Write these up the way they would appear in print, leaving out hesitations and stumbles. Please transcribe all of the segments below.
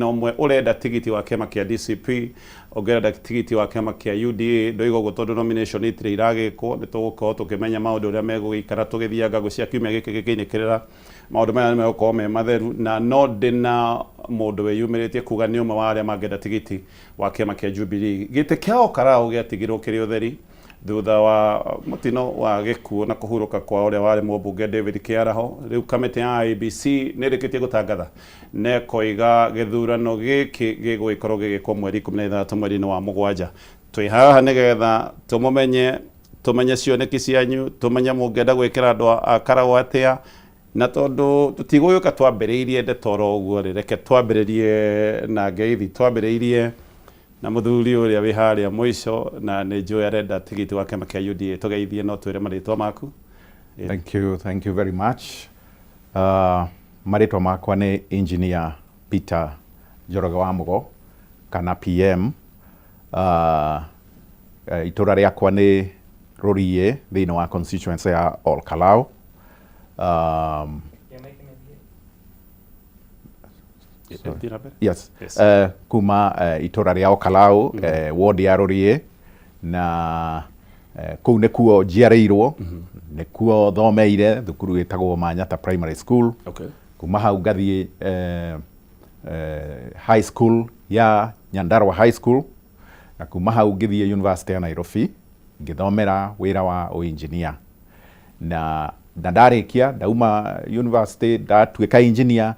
Ndĩna ũmwe ũrenda tigiti wa kĩama kĩa DCP, ũngĩ ũrenda tigiti wa kĩama kĩa UDA. Ndoiga ũguo tondũ nomination itirĩ iragĩkwo, nĩ tũgũkorwo tũkĩmenya maũndũ ũrĩa megũgĩikara tũgĩthianga ngũcia kiumia gĩkĩ gĩkĩinĩkĩrĩra. Maũndũ maya nĩ megũkorwo me matheru, na no ndĩna mũndũ wĩyumĩrĩtie kuga nĩ ũmwe wa arĩa mangĩenda tigiti wa kĩama kĩa Jubilee. Gĩtĩ kĩa Olkalau gĩatigirwo kĩrĩ ũtheri thutha wa mũtino wa gĩkuũ na kũhurũka kwa ũrĩa warĩ mũmbunge David Kĩaraho. Rĩu kamĩtĩ ya IEBC nĩ ĩrĩkĩtie gũtangatha na ĩkoiga gĩthurano gĩkĩ gĩgũgĩkorwo gĩgĩkwo mweri 16 mweri-inĩ wa mũgwanja. Twĩ haha nĩgetha tũmũmenye, tũmenye cioneki cianyu, tũmenye mũngĩenda gwĩkĩra andũ a Karau atĩa, na tondũ tũtigũgĩũka twambĩrĩirie ndeto oro ũguo rĩ, reke twambĩrĩrie na ngeithi. Twambĩrĩirie na mũthuri ũrĩa wĩ harĩa mũico na nĩ njũĩ arenda tigiti wa kĩama kĩa UDA. Tũgeithie no twĩre marĩtwa maku. Thank you, thank you very much. Marĩtwa makwa nĩ Engineer Peter Njoroge wa Mũgo kana PM. Itũra rĩakwa nĩ Rũriĩ thĩinĩ wa constituency ya Olkalau. Yes. Yes. Kuma itũra rĩa Olkalau, ward ya Rũriĩ, na kũu nĩkuo njiarĩirwo, nĩkuo thomeire thukuru ĩtagwo Manyata Primary School. Kuma hau ngathiĩ high school ya Nyandarua High School, na kuma hau ngĩthiĩ University ya Nairobi ngĩthomera wĩra wa ũinjinia, na ndarĩkia ndauma university ndatuĩka engineer,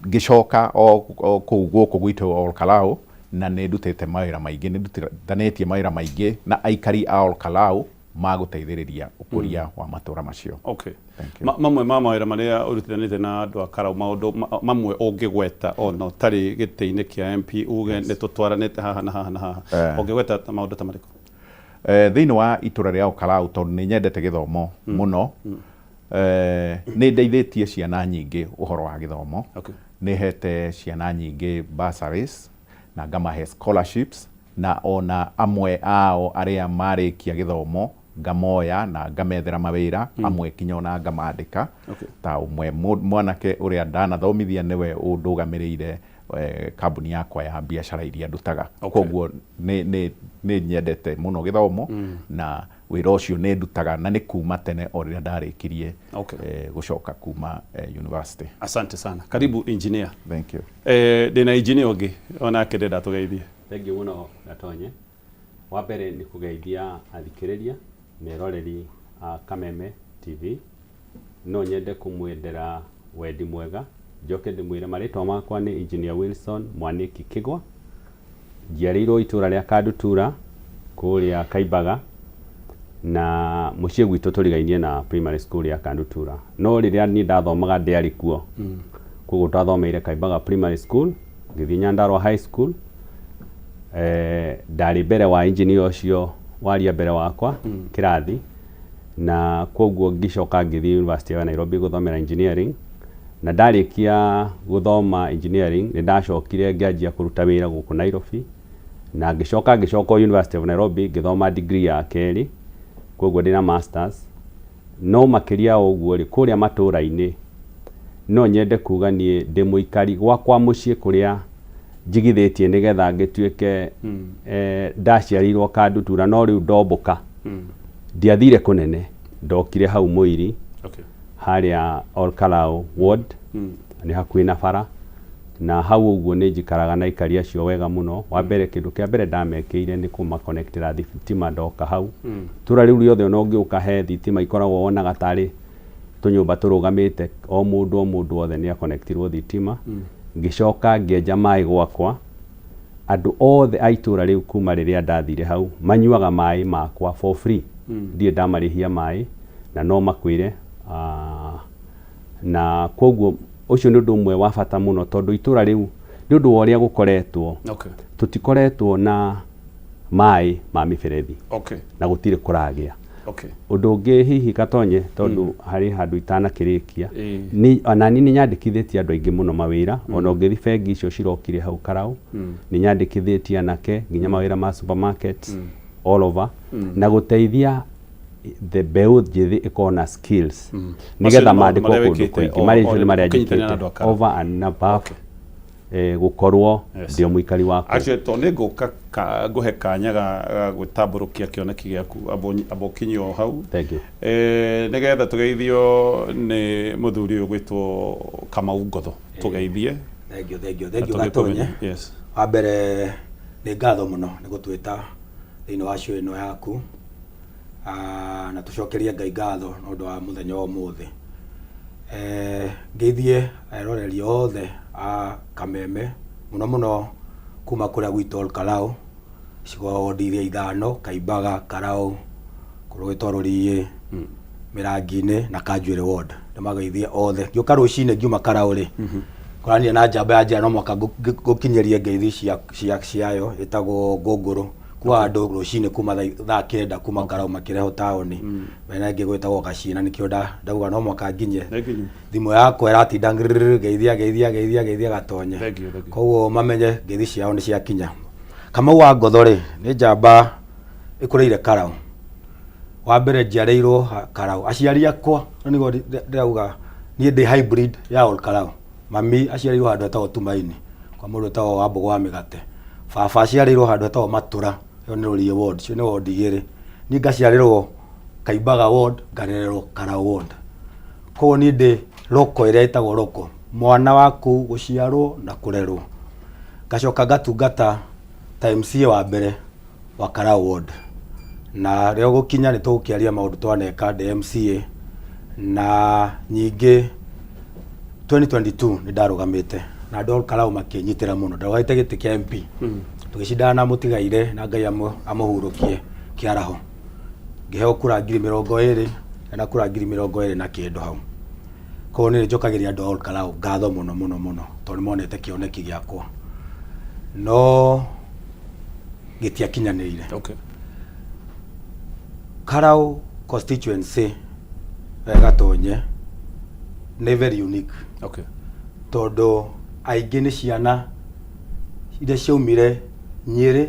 ngĩcoka o kũu gũkũ gwitũ Olkalau, na nĩ ndutĩte mawĩra maingĩ, nĩ ndutithanĩtie mawĩra maingĩ na aikari a Olkalau ma gũteithĩrĩria ũkũria wa matũra macio. Thank you. Mamwe ma mawĩra marĩa ũrutithanĩtie na andũ a Karau, maũndũ mamwe ũngĩgweta ona ũtarĩ gĩtĩ-inĩ kĩa MP, uge nĩ tũtwaranĩte haha na haha na haha, ũngĩgweta maũndũ ta marĩkũ? Thĩinĩ wa itũra rĩa Olkalau, tondũ nĩ nyendete gĩthomo mũno, nĩ ndeithĩtie ciana nyingĩ ũhoro wa gĩthomo. Nĩ hete ciana nyingĩ bursaries na ngamahe scholarships, na ona amwe ao arĩa marĩkia gĩthomo ngamoya na ngamethera mawĩra, amwe kinya ona ngamandĩka. Ta ũmwe mwanake ũrĩa ndanathomithia nĩwe ũndũgamĩrĩire kambuni yakwa ya biacara iria ndutaga. Koguo nĩ nyendete mũno gĩthomo, na wĩra ũcio nĩ ndutaga na nĩ kuma tene o rĩrĩa ndarĩkirie gũcoka kuma university. Asante sana, karibu engineer. Thank you. Ndĩna engineer ũngĩ onake ndĩrenda tũgeithie. Thank you mũno, Gatonye. Wa mbere nĩ kũgeithia athikĩrĩria na eroreri a Kameme TV. No nyende kũmwendera wendi mwega, njoke ndĩmwĩre marĩtwa makwa nĩ Engineer Wilson Mwaniki Kĩgwa. Njiarĩirwo itũra rĩa Kandutura kũrĩa Kaimbaga, na mũciĩ gwitũ tũrigainie na primary school ya Kandutura. No rĩrĩa niĩ ndathomaga ndĩarĩ kuo. Koguo twathomeire Kaimbaga Primary School, ngĩthiĩ Nyandarua High School. Ndarĩ mbere wa engineer ũcio waria mbere wakwa kĩrathi, na koguo ngĩcoka ngĩthiĩ University ya Nairobi gũthomera engineering, na ndarĩkia gũthoma engineering nĩ ndacokire ngĩanjia kũruta wĩra gũkũ Nairobi, na ngĩcoka ngĩcoka University of Nairobi ngĩthoma degree ya kerĩ, koguo ndĩna masters. No makĩria ũguo rĩ, kũrĩa matũra-inĩ no nyende kuga niĩ ndĩ mũikari gwakwa mũciĩ kũrĩa njigithĩtie nĩgetha ngĩtuĩke, ndaciarĩirwo Kandutura no rĩu ndombũka ndiathire kũnene, ndokire hau Mũiri harĩa Olkalau ward, nĩ hakuhĩ na bara, na hau ũguo nĩ njikaraga na aikari acio wega mũno. Wa mbere, kĩndũ kĩa mbere ndamekĩire nĩ kũmakonectĩra thitima ndoka hau. Itũra rĩu rĩothe ona ũngĩũka he thitima ikoragwo wonaga tarĩ tũnyũmba tũrũgamĩte, o mũndũ o mũndũ wothe nĩ akonectirwo thitima. Ngĩcoka ngĩenja maĩ gwakwa, andũ othe a itũra rĩu kuma rĩrĩa ndathire hau manyuaga maĩ makwa for free, ndirĩ ndamarĩhia maĩ, na no makwĩre. Na koguo ũcio nĩ ũndũ ũmwe wa bata mũno, tondũ itũra rĩu nĩ ũndũ wa ũrĩa gũkoretwo, tũtikoretwo na maĩ ma mĩberethi na gũtirĩ kũragĩa. Ũndũ ũngĩ hihi, Gatonye, tondũ harĩ handũ itanakĩrĩkia, ni ona niĩ nĩ nyandĩkithĩtie andũ aingĩ mũno mawĩra. Ona ũngĩthiĩ bengi icio cirokire hau Karau, nĩ nyandĩkithĩtie anake nginya mawĩra ma supermarkets all over, na gũteithia the mbeũ njĩthĩ ĩkorwo na skills Macio nĩgetha nĩ maũndũ mandĩkwo marĩa kũndũ wĩkĩte kũingĩ. Marĩa o nĩ marĩa ũkĩnyitanĩra na andũ a njĩkĩte Karau. over and above. Gũkorwo Yes. ndĩ o mũikari wa kũu. Actually, tondũ nĩ ngũka ngũhe kanya ga gwĩtambũrũkia kĩoneki gĩaku, amba ũkinyie o hau. Thank you. Nĩgetha tũgeithio nĩ mũthuri ũyũ gwĩtwo Kamau Ngotho, tũgeithie. Thank you, thank you, na thank you. tũgĩkũmenye. Gatonye. Yes. Wa mbere nĩ ngatho mũno nĩ gũtwĩta thĩinĩ wa show ĩno yaku. Na tũcokerie Ngai ngatho nĩ ũndũ wa mũthenya wa ũmũthĩ. Ngeithie eroreri othe a Kameme, mũno mũno kuma kũrĩa gwitũ Olkalau, icigo wodi iria ithano, Kaimbaga, Karau, kũrĩa gwĩtwo Rũriĩ, Mĩrangi-inĩ na Kanjuĩrĩ ward. Ndĩmageithie othe. Ngĩũka rũcinĩ ngiuma Karau rĩ, koranire na njamba ya njĩra no mũhaka ngũkinyĩrie ngeithi ciayo ĩtagwo Ngũngũrũ. Kuaga andũ rũcinĩ kuma thaa 9 kuma Karau makĩrehwo taũni. Mena ĩngĩ gwĩtagwo Gacina, nĩkĩo ndauga no mũhaka nginye. Thank you. Thimũ yakwa ĩratinda ngiriri, ngeithia, ngeithia, ngeithia, ngeithia Gatonye. Thank you, thank you. Koguo mamenye ngeithi ciao nĩ ciakinya. Kamau wa Ngotho rĩ, nĩ njamba ĩkũrĩire Karau. Wa mbere njiarĩirwo Karau. Aciari akwa, na nĩguo ndĩrauga niĩ ndĩ hybrid ya Ol Karau. Mami aciarĩirwo handũ hetagwo Tumaini, kwa mũndũ wĩtagwo Wambũgũ wa Mĩgate. Baba aciarĩirwo handũ hetagwo Matũra, ĩyo nĩ Rũriĩ ward, icio nĩ ward igĩrĩ. Niĩ ngaciarĩrwo Kaimbaga ward, ngarererwo Karau ward. Koguo niĩ ndĩ roko ĩrĩa ĩtagwo roko, mwana wa kũu gũciarwo na kũrerwo. Ngacoka ngatungata ta MCA wa mbere wa Karau ward. Na rĩo gũkinya nĩ tũgũkĩaria maũndũ twaneka ndĩ MCA, na nyingĩ 2022 nĩ ndarũgamĩte na andũ a Karau makĩnyitĩra mũno. Ndarũgamĩte gĩtĩ kĩa MP. Tũgĩcindana na Mũtigaire na Ngai amũhurũkie kĩaraho. Ngĩheo kura 20,000 na kura 20,000 na kĩndũ hau. Koguo nĩ njokagĩria andũ a Ol Kalou ngatho mũno mũno mũno tondũ nĩ monete kĩoneki gĩakwa. No gĩtiakinyanĩire. Karau constituency Gatonye nĩ very unique. Tondũ aingĩ nĩ ciana iria ciaumire Nyĩrĩ,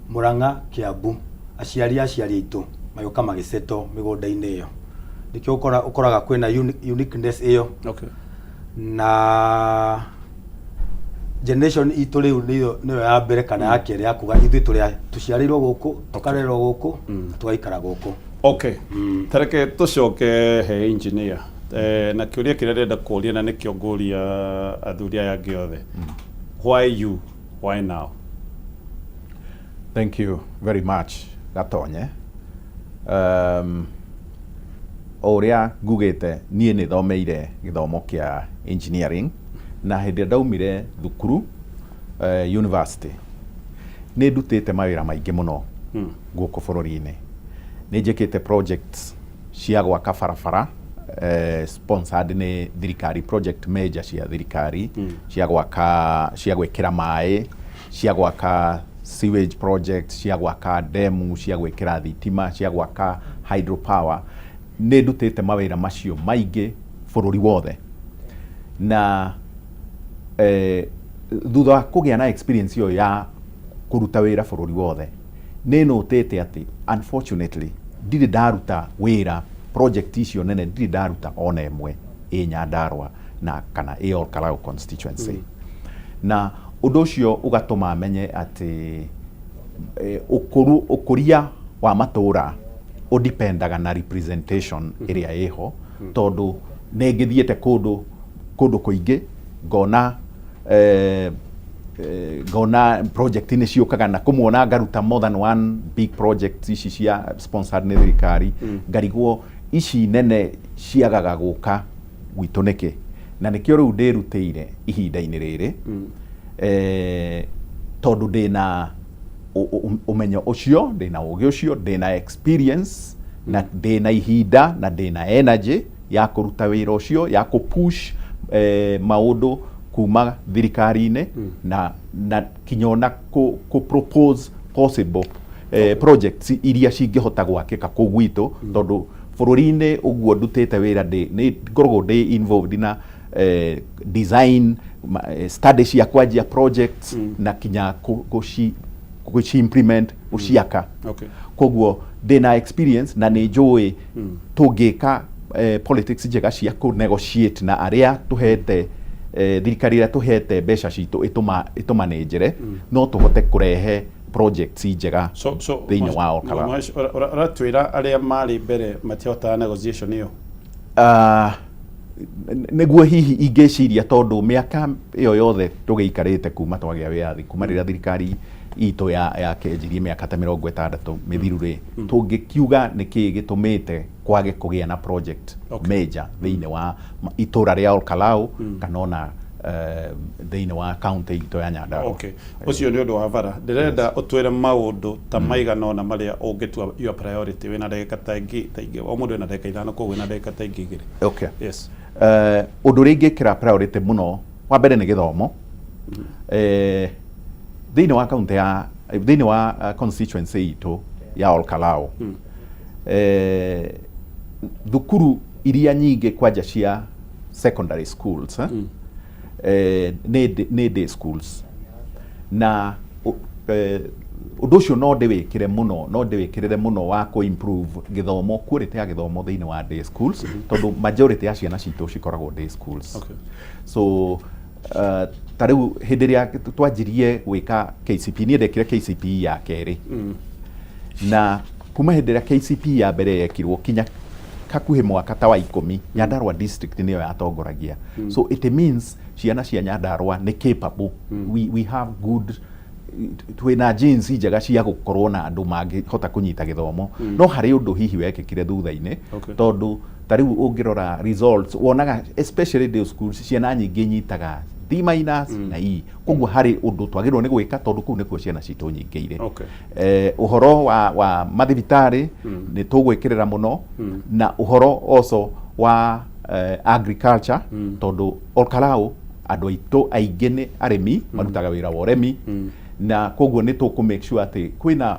Murang'a, Kiambu, aciari a aciari aitũ magĩũka magĩsettle mĩgũnda-inĩ ĩyo. Nĩkĩo ũkoraga kwĩna uniqueness ĩyo. Na generation itũ rĩu nĩyo ya mbere kana ya kerĩ ya kuga ithuĩ tũrĩ tũciarĩirwo gũkũ, tũkarerwo gũkũ, na tũgaikara gũkũ. Okay. Tareke tũcoke he engineer. Na kĩũria kĩrĩa ndĩrenda kũria na nĩkĩo ngũria athuri aya angĩ othe. Why you? Why now? Thank you very much, Gatonye. O ũrĩa ngugĩte, niĩ nĩ thomeire gĩthomo kĩa engineering, na hĩndĩ ĩrĩa ndaumire thukuru, university, nĩ ndutĩte mawĩra maingĩ mũno gũkũ bũrũri-inĩ. Nĩ njĩkĩte projects cia gwaka barabara, sponsored nĩ thirikari, project major cia thirikari, cia gwaka, cia gwĩkĩra maĩ, cia gwaka sewage project, cia gwaka demu, cia gwĩkĩra thitima, cia gwaka hydropower. Nĩ ndutĩte mawĩra macio maingĩ bũrũri wothe. Na thutha wa kũgĩa na experience ĩyo ya kũruta wĩra bũrũri wothe, nĩ nũtĩte atĩ unfortunately ndirĩ ndaruta wĩra project icio nene, ndirĩ ndaruta ona ĩmwe ĩ Nyandarua na kana ĩ Ol Kalou constituency. Na ũndũ ũcio ũgatũma menye atĩ ũkũria wa matũra ũdipendaga na representation ĩrĩa ĩho, tondũ nĩ ngĩthiĩte kũndũ kũingĩ ngona project nĩ ciũkaga na kũmwe ngaruta more than one big project ici cia sponsored nĩ thirikari, ngarigwo ici nene ciagaga gũka gwitũ nĩkĩ. Na nĩkĩo rĩu ndĩrutĩire ihinda-inĩ rĩrĩ, tondũ ndĩna ũmenyo ũcio, ndĩna ũgĩ ũcio, ndĩna experience, na ndĩna ihinda, na ndĩna energy ya kũruta wĩra ũcio, ya kũ-push maũndũ kuma thirikari-inĩ, na kinya ona kũ propose possible projects iria cingĩhota gwakĩka kũu gwitũ, tondũ bũrũri-inĩ ũguo ndutĩte wĩra nĩ ngoragwo ndĩ involved na design study cia kwanjia projects na kinya gũci implement, gũciaka. Koguo ndĩna experience na nĩ njũĩ tũngĩka politics njega cia kũ negotiate na arĩa tũhete Thirikari ĩrĩa tũhete mbeca citũ ĩtũmanĩnjere, no tũhote kũrehe projects njega So thĩinĩ wa Olkalau. Ũratwĩra arĩa marĩ mbere matiahotaga negotiation ĩyo? Ah, nĩguo hihi ingĩciria, tondũ mĩaka ĩyo yothe tũgĩikarĩte kuma twagĩa wĩyathi, kuma rĩrĩa thirikari itũ ya kĩanjirie mĩaka ta 60 mĩthiru rĩ, tũngĩkiuga nĩkĩĩ gĩtũmĩte kwage kũgĩa na project major thĩinĩ wa itũra rĩa Olkalau kana ona thĩinĩ wa county itũ ya Nyandarua? Okay, ũcio nĩ ũndũ wa bara. Ndĩrenda ũtwĩre maũndũ ta maigana ũna marĩa ũngĩtua your priority. Wĩna ndagĩka ta ingĩ ta ingĩ, o mũndũ ena ndagĩka 5, koguo wĩna ndagĩka ta ingĩ 2. Okay. Yes. Ũndũ ũrĩa ingĩkĩra priority mũno wa mbere nĩ gĩthomo. Thĩinĩ wa kaunti ya thĩinĩ wa constituency itũ ya Olkalau, thukuru iria nyingĩ kwanja cia secondary schools, nĩ day schools, na ũndũ ũcio no ndĩwĩkĩre mũno, no ndĩwĩkĩrĩre mũno wa kũ improve gĩthomo, quality ya gĩthomo thĩinĩ wa day schools, tondũ majority ya ciana citũ cikoragwo day schools. So ta rĩu hĩndĩ ĩrĩa twanjirie gwĩka KCPE, niĩ ndekire KCPE ya kerĩ, na kuma hĩndĩ ĩrĩa KCPE ya mbere yekirwo kinya hakuhĩ mwaka ta wa 10, Nyandarua district nĩyo yatongoragia. So it means ciana cia Nyandarua nĩ capable. We have good, twĩna genes njega cia gũkorwo na andũ mangĩhota kũnyita gĩthomo, no harĩ ũndũ hihi wekĩkire thutha-inĩ, tondũ ta rĩu ũngĩrora results wonaga especially day schools ciana nyingĩ nyitaga D minus na E. Koguo harĩ ũndũ twagĩrĩirwo nĩ gwĩka, tondũ kũu nĩkuo ciana citũ nyingĩ irĩ. Ũhoro wa mathibitarĩ nĩ tũgwĩkĩrĩra mũno, na ũhoro also wa agriculture, tondũ Olkalau andũ aitũ aingĩ nĩ arĩmi, marutaga wĩra wa ũrĩmi, na koguo nĩ tũkũ make sure atĩ kwĩna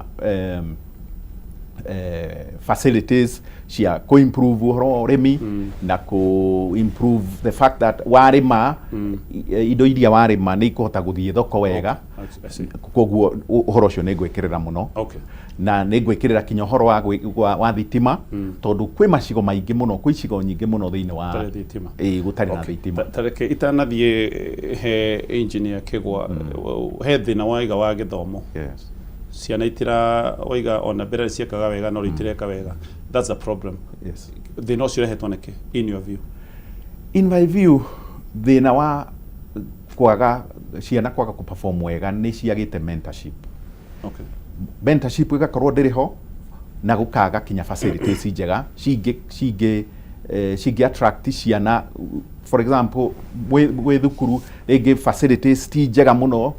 facilities cia kũ improve ũhoro wa ũrĩmi na kũ improve the fact that warĩma, indo iria warĩma nĩ ikũhota gũthiĩ thoko wega. I see. Koguo ũhoro ũcio nĩ ngwĩkĩrĩra mũno, na nĩ ngwĩkĩrĩra kinya ũhoro wa thitima, tondũ kwĩ macigo maingĩ mũno, kwĩ icigo nyingĩ mũno thĩinĩ wa Gũtarĩ thitima. Ĩĩ, gũtarĩ na thitima. Ta reke itanathiĩ he engineer Kĩgwa, he thĩna waiga wa gĩthomo. Ciana itira, waiga ona mbere ciekaga wega, no rĩu itireka wega. That's a problem. Thĩna ũcio ũrehetwo nĩkĩ in your view? In my view, thĩna wa kwaga ciana kwaga kũ perform wega nĩ ciagĩte mentorship. Mentorship ĩgakorwo ndĩrĩ ho, na gũkaga kinya facilities njega cingĩ attract ciana. For example, gwĩ thukuru rĩngĩ facilities ti njega mũno,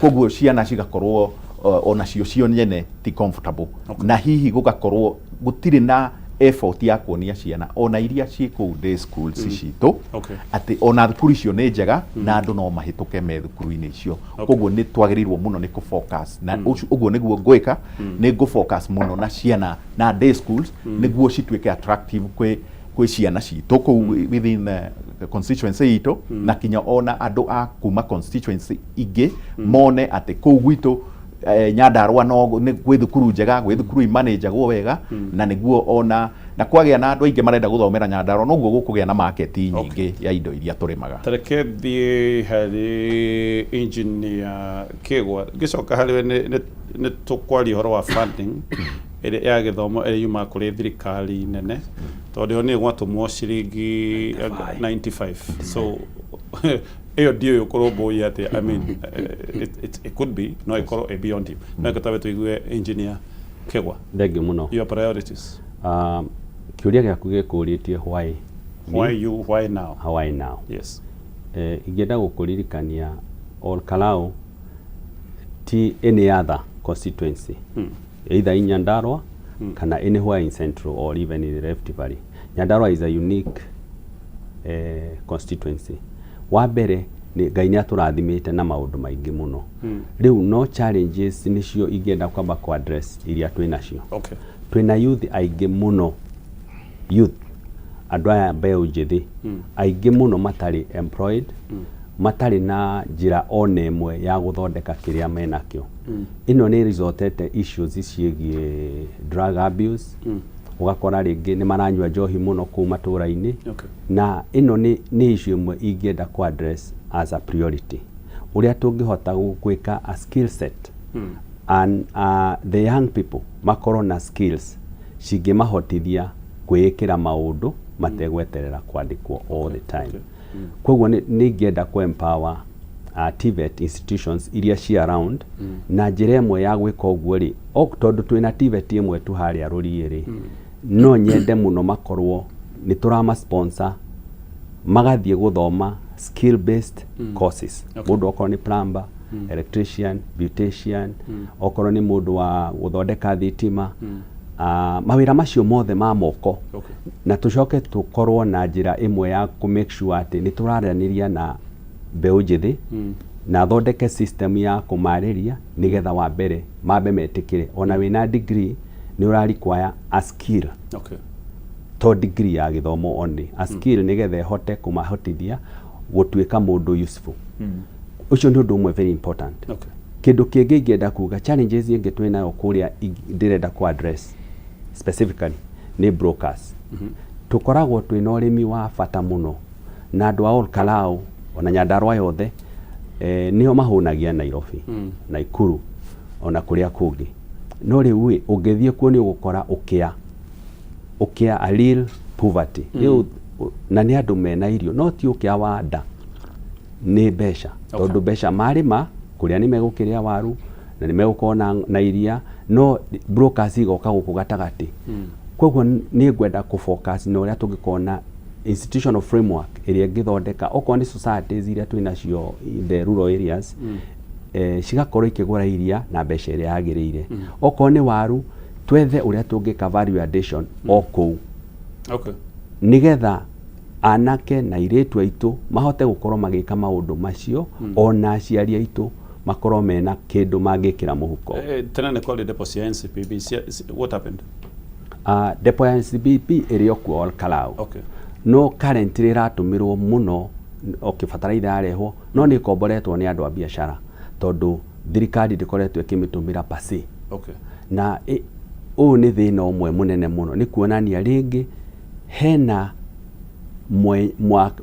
koguo ciana cigakorwo onacio cio nyene ti comfortable, na hihi gũgakorwo gũtirĩ na effort ya kuonia ciana ona iria ciĩ kũu day schools citũ atĩ ona thukuru icio nĩ njega na andũ no mahĩtũke me thukuru-inĩ icio. Koguo nĩ twagĩrĩirwo mũno nĩ kũ-focus na ũguo nĩguo ngwĩka, nĩ ngũ-focus mũno na ciana na day schools, nĩguo cituĩke attractive kwĩ ciana citũ kũu within constituency itũ, na kinya ona andũ a kuma constituency ingĩ mone atĩ kũu gwitũ Nyandarua no nĩ gwĩ thukuru njega, gwĩ thukuru imanĩnjagwo wega, na nĩguo ona na kwagĩa na andũ aingĩ marenda gũthomera Nyandarua, noguo gũkũgĩa na market nyingĩ ya indo iria tũrĩmaga. Tareke thiĩ harĩ engineer Kĩgwa, ngĩcoka harĩ we nĩ tũkwaria ũhoro wa funding ĩrĩa ya gĩthomo ĩrĩa yumaga kũrĩ thirikari nene, tondũ ĩyo nĩ gwatũmwo ciringi 95, so ĩyo ndiũĩ ũkũrũmbũiya atĩa. I mean, it could be, no ĩkorwo ĩ beyond you, no ĩkatabe tũigue engineer Kĩgwa. Thengiũ mũno. Your priorities. Kĩũria gĩaku gĩkũrĩtie why me? Why you, why now? Why now? Yes. Ingĩenda gũkũririkania Olkalau ti any other constituency, either in Nyandarua kana anywhere in Central or even in the Rift Valley. Nyandarua is a unique constituency. Wa mbere nĩ Ngai nĩ atũrathimĩte na maũndũ maingĩ mũno. Rĩu no challenges nĩcio ingĩenda kwamba ku address iria twĩ nacio. Twĩna youth aingĩ mũno, youth, andũ aya mbeũ njĩthĩ aingĩ mũno matarĩ employed, matarĩ na njĩra ona ĩmwe ya gũthondeka kĩrĩa menakĩo. Ĩno nĩ resultete issues ciĩgiĩ drug abuse. Ũgakora rĩngĩ nĩ maranyua njohi mũno kũu matũra-inĩ. Okay. Na ĩno nĩ issue ĩmwe ingĩenda kũ address as a priority, ũrĩa tũngĩhota gwĩka a skill set and the young people makorwo na skills cingĩmahotithia kwĩĩkĩra maũndũ mategweterera kwandĩkwo all the time. Koguo nĩ ingĩenda kũ empower TVET institutions iria ci around na njĩra ĩmwe ya gwĩka ũguo rĩ, tondũ twĩna TVET ĩmwe tu harĩa Rũriĩ rĩ, no nyende mũno makorwo nĩ tũrama sponsor magathiĩ gũthoma skill based courses. Mũndũ okorwo nĩ plumber, electrician, beautician, okorwo nĩ mũndũ wa gũthondeka thitima, mawĩra macio mothe ma moko. Na tũcoke tũkorwo na njĩra ĩmwe ya kũ make sure atĩ nĩ tũraranĩria na mbeũ njĩthĩ na thondeke system ya kũmarĩria, nĩgetha wa mbere mambe metĩkĩre ona wĩna degree nĩ ũra require a skill, to degree ya gĩthomo only, a skill, nĩgetha ĩhote kũmahotithia gũtuĩka mũndũ useful. Ũcio nĩ ũndũ ũmwe very important. Kĩndũ kĩngĩ ingĩenda kuga, challenges ĩngĩ twĩnayo kũrĩa ndĩrenda kũ address specifically nĩ brokers. Tũkoragwo twĩna ũrĩmi wa bata mũno na andũ a Ol Kalou ona Nyandarua yothe, nĩo mahũnagia Nairobi, Naikuru ona kũrĩa kũngĩ. No rĩu ĩ, ũngĩthiĩ kuo nĩ ũgũkora ũkĩa, a real poverty. Rĩu na nĩ andũ mena irio, no ti ũkĩa wa nda, nĩ mbeca, tondũ mbeca marĩma kũrĩa nĩ megũkĩrĩa waru na nĩ megũkorwo na iria, no brokers igoka gũkũ gatagatĩ. Koguo nĩ ngwenda kũ focus na ũrĩa tũngĩkorwo na institutional framework ĩrĩa ĩngĩthondeka okorwo nĩ societies iria twĩ nacio in the rural areas, cigakorwo ikĩgũra iria na mbeca ĩrĩa yagĩrĩire. Okorwo nĩ waru, twethe ũrĩa tũngĩka value addition o kũu, nĩgetha anake na airĩtu aitũ mahote gũkorwo magĩka maũndũ macio, ona aciari aitũ makorwo mena kĩndũ mangĩkĩra mũhuko. Tene nĩ kwarĩ depo cia NCPB. What happened? Depo ya NCPB ĩrĩ o kuo Ol Kalou. No currently ĩratũmĩrwo mũno, okay, bataraitha yarehwo, no nĩ ĩkomboretwo nĩ andũ a biacara tondũ thirikari ndĩkoretwo ĩkĩmĩtũmĩra per se. Na ũyũ nĩ thĩna ũmwe mũnene mũno, nĩ kuonania rĩngĩ hena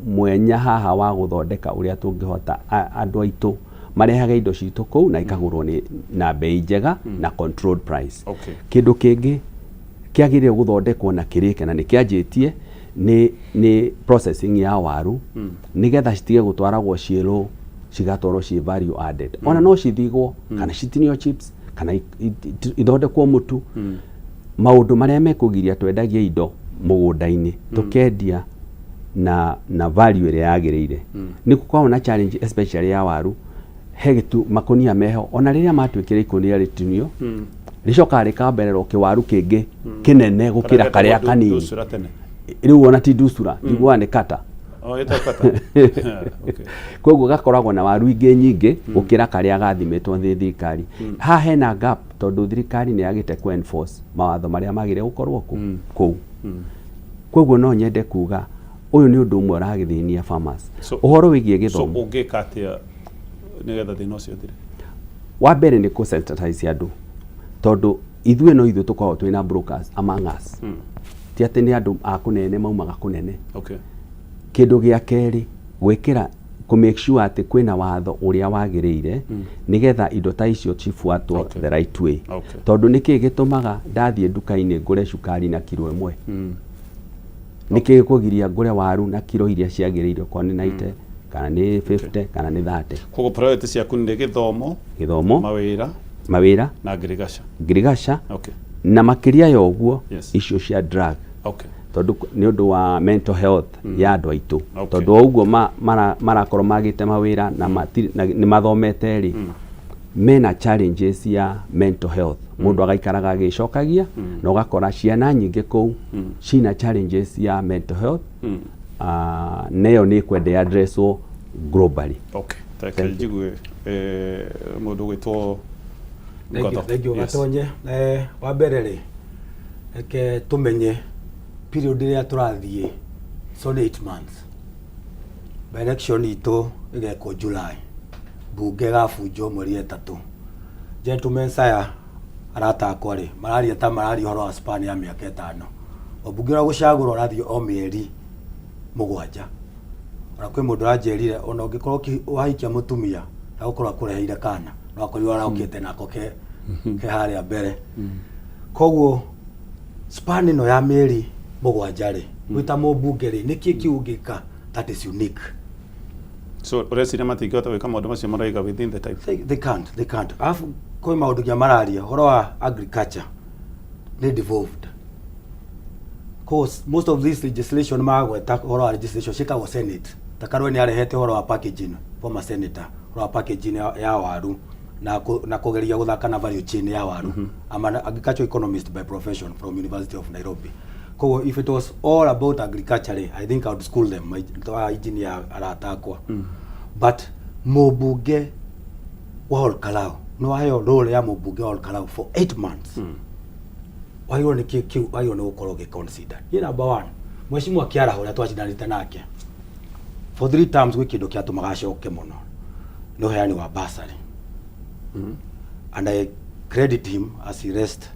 mwenya haha wa gũthondeka ũrĩa tũngĩhota andũ aitũ marehage indo citũ kũu na ikagũrwo nĩ na bei njega na controlled price. Kĩndũ kĩngĩ kĩagĩrĩire gũthondekwo na kĩrĩke na nĩ kĩanjĩtie nĩ processing ya waru, nĩgetha citige gũtwaragwo ciĩ raw, cigatwarwo ciĩ value added. Ona no cithigwo kana citinio chips kana ithondekwo mũtu, maũndũ marĩa mekũgiria twendagie indo mũgũnda-inĩ tũkendia na value ĩrĩa yagĩrĩire. Nĩ gũkoragwo na challenge especially ya waru, he gĩtu makũnia meho, ona rĩrĩa matuĩkĩra ikũnia rĩtinio, rĩcokaga rĩkambererwo kĩwaru kĩngĩ kĩnene gũkĩra karĩa kanini. Ndusura tene. Rĩu ona ti ndusura, njiguaga nĩ kata. Oh, ĩtagwo kata. Okay. Koguo gakoragwo na waru ingĩ nyingĩ gũkĩra karĩa gathimĩtwo nĩ thirikari. Haha hena gap tondũ thirikari nĩ yagĩte ku enforce mawatho marĩa magĩrĩire gũkorwo kũu. Koguo no nyende kuga ũyũ nĩ ũndũ ũmwe ũragĩthĩnia farmers. Ũhoro wĩgiĩ So gĩthomo. Ũngĩka atĩa nĩgetha thĩna ũcio ũthire? Wa mbere nĩ kũ sensitize andũ, tondũ ithuĩ no ithuĩ tũkoragwo twĩna brokers among us, ti atĩ nĩ andũ a kũnene maumaga kũnene. Kĩndũ gĩa kerĩ, gwĩkĩra kũ make sure atĩ kwĩna watho ũrĩa wagĩrĩire, nĩgetha indo ta icio cibuatwo the right way. Tondũ nĩkĩ gĩtũmaga ndathiĩ nduka-inĩ ngũre cukari na kiro ĩmwe? Nĩkĩ gĩkũgiria ngũre waru na kiro iria ciagĩrĩire, okorwo nĩ 90 kana nĩ 50 kana nĩ 30? Koguo priority ciaku nĩ gĩthomo, gĩthomo, mawĩra, mawĩra, na ngirigaca. Ngirigaca. Na makĩria ya ũguo, icio cia drug, tondũ nĩ ũndũ wa mental health ya andũ aitũ, tondũ o ũguo marakorwo magĩte mawĩra na nĩ mathomete rĩ, mena challenges ya mental health. Mũndũ agaikaraga agĩcokagia na ũgakora ciana nyingĩ kũu cina challenges ya mental health. Na ĩyo nĩ ĩkwenda addresswo globally. Okay. Reke njigue mũndũ ũgwĩtwo Thank you, Ngotho. thank you. Gatonye. Wa mbere rĩ, reke tũmenye period ĩrĩa tũrathiĩ, so nĩ 8 months. By election itũ ĩgekwo July, mbunge ĩgabunjwo mweri 3. Gentlemen aya arata akwa rĩ, mararia ta mararia ũhoro wa span ya mĩaka 5. Mũmbunge ũrĩa gũcagũrwo arathiĩ o mĩeri 7. Ona kwĩ mũndũ ũranjĩrire ona ũngĩkorwo wahikia mũtumia na gũkorwo akũreheire kana no akorirwo arokĩte nako ke harĩa mbere. Koguo span ĩno ya mĩeri 7 rĩ, wĩ ta mũmbunge rĩ, nĩkĩ kĩu ũngĩka that is unique? So ũreciria matingĩhota gwĩka maũndũ macio maraiga within the time? They can't. Alafu kwĩ maũndũ nginya mararia ũhoro wa agriculture nĩ devolved. Course, most of this legislation magweta ũhoro wa legislation ciĩkagwo Senate. Ta Karue nĩ arehete ũhoro wa packaging, former senator, ũhoro wa packaging ya waru na kũgeria gũthaka na value chain ya waru. I'm an agricultural economist by profession from University of Nairobi. Koguo if it was all about agriculture rĩ, I think I would school them, my engineer arata akwa. But mũmbunge wa Olkalau nĩ waheo role ya mũmbunge wa Olkalau for 8 months, wagĩrĩirwo nĩ kĩ kĩu wagĩrĩirwo nĩ gũkorwo ũgĩ consider. Niĩ number one, mheshimiwa Kĩaraho ũrĩa twacindanĩte nake for three terms, gwĩ kĩndũ kĩatũmaga acoke mũno nĩ ũheani wa bursary, and I credit him as he rest.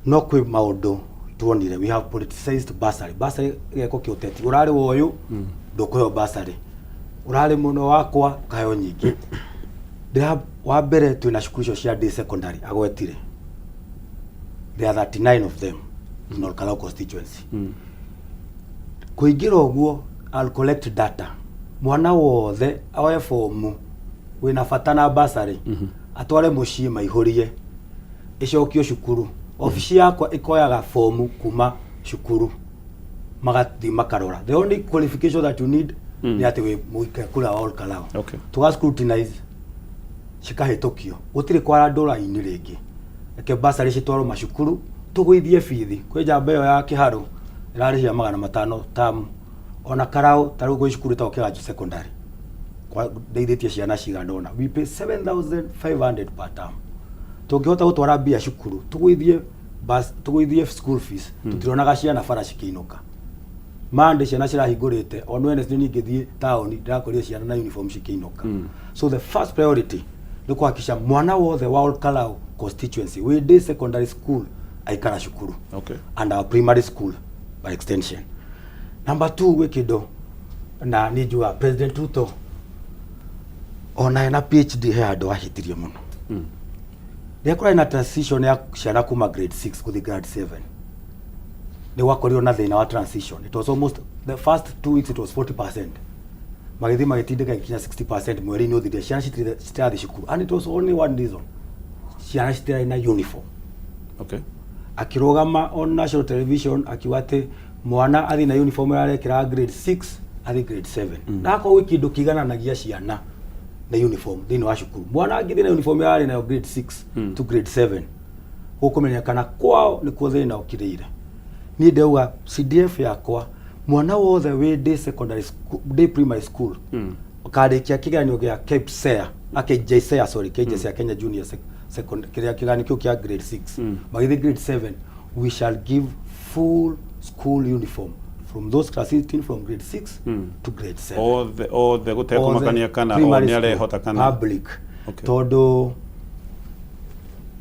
No kwĩ maũndũ tuonire, we have politicized bursary. Bursary gĩko kĩũteti, ũrarĩ wa ũyũ ndũkũheo bursary, ũrarĩ mũno wakwa ũkaheo nyingĩ. Ndĩra wa mbere twĩna cukuru icio cia day secondary agwetire, there are 39 of them in Olkalau constituency. Kũingĩra ũguo, I'll collect data, mwana wothe oe fomu wĩna bata na bursary, atware mũciĩ maihũrie, ĩcokio cukuru. Obici yakwa ĩkoyaga fomu kuma cukuru, magathiĩ makarora. The only qualification that you need nĩ atĩ wĩ mũikia kura wa Olkalau. Tũga scrutinize, cikahĩtũkio, gũtirĩ kwara ndũra-inĩ rĩngĩ. Reke bursary citwarwo macukuru, tũgũithie bithi. Kwĩ njamba ĩyo ya Kĩharũ ĩrarĩhia 500 tamu. Ona Karau, ta rĩu gwĩ cukuru ĩtagwo Kĩganjo Secondary ndeithĩtie ciana cigana ũna, we pay 7500 per term. Tũngĩhota gũtwara mbia cukuru, tũgũithie bus, tũgũithie school fees, tũtirionaga ciana bara cikĩinũka. Monday ciana cirahingũrĩte, on Wednesday niĩ ngĩthiĩ taũni ndĩrakorire ciana na uniform cikĩinũka. So the first priority nĩ kuhakikisha mwana wothe wa Olkalau constituency wĩ day secondary school aikara cukuru and our primary school by extension. Number two, gwĩ kĩndũ na niĩ njugaga President Ruto ona ena PhD he handũ ahĩtirie mũno. Rĩrĩa kũrarĩ na transition ya ciana kuma grade 6 gũthiĩ grade 7, nĩ gwakorirwo na thĩna wa transition. It was almost the first 2 weeks it was 40%, magĩthiĩ magĩtindĩka gĩkinya 60%. Mweri-inĩ ũthirire ciana citirathiĩ cukuru, and it was only one reason: ciana citirarĩ na uniform. Akĩrũgama on national television akiuga atĩ mwana athiĩ na uniform ĩrarekĩra grade 6 athiĩ grade 7. Na akorwo gwĩ kĩndũ kĩigananagia ciana na uniform thĩinĩ wa cukuru, mwana angĩthiĩ na uniform yarĩ nayo grade 6 to grade 7, gũkũmenyekana kwao nĩkuo thĩna ũkirĩire. Niĩ ndauga CDF yakwa, mwana wothe wĩ day secondary school, day primary school, ũkarĩkia kĩgeranio gĩa KPSEA, a KJSEA, sorry, KJSEA, Kenya Junior Second, kĩrĩa kĩgeranio kĩu kĩa grade 6, magĩthiĩ grade 7, we shall give full school uniform from those class 18, from grade 6 to grade 7. Othe othe, gũtekũmakania kana o nĩ arehota kana public. Tondũ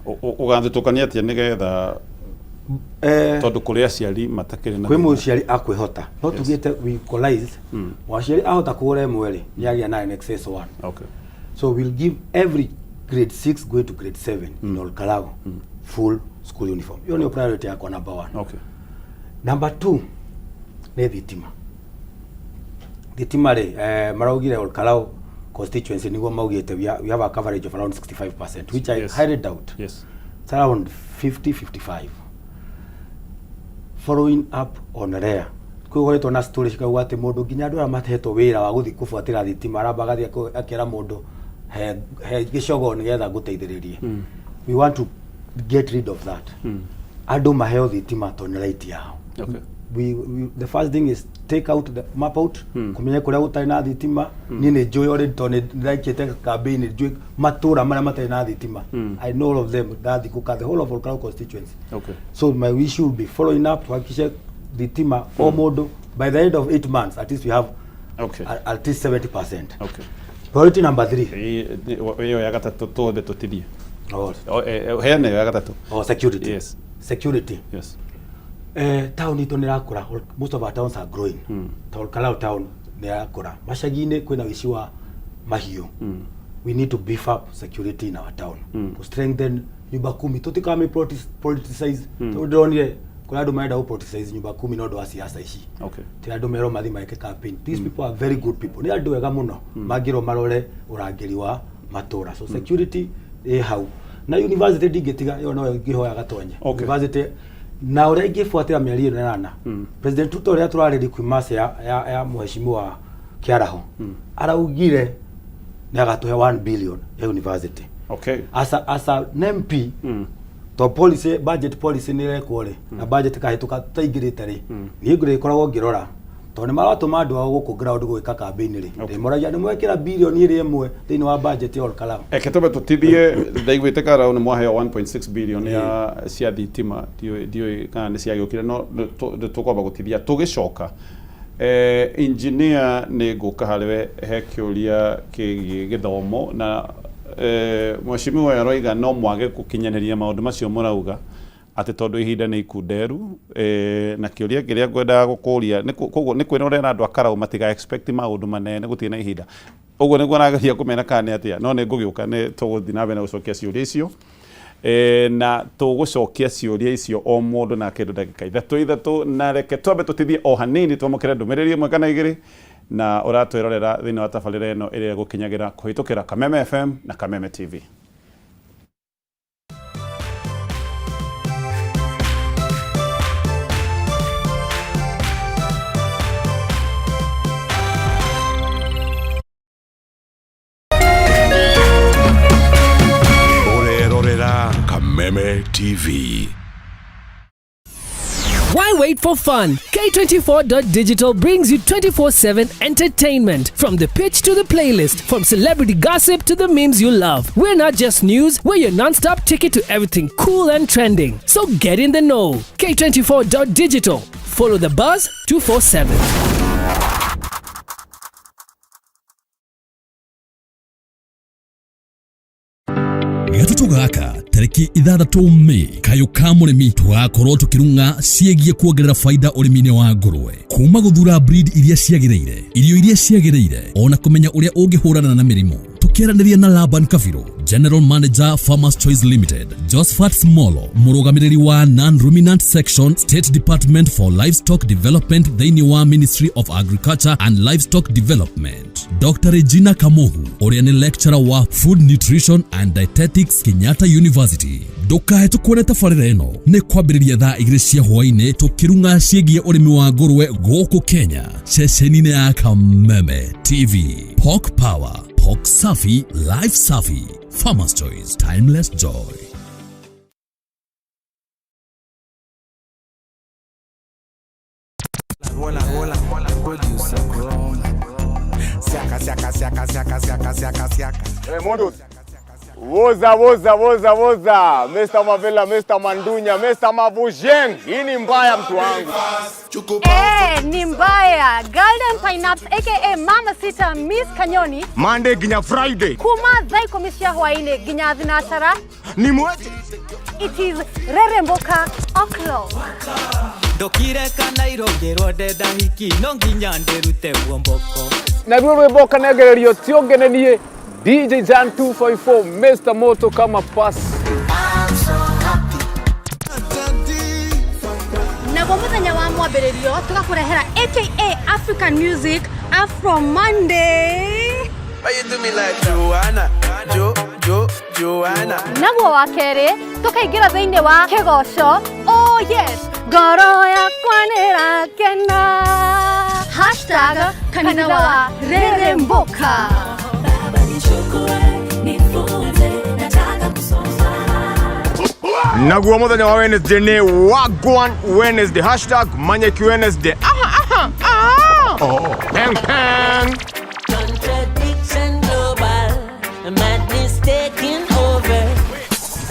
Ũgathutũkania atĩa nĩgetha tondũ kũrĩ aciari matakĩrĩ na kwĩ thĩna. Mũciari akwĩhota no tugĩte we equalize. Mũciari ahota kũgũra ĩmwe rĩ, nĩ agĩa na in excess one. So we'll give every grade 6 going to grade 7 in Olkalau full school uniform. Hiyo ndio priority yakwa number one. Number two nĩ thitima. Thitima rĩ, maraugire Olkalau constituency niguo maugĩte we have a coverage of around 65%, which I highly doubt. It's around 50 55. Following up on REA, kwĩ na story cikauga atĩ mũndũ nginya andũ arĩa mahetwo wĩra wa gũthiĩ kũbuatĩra thitima aramba agathiĩ akera mũndũ he gĩcogo nĩgetha ngũteithĩrĩrie. We want to get rid of that. Andũ maheo thitima tondũ nĩ right yao. The first thing is take out the map out, kũmenya kũrĩa gũtarĩ na thitima. Niĩ nĩ njũĩ already tondũ nĩ ndĩraikĩte campaign, nĩ njũĩ matũra marĩa matarĩ na thitima. I know all of them. Ndathiĩ kũka the whole of Olkalau constituency. So my wish will be following up tuhakikishe thitima o mũndũ by the end of 8 months, at least we have at least 70%. Priority number 3. Ĩyo ya gatatũ tuothe tũtirie. Oh, Heana ĩyo ya gatatũ. Oh, security. Yes. Security. Town itũ nĩ ĩrakũra. Most of our towns are growing. Ta Olkalou town nĩ ĩrakũra. Macagi-inĩ kwĩna ũici wa mahiũ. We need to beef up security in our town, to strengthen nyumba kumi. Tũtikame politicize, tondũ ndĩronire kũrĩ andũ marenda gũ politicize nyumba kumi nĩ ũndũ wa siasa ici. Ti andũ merwo mathiĩ meke campaign. These people are very good people, nĩ andũ ega mũno, mangĩrwo marore ũrangĩri wa matũra. So security ĩ hau. Na university ndingĩtiga, ĩyo noyo ingĩhoya gatonye. University na ũrĩa ingĩbuatĩra mĩeri ĩno ĩnana, President Ruto ũrĩa tũrarĩri kwimase ya mheshimiwa Kĩaraho, araugire nĩ agatũhe 1 billion ya university. As a MP, to policy, budget policy nĩ ĩrekwo rĩ, na budget kahĩtũka tũtaingĩrĩte rĩ, niĩ ngũrĩkoragwo ngĩrora, tondũ nĩ maratũma andũ ao gũkũ ground gwĩka campaign rĩ, ndĩmoragia nĩ mwekĩra bilioni ĩrĩa ĩmwe thĩinĩ wa budget ya Olkalau? Eke tũbe tũtithie. Ndaiguĩte Karau nĩ mwaheo 1.6 billion ya cia thitima, ndiũĩ kana nĩ ciagĩũkire, no nĩ tũkwamba gũtithia. Tũgĩcoka, engineer, nĩ ngũka harĩwe he kĩũria kĩgiĩ gĩthomo, na mheshimiwa ũyũ aroiga no mwage gũkinyanĩria maũndũ macio mũrauga atĩ tondũ ihinda nĩ ikunderu, na kĩũria kĩrĩa ngwendaga gũkũria nĩ koguo nĩ kwĩrorera andũ a Karau matiga expect maũndũ manene, gũtirĩ na ihinda. Ũguo nĩguo arageria kũmera kana nĩ atĩa? No nĩ ngũgĩũka, nĩ tũgũthiĩ na mbere na gũcokia ciũria icio, na tũgũcokia ciũria icio o mũndũ na kĩndũ ndagĩka ithatũ ithatũ. Na reke twambe tũtithie o hanini, twamũkĩre ndũmĩrĩri ĩmwe kana igĩrĩ. Na ũratwĩrorera thĩinĩ wa tabarĩra ĩno ĩrĩa ĩgũkinyagĩra kũhĩtũkĩra Kameme FM na Kameme TV. Ũrerorera Kameme TV. Why wait for fun? K24.digital brings you 24/7 entertainment. From the pitch to the playlist, from celebrity gossip to the memes you love. We're not just news, we're your non stop ticket to everything cool and trending. So get in the know. K24.digital. Follow the buzz 247. Gatatũ gaka tarĩki 6 Mĩĩ, kayũ ka mũrĩmi, tũgakorwo tũkĩrung'a ciĩgiĩ kuongerera baida ũrĩmi-inĩ wa ngũrwe, kuma gũthura breed iria ciagĩrĩire, irio iria ciagĩrĩire, ona kũmenya ũrĩa ũngĩhũrana na mĩrimũ. Tũkĩaranĩria na Laban Kabiro, General Manager, Farmers Choice Limited, Josephat Smolo, mũrũgamĩrĩri wa Non-Ruminant Section, State Department for Livestock Development thĩinĩ wa Ministry of Agriculture and Livestock Development, Dr. Regina Kamohu, ũrĩa nĩ lecturer wa Food Nutrition and Dietetics, Kenyatta University. Ndũkahetũkwo nĩ tabarĩra ĩno, nĩ kwambĩrĩria thaa 2 cia hwaĩ-inĩ, tũkĩrung'a ciĩgiĩ ũrĩmi wa ngũrwe gũkũ Kenya, ceceni-inĩ ya Kameme TV. Pork Power, Pork Safi, Life Safi, Farmers Choice, Timeless Joy. Hola, hola, hola, producer Crown. Siaka, siaka, siaka, siaka, siaka, siaka, siaka. Raymond. Woza, woza, woza, woza. Mr. Mavela, Mr. Mandunya, Mr. Mavujeng. Hii ni mbaya, mtu wangu. Eh, ni mbaya. Golden Pineapps aka Mama Sita Miss Kanyoni. Monday ginya Friday. Kuma thaa 10 cia hwaĩ-inĩ nginya thinacara. Ni mweje. It is Reremboka O'clock. Ndokire kana irongĩrwo ndenda hiki no nginya ndĩrute guomboko. Naruo rwĩmbo ũkanengererio ti ũngĩ nĩ niĩ DJ Jan 254, Mr Moto kama pass. Naguo mũthenya wa mwambĩrĩrio tũgakũrehera aka African Music Afro Monday. Why you do me like Joanna? Jo, Jo, Joanna. Naguo wa kerĩ tũkaingĩra thĩinĩ wa kĩgoco, oh yes, ngoro yakwa nĩrakena, #kanitha wa reremboka. Baba nichukue, nifunze, nataka kusoma. Naguo muthenya wa Wednesday nĩ Wagwan Wednesday. #Manyeki Wednesday. Aha, aha, aha. Oh. Peng, peng. Contradiction global, madness taking over.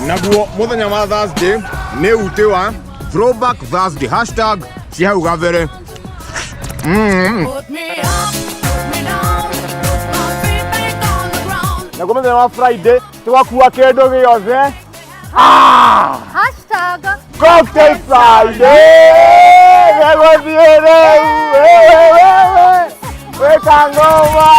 Naguo muthenya wa Thursday nĩ utĩ wa Throwback Thursday. #Cia hau gabere. Put me up, put me down, put my feet back on the ground. Naguo muthenya wa Friday tũgakua kĩndũ gĩothe. Ah! Hashtag Cocktail Friday! Gegũthiĩ rĩu! Wewe! Wĩka ngoma!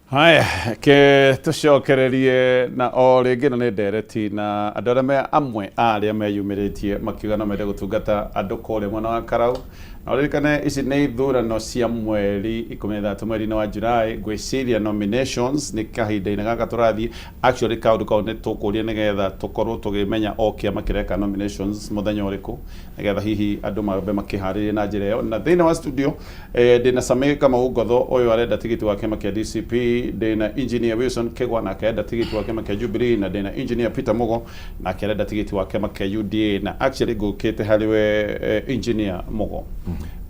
Haya, ke tũcokererie na o rĩngĩ na nĩ ndereti na andũ arĩa me amwe a arĩa meyumĩrĩtie makiuga no mende gũtungata andũ kũrĩa mwena wa Karau. Na ũririkane ici nĩ ithurano cia mweri 13 mweri-inĩ wa July. Ngwĩciria nominations nĩ kahinda-inĩ gaka tũrathiĩ. Actually kaũndũ kau nĩ tũkũria nĩgetha tũkorwo tũkĩmenya o kĩama kĩreka nominations mũthenya ũrĩkũ nĩgetha hihi andũ mambe makĩharĩrie na njĩra ĩyo. Na thĩinĩ wa studio ndĩna Sammy Kamau Ngotho ũyũ arenda tigiti wa kĩama kĩa DCP, ndĩna Engineer Wilson Kĩgwa nake arenda tigiti wa kĩama kĩa Jubilee, na ndĩna Engineer Peter Mugo nake arenda tigiti wa kĩama kĩa UDA. Na actually ngũkĩte harĩ we Engineer Mugo,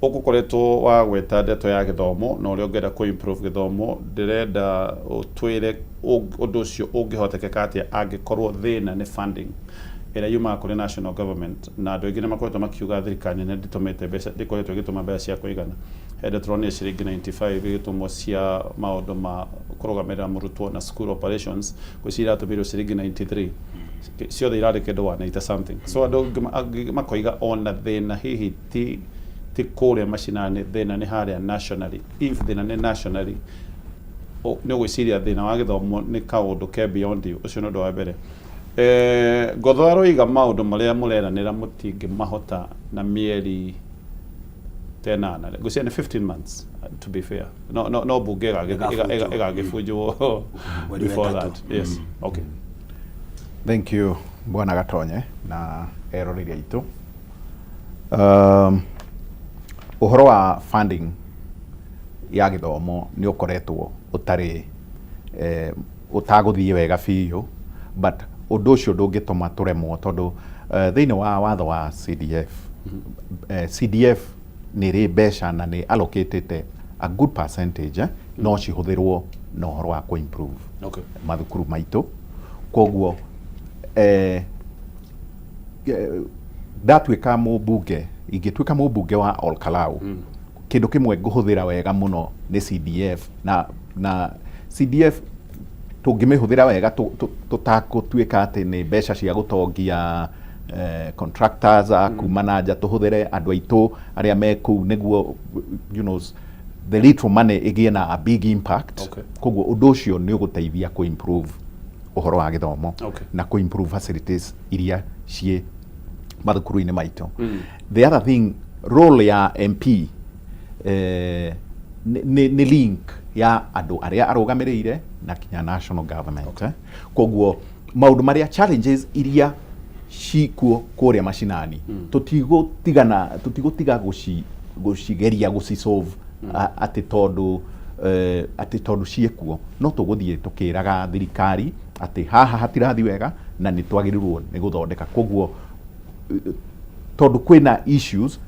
ũgũkoretwo wagweta ndeto ya gĩthomo na ũrĩa ũngĩenda kũ improve gĩthomo. Ndĩrenda ũtwĩre ũndũ ũcio ũngĩhotekeka atĩa angĩkorwo thĩna nĩ funding ĩrĩa yumaga kũrĩ national government, na andũ aingĩ nĩ makoretwo makiuga thirikari nene ndĩtũmĩte mbeca, ndĩkoretwo ĩgĩtũma mbeca cia kũigana. He ndĩ tũronire ciringi 95 igĩtũmwo cia maũndũ ma kũrũgamĩrĩra mũrutwo na school operations, ngwĩciria iratũmĩirwo ciringi 93, ciothe irarĩ kĩndũ 180 something. So andũ angĩ makoiga ona thĩna hihi ti kũrĩa macinani, thĩna nĩ harĩa nationally. If thĩna nĩ nationally, nĩ ũgwĩciria thĩna wa gĩthomo nĩ kaũndũ ke beyond you. Ũcio nĩ ũndũ wa mbere. Ngotho aroiga maũndũ marĩa mũreranĩra mũtingĩmahota na mĩeri ta ĩnana, ngwĩciria nĩ 15 months to be fair. No bunge ĩgagĩbunjwo before that. Yes, okay. Thank you Bwana Gatonye na eroreri aitũ. Ũhoro wa funding ya gĩthomo nĩ ũkoretwo ũtarĩ ũtagũthiĩ wega biũ, but ũndũ ũcio ndũngĩtũma tũremwo tondũ thĩinĩ wa watho wa CDF, CDF nĩ ĩrĩ mbeca na nĩ allocatĩte a good percentage, no cihũthĩrwo na ũhoro wa kũ improve mathukuru maitũ. Koguo ndatuĩka mũmbunge, ingĩtuĩka mũmbunge wa Olkalau, kĩndũ kĩmwe ngũhũthĩra wega mũno nĩ CDF, na CDF tũngĩmĩhũthĩra wega tũtagũtuĩka atĩ nĩ mbeca cia gũtongia contractors a kuma na nja, tũhũthĩre andũ aitũ arĩa me kũu nĩguo the little money ĩgĩe na a big impact. Koguo ũndũ ũcio nĩ ũgũteithia kũ improve ũhoro wa gĩthomo na kũ improve facilities iria ciĩ mathukuru-inĩ maitũ. The other thing, role ya MP nĩ link ya andũ arĩa arũgamĩrĩire na kinya national government. Koguo maũndũ marĩa challenges iria cikuo kũrĩa macinani, tũtigũtigana, tũtigũtiga gũcigeria gũcisolve atĩ tondũ atĩ tondũ ciĩkuo, no tũgũthiĩ tũkĩraga thirikari atĩ haha hatirathi wega na nĩ twagĩrĩirwo nĩ gũthondeka. Koguo tondũ kwĩna issues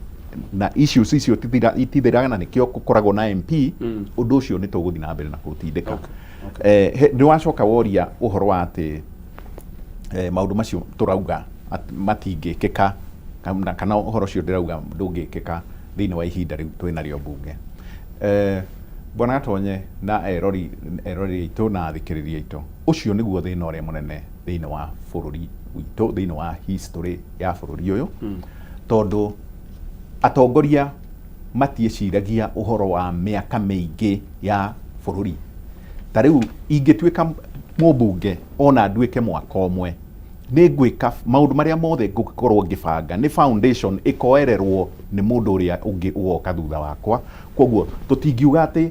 na issues icio itithiraga na nĩkĩo gũkoragwo na MP, ũndũ ũcio nĩ tũgũthiĩ na mbere na kũũtindĩka. Nĩ wacoka woria ũhoro wa atĩ maũndũ macio tũrauga matingĩkĩka kana ũhoro ũcio ndĩrauga ndũngĩkĩka thĩinĩ wa ihinda rĩu twĩnarĩo mbunge. Bwana Gatonye na erori aitũ na athikĩrĩria aitũ, ũcio nĩguo thĩna ũrĩa mũnene thĩinĩ wa bũrũri witũ, thĩinĩ wa history ya bũrũri ũyũ, tondũ atongoria matiĩciragia ũhoro wa mĩaka mĩingĩ ya bũrũri. Ta rĩu ingĩtuĩka mũmbunge ona nduĩke mwaka ũmwe, nĩ ngwĩka maũndũ marĩa mothe ngũkorwo ngĩbanga nĩ foundation ĩkoererwo nĩ mũndũ ũrĩa ũngĩ ũgoka thutha wakwa. Koguo tũtingiuga atĩ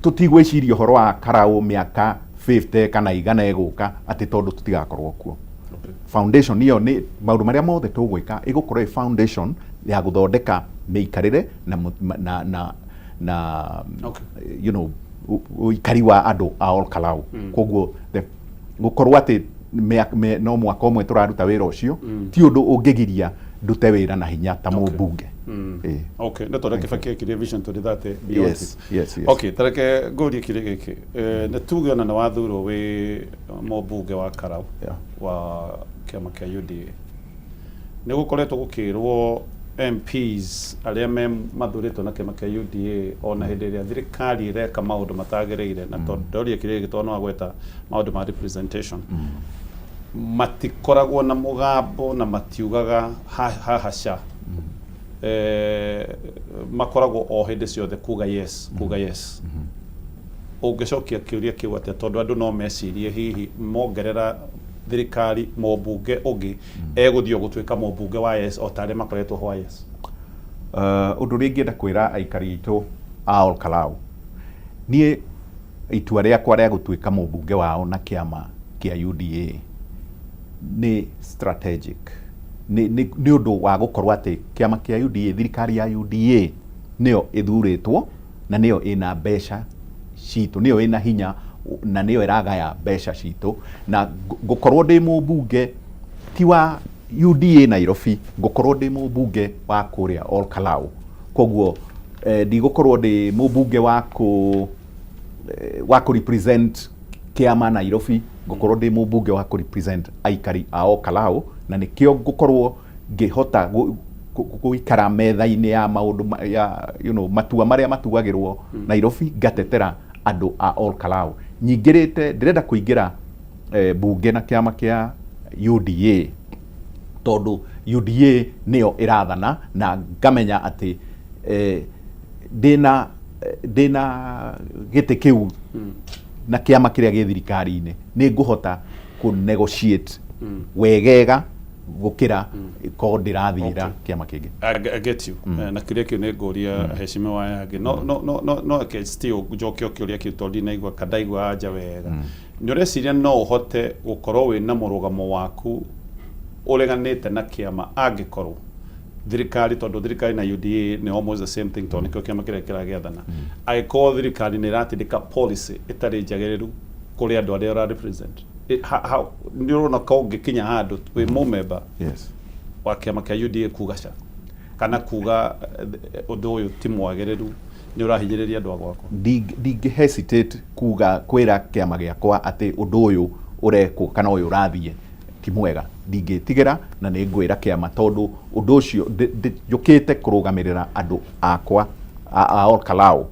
tũtigwĩciria ũhoro wa Karau mĩaka 50 kana igana ĩgũka atĩ tondũ tũtigakorwo kuo. Foundation ĩyo nĩ maũndũ marĩa mothe tũgwĩka ĩgũkorwo ĩ foundation ya gũthondeka mĩikarĩre na ũikari wa andũ a Olkalau. Koguo gũkorwo atĩ no mwaka ũmwe tũraruta wĩra ũcio ti ũndũ ũngĩgiria ndute wĩra na hinya ta mũmbunge. Ĩĩ. Okay, nĩ tondũ Kibaki ekire Vision 2030 beyond Yes, yes, yes. Okay, tareke ngũrie kĩũria gĩkĩ. Eh, nĩ tuge ona nĩ wathurwo wĩ mũmbunge wa Karau wa kĩama kĩa UDA. Nĩ gũkoretwo gũkĩrwo MPs arĩa me mathurĩtwo na kĩama kĩa UDA ona hĩndĩ ĩrĩa thirikari ĩreka maũndũ matagĩrĩire na tondũ ndoria kĩũria gĩkĩ tondũ nĩ wagweta maũndũ ma representation matikoragwo na mũgambo na matiugaga haha ca eh, makoragwo o hĩndĩ ciothe kuga yes kuga yes ũngĩcokia kĩũria kĩu atĩa tondũ andũ no mecirie hihi mongerera thirikari mũmbunge ũngĩ egũthiĩ o gũtuĩka mũmbunge wa yes o ta arĩa makoretwo ho a yes Ũndũ ũrĩa ingĩenda kwĩra aikari aitũ a Ol Kalou, niĩ itua rĩakwa rĩa gũtuĩka mũmbunge wao na kĩama kĩa UDA nĩ strategic. Nĩ, nĩ, nĩ ũndũ wa gũkorwo atĩ kĩama kĩa UDA, thirikari ya UDA nĩyo ĩthurĩtwo na nĩyo ĩna mbeca citũ, nĩyo ĩna hinya na nĩyo ĩragaya mbeca citũ, na ngũkorwo ndĩ mũmbunge ti wa UDA Nairobi, ngũkorwo ndĩ mũmbunge wa kũrĩa Ol Kalou. Koguo eh, ndigũkorwo ndĩ mũmbunge wa kũ eh, wa kũ represent kĩama Nairobi, ngũkorwo ndĩ mũmbunge wa kũ represent aikari a Ol Kalou, na nĩkĩo ngũkorwo ngĩhota gũikara metha-inĩ ya maũndũ ya you know, matua marĩa matuagĩrwo Nairobi, ngatetera andũ a Ol Kalou. Nyingĩrĩte, ndĩrenda kũingĩra eh, bunge na kĩama kĩa UDA tondũ UDA nĩyo ĩrathana na ngamenya atĩ eh, ndĩna ndĩna gĩtĩ kĩu na kĩama kĩrĩa gĩ thirikari-inĩ nĩ ngũhota kũ negotiate wegega gũkĩra korwo ndĩrathira kĩama kĩngĩ. I get you. Eh, na kĩũria kĩu nĩ ngũria heshimiwa aya angĩ no no no no no reke still njoke o kĩũria kĩu tondũ ndinaigua ka ndaigua anja wega nĩ ũreciria no ũhote gũkorwo wĩna mũrũgamo waku ũreganĩte na kĩama angĩkorwo thirikari tondũ thirikari na UDA nĩ almost the same thing tondũ nĩkĩo kĩama kĩrĩa kĩragĩathana angĩkorwo thirikari nĩ ĩratindĩka policy ĩtarĩ njagĩrĩru kũrĩ andũ arĩa ũra represent nĩ ũrona ka ũngĩkinya handũ wĩ mũmemba Yes. wa kĩama kĩa UDA kuga ca kana kuga ũndũ ũyũ ti mwagĩrĩru nĩ ũrahinyĩrĩria andũ a gwakwa? Ndingĩ hesitate kuga kwĩra kĩama gĩakwa atĩ ũndũ ũyũ ũrekwo kana ũyũ ũrathiĩ ti mwega. Ndingĩtigĩra na nĩ ngwĩra kĩama tondũ ũndũ ũcio njũkĩte kũrũgamĩrĩra andũ akwa a Ol Kalou.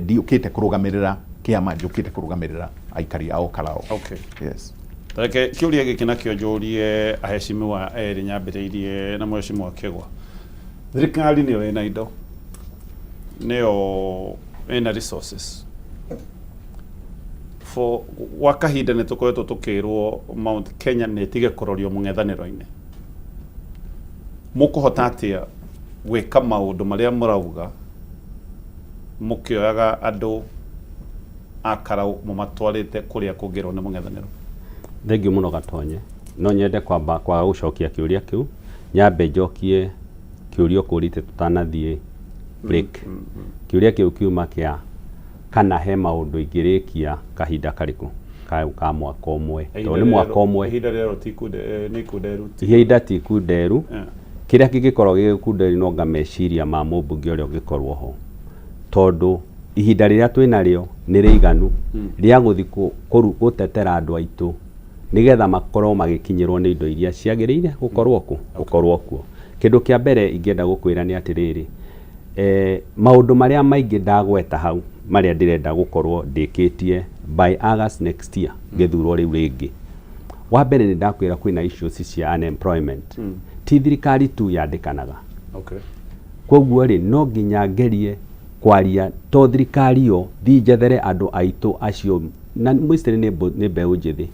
Ndiũkĩte kũrũgamĩrĩra kĩama, njũkĩte kũrũgamĩrĩra aikari a Ol Kalou. Okay. Yes. Reke kĩũria gĩkĩ nakĩo njũrie aheshimiwa erĩ nyambĩrĩirie na mheshimiwa Kĩgwa. Thirikari nĩyo ĩna indo, nĩyo ĩna resources. For gwa kahinda nĩ tũkoretwo tũkĩrwo Mount Kenya nĩ ĩtige kũrorio mũng'ethanĩro-inĩ. Mũkũhota atĩa gwĩka maũndũ marĩa mũrauga mũkĩoyaga andũ a Karau mũmatwarĩte kũrĩa kũngĩrwo nĩ mũng'ethanĩro? Thengiũ mũno Gatonye. No nyende kwamba kwaga gũcokia kĩũria kĩu, nyambe njokie kĩũria ũkũrĩte tũtanathiĩ break. Kĩũria kĩu kiuma kĩa kana he maũndũ ingĩrĩkia kahinda karĩkũ ka, ka mwaka ũmwe. Tondũ nĩ mwaka ũmwe. Ihinda rĩero ti nĩ ikunderu. Ihinda ti ikunderu. Kĩrĩa kĩngĩkorwo gĩ gĩkunderu no anga meciria ma mũmbunge ũrĩa ũngĩkorwo ho. Tondũ ihinda rĩrĩa twĩ narĩo nĩ rĩiganu rĩa gũthiĩ gũtetera andũ aitũ nĩgetha makorwo magĩkinyĩrwo nĩ indo iria ciagĩrĩire gũkorwo kũ? Gũkorwo kuo. Kĩndũ kĩa mbere ingĩenda gũkwĩra nĩ atĩrĩrĩ, maũndũ marĩa maingĩ ndagweta hau marĩa ndĩrenda gũkorwo ndĩkĩtie by August next year ngĩthurwo rĩu rĩngĩ. Wa mbere nĩ ndakwĩra kwĩna issues cia unemployment. Ti thirikari tu yandĩkanaga. Kwoguo rĩ, no nginya ngerie kwaria to thirikari yo, thiĩ njethere andũ aitũ acio, na mostly nĩ mbeũ njĩthĩ.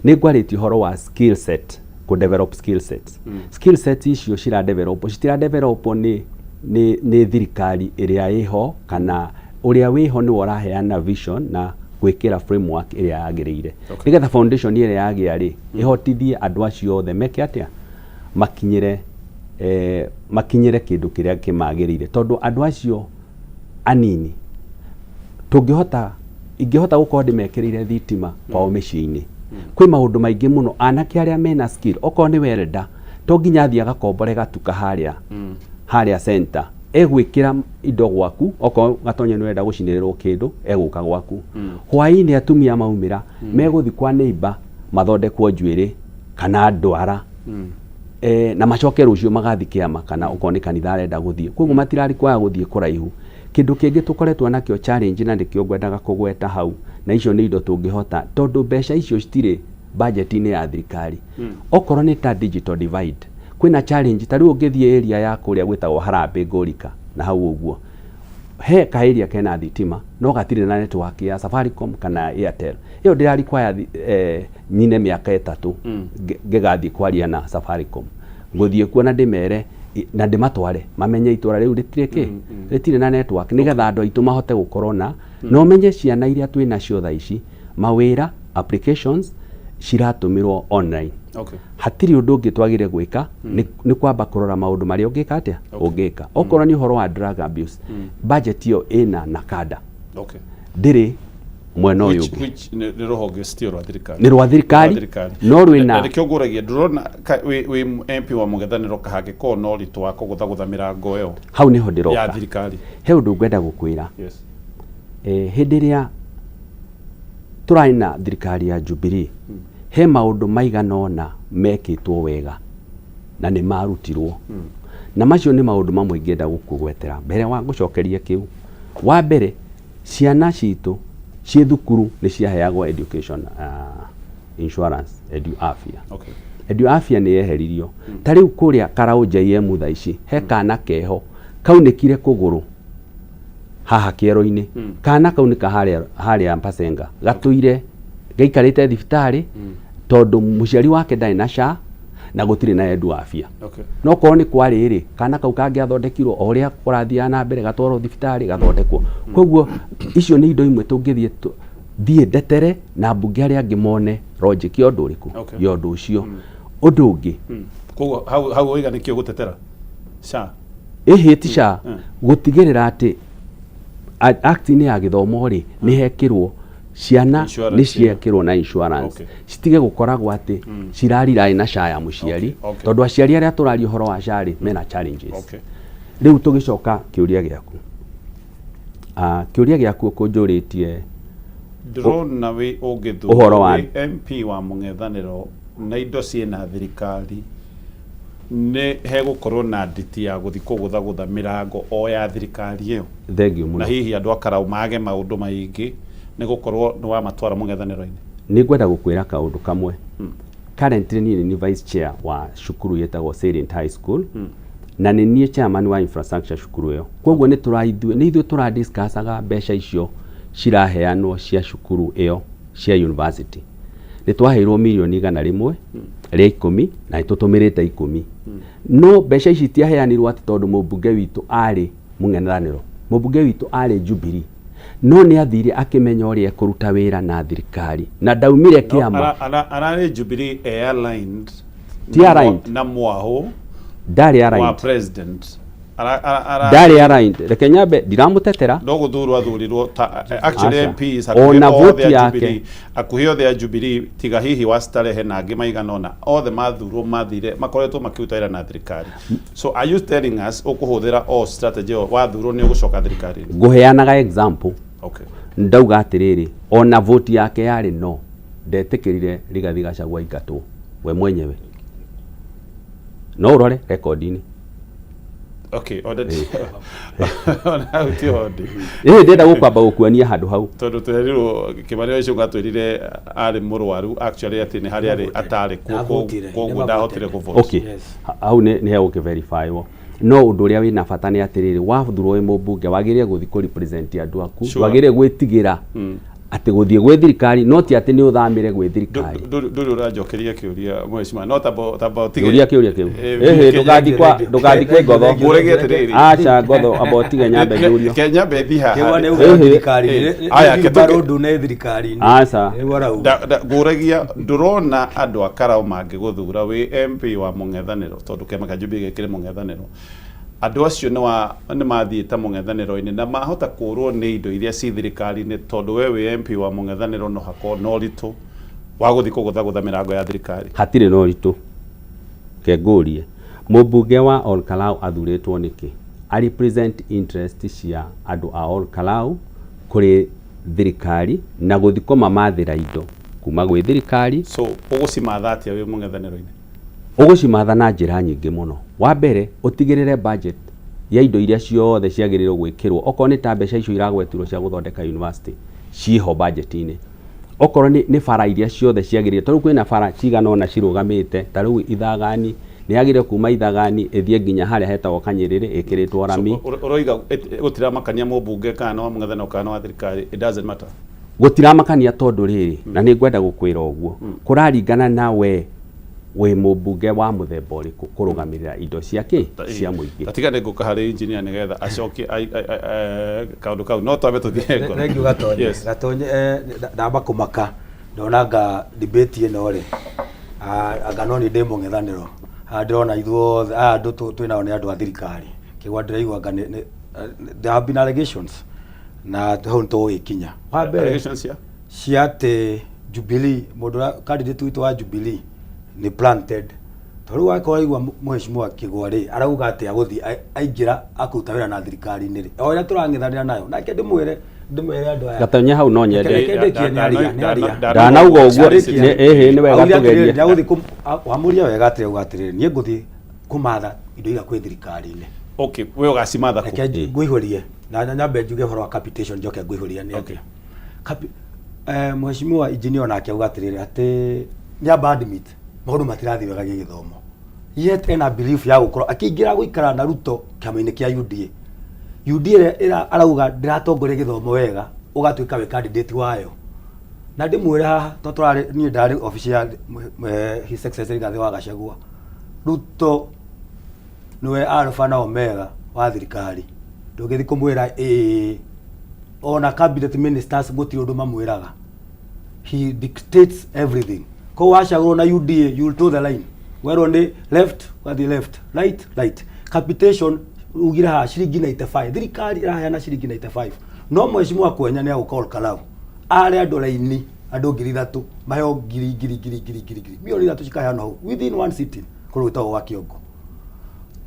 Nĩ ngwarĩtie ũhoro wa skill set, kũ develop skill sets. Skill sets icio cira develop, citira develop nĩ nĩ thirikari ĩrĩa ĩho kana ũrĩa wĩho nĩwe ũraheana vision na gwĩkĩra framework ĩrĩa yagĩrĩire. Nĩgetha foundation ĩrĩa yagĩa rĩ, ĩhotithie andũ acio othe meke atĩa? Makinyĩre makinyĩre kĩndũ kĩrĩa kĩmagĩrĩire. Tondũ andũ acio anini tũngĩhota, ingĩhota gũkorwo ndĩmekĩrĩire thitima kwao mĩciĩ-inĩ, kwĩ maũndũ maingĩ mũno anake arĩa mena skill, okorwo nĩ welder, to nginya athiĩ agakombore gatuka harĩa Harĩa center egwĩkĩra indo gwaku, okorwo Gatonye nĩ ũrenda gũcinĩrĩrwo kĩndũ, egũka gwaku. Hwaĩ-inĩ atumia maumĩra, megũthiĩ kwa neighbor mathondekwo njuĩrĩ kana ndwara. Na macoke rũciũ magathiĩ kĩama kana okorwo nĩ kanitha arenda gũthiĩ. Koguo matira require gũthiĩ kũraihu. Kĩndũ kĩngĩ tũkoretwo nakĩo challenge na nĩkĩo ngwendaga kũgweta hau, na icio nĩ indo tũngĩhota, tondũ mbeca icio citirĩ budget-inĩ ya thirikari. Okorwo nĩ ta digital divide, kwĩna challenge, ta rĩu ũngĩthiĩ area ya kũrĩa gwĩtagwo Harambee Ngũrika na hau ũguo, he ka area kena thitima no gatirĩ na network ya Safaricom kana Airtel. Ĩyo ndĩra require nyine mĩaka 3 ngĩgathiĩ kwaria na Safaricom. Ngũthiĩ kuo na ndĩmere na ndĩmatware mamenye itũra rĩu rĩtirĩ kĩ, rĩtirĩ na network, nĩgetha andũ aitũ mahote gũkorwo na na ũmenye ciana iria twĩ nacio thaa ici, mawĩra applications ciratũmĩrwo online. Hatirĩ ũndũ ũngĩ twagĩrĩire gwĩka, nĩ kwamba kũrora maũndũ marĩa ũngĩka atĩa, ũngĩka. Okorwo nĩ ũhoro wa drug abuse, budget ĩyo ĩna NACADA. Ndĩrĩ mwena ũyũ ũngĩ. Which nĩ rũhonge still rwa thirikari. Nĩ rwa thirikari, no rwĩna Na nĩkĩo ngũragia, ndũrona wĩ MP wa mũng'ethanĩro kahangĩkorwo na ũritũ wa kũgũthagũtha mĩrango ĩyo Hau nĩho ndĩroka. ya thirikari. He ũndũ ngwenda gũkwĩra. Hĩndĩ ĩrĩa tũrarĩ na thirikari ya Jubilee, he maũndũ maigana ũna mekĩtwo wega na nĩ marutirwo. Na macio nĩ maũndũ mamwe ingĩenda gũkũgwetera mbere wa ngũcokeria kĩu. Wa mbere, ciana citũ ciĩ thukuru nĩ ciaheagwo education insurance, Edu Afya. Edu Afya nĩ yeheririo. Ta rĩu kũrĩa Karau JM thaa ici, he kana keho kaunĩkire kũgũrũ haha kĩero-inĩ. Kana kau nĩ ka harĩa Mpasenga, gatũire gaikarĩte thibitarĩ tondũ mũciari wake ndarĩ na SHA na gũtirĩ na Edu Afya. No korwo nĩ kwarĩ rĩ, kana kau kangĩathondekirwo o ũrĩa kũrathiaga na mbere, gatwarwo thibitarĩ gathondekwo. Koguo icio nĩ indo imwe tũngĩthiĩ thiĩ ndetere na mbunge arĩa angĩ mone logic ya ũndũ ũrĩkũ, ya ũndũ ũcio. Ũndũ ũngĩ. Koguo hau waiga nĩkĩo gũtetera SHA? Ĩhĩ, ti SHA, gũtigĩrĩra atĩ act-inĩ ya gĩthomo rĩ, nĩ hekĩrwo ciana Insurance, nĩ ciekĩrwo na insurance. Citige gũkoragwo atĩ cirariraĩ na SHA ya mũciari, tondũ aciari arĩa tũraria ũhoro wa SHA rĩ, mena challenges. Rĩu tũgĩcoka kĩũria gĩaku. Kĩũria gĩaku ũkũnjũrĩtie Ndĩrona wĩ ũngĩthurwo ũhoro wa wĩ MP wa mũng'ethanĩro na indo ciĩna thirikari, nĩ hegũkorwo na nditi ya gũthiĩ kũgũthagũtha mĩrango o ya thirikari ĩyo. Thengiũ mũno. Na hihi andũ a Karau mage maũndũ maingĩ nĩ gũkorwo nĩ wamatwara mũng'ethanĩro-inĩ. Nĩ ngwenda gũkwĩra kaũndũ kamwe. Currently niĩ nĩ niĩ vice chair wa cukuru ĩtagwo Salient High School, na nĩ niĩ chairman wa infrastructure cukuru ĩyo. Koguo nĩ tũra ithuĩ, nĩ ithuĩ tũra discussaga mbeca icio ciraheanwo cia cukuru ĩyo cia university. Nĩ twaheirwo mirioni 110 na nĩ tũtũmĩrĩte 10. No mbeca ici itiaheanirwo atĩ tondũ mũmbunge witũ arĩ mũng'ethanĩro. Mũmbunge witũ arĩ Jubilee. No nĩ athire akĩmenya ũrĩa ekũruta wĩra na thirikari na ndaumire No, kĩama. Ararĩ Jubilee aligned Ti aligned. na mwahũ Ndarĩ wa aligned. president. Ndarĩ aligned. Reke nyambe ndiramũtetera. No gũthurwo athurirwo ta actually Aca. MPs Ona hakuhĩ vote othe a yake. Jubilee, hakuhĩ othe a Jubilee tiga hihi wa Starehe na angĩ maigana ũna, othe mathurwo mathire makoretwo makĩruta wĩra na thirikari. So are you telling us ũkũhũthĩra o strategy ĩyo wathurwo nĩ ũgũcoka thirikari-inĩ? Ngũheanaga example. Ndauga atĩrĩrĩ, ona vote yake yarĩ no, ndetĩkĩrire Rigathi Gachagua aingatwo we mwenyewe. No ũrore rekondi-inĩ. Okay, ona hau ti ho ndĩ. Ĩĩ, ndĩrenda gũkwamba gũkuonia handũ hau. Tondũ twerirwo Kĩmani wa Ichung'wa atwĩrire arĩ mũrwaru actually atĩ nĩ harĩa arĩ atarĩ kuo Ndavotire, koguo never ndahotire voted. kũvote. Okay. Hau nĩ hegũkĩ verify-wo. No ũndũ ũrĩa wĩna bata nĩ atĩrĩrĩ, wathurwo wĩ mũmbunge wagĩrĩire gũthiĩ kũ represent andũ aku. Wagĩrĩire gwĩtigĩra atĩ gũthiĩ gwĩ thirikari, no ti atĩ nĩ ũthamĩre gwĩ thirikari. Ndũrĩ ũranjokeria kĩũria mheshimiwa, no tamba ũtige. Kĩũria kĩũria kĩu. Ĩhĩ, ndũgathiĩ kwĩ ngotho. Ngũrĩgie atĩrĩrĩ. Aca ngotho, amba ũtige nyambe njũrio. Ke nyambe thiĩ haha. Kĩwa nĩ Ĩhĩ. uga thirikari-inĩ. Aya, Nĩ ke wheelbarrow ndune thirikari-inĩ. Aca. Nĩguo arauga. Ngũragia ndũrona andũ a Karau mangĩgũthura wĩ MP wa mũng'ethanĩro, tondũ kĩama kĩa Jubilee gĩkĩrĩ mũng'ethanĩro. Andũ acio nĩ mathiĩte mũng'ethanĩro-inĩ na mahota kũrwo nĩ indo iria ci thirikari-inĩ tondũ we wĩ MP wa mũng'ethanĩro no hakorwo na ũritũ wa gũthiĩ kũgũthagũtha mĩrango ya thirikari. Hatirĩ na ũritũ. Reke ngũrie. Mũmbunge wa Ol Kalou athurĩtwo nĩkĩ? A represent interest cia andũ a Ol Kalou kũrĩ thirikari na gũthiĩ kũmamathĩra indo kuma gwĩ thirikari. So ũgũcimatha atĩa wĩ mũng'ethanĩro-inĩ? Ũgũcimatha na njĩra nyingĩ mũno. Wa mbere, ũtigĩrĩre budget ya indo iria ciothe ciagĩrĩirwo gwĩkĩrwo, okorwo nĩ ta mbeca icio iragwetirwo cia gũthondeka university, ciĩho budget-inĩ. Okorwo nĩ bara iria ciothe ciagĩrĩire, ta rĩu kwĩna bara cigana ũna cirũgamĩte, ta rĩu Ithagani, nĩ yagĩrĩire kuma Ithagani ĩthiĩ nginya harĩa hetagwo Kanyĩrĩrĩ ĩkĩrĩtwo rami. So, ũroiga gũtiramakania mũmbunge kana nĩ wa mũng'ethanĩro kana nĩ wa thirikari, it doesn't matter. Gũtiramakania tondũ rĩrĩ, na nĩ ngwenda gũkwĩra ũguo, kũraringana na we wĩ mũmbunge wa mũthemba ũrĩkũ kũrũgamĩrĩra indo cia kĩ cia mũingĩ. Ta tiga nĩ ngũka harĩ engineer nĩgetha acokie kaũndũ kau, no twambe tũthiĩ ngoro. Thank you Gatonye. Yes. Gatonye, ndamba kũmaka ndona anga debate ĩno rĩ, anga no niĩ ndĩ mũng'ethanĩro. Haha ndĩrona ithuothe aya andũ twĩ nao nĩ andũ a thirikari. Kĩgwa ndĩraigua anga nĩ there have been allegations na hau nĩ tũgũgĩkinya. Wa mbere Allegations cia? cia atĩ Jubilee, mũndũ ũrĩa candidate witũ wa Jubilee nĩ planted. Tondũ rĩu wakorwo waigua mũheshimiwa Kĩgwa rĩ, arauga atĩ agũthiĩ aingĩra akũruta wĩra na thirikari-inĩ rĩ, o ĩrĩa tũrang'ethanĩra nayo, nake ndĩmwĩre ndĩmwĩre andũ aya. Gatonye hau no nyende. Reke ndĩkie, nĩ aria, nĩ aria. Ndanauga ũguo, ĩhĩ nĩ wega Augire atĩrĩrĩ, tũgerie. ndagũthiĩ wamũria wega atĩrĩ, auga atĩrĩrĩ, niĩ ngũthiĩ kũmatha indo iria kwĩ thirikari-inĩ. Okay, we ũgacimatha kũ? Reke ngũihũrie, na nyambe njuge ũhoro wa capitation njoke ngũihũrie nĩ atĩa. Mheshimiwa engineer onake auga atĩrĩrĩ, atĩ nĩ amba admit maũndũ matirathiĩ wega gĩgĩthomo. Yet ena belief ya gũkorwo akĩingĩra gũikara na Ruto kĩama-inĩ kĩa UDA. UDA ĩrĩa arauga ndĩratongoria gĩthomo wega, ũgatuĩka wĩ candidate wayo. Na ndĩmwĩre haha, tondũ tũrarĩ, niĩ ndarĩ obici ya His Excellency Rigathĩ wa Gachagua. Ruto nĩwe Alpha na Omega wa thirikari. Ndũngĩthiĩ kũmwĩra ĩĩ, ona cabinet ministers gũtirĩ ũndũ mamwĩraga. He dictates everything. Koguo wacagũrwo na UDA, you will toe the line. Werwo nĩ left, ũgathiĩ left, right, right. Capitation ugire haha ciringi 95. Thirikari ĩraheana ciringi 95. No mheshimiwa Kwenya nĩ agũka Ol Kalou. Are andũ raini, andũ 3,000, maheo ngiri, ngiri, ngiri, ngiri, ngiri, ngiri. Milioni ithatũ cikaheanwo hau within one sitting kũndũ gwĩtagwo gwa Kĩongo.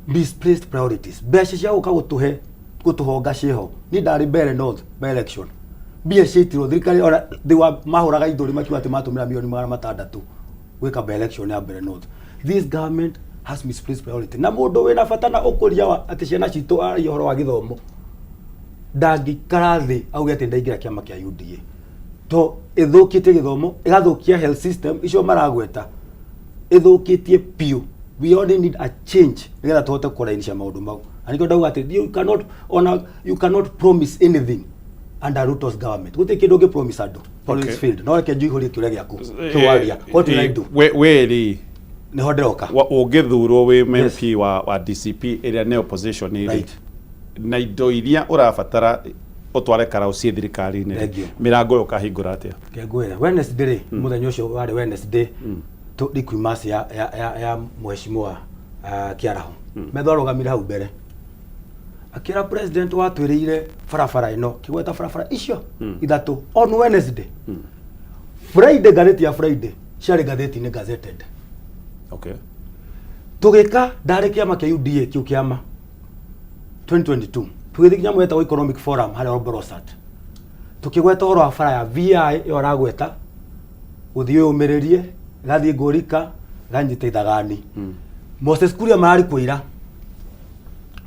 Misplaced priorities. Mbeca cia gũka gũtũhe, gũtũhonga ciĩho. Niĩ ndarĩ Mbeere North by election. Mbia ciaitirwo thirikari ona they were mahũraga ithũri makiuga atĩ matũmĩra milioni magana matandatũ gwĩka by election ya Mbeere North. This government has misplaced priority. Na mũndũ wĩna bata na ũkũria wa atĩ ciana citũ aragia ũhoro wa gĩthomo ndangĩikara thĩ auge atĩ ndaingĩra kĩama kĩa UDA. To ĩthũkĩtie gĩthomo, ĩgathũkia health system icio maragweta, ĩthũkĩtie biũ. We only need a change nĩgetha tũhote kũrainisha maũndũ mau. Na nĩkĩo ndauga atĩ you cannot, ona you cannot promise anything under Ruto's government. Gũtirĩ kĩndũ ũngĩ promise andũ. Tondũ it's failed. No reke njihũrie kĩũria gĩaku. Kĩu waria. What will I do? We rĩ, Nĩho ndĩroka. Ũngĩthurwo wĩ MP wa DCP ĩrĩa nĩ opposition rĩ, na indo iria ũrabatara ũtware Karau ciĩ thirikari-inĩ rĩ, Thank you. mĩrango ĩyo ũkahingũra atĩa? Reke ngwĩre, Wednesday rĩ, mũthenya ũcio warĩ Wednesday, Requiem ya mheshimiwa Kĩaraho. Metho arũgamire hau mbere. Akĩra president watwĩrĩire barabara ĩno, kĩgweta barabara icio ithatũ on Wednesday. Friday, ngathĩti ya Friday ciarĩ ngathĩti-inĩ gazetted. Tũgĩka ndarĩ kĩama kĩa UDA kĩu kĩama 2022. Tũgĩthiĩ nginya mwetagwo Economic Forum harĩa Oborosat. Tũkĩgweta ũhoro wa bara ya VI ĩyo aragweta, gũthiĩ ũmĩrĩrie, ĩgathiĩ Ngũrika, ĩganyita Ithagani. Moses Kuria mararĩ kũira.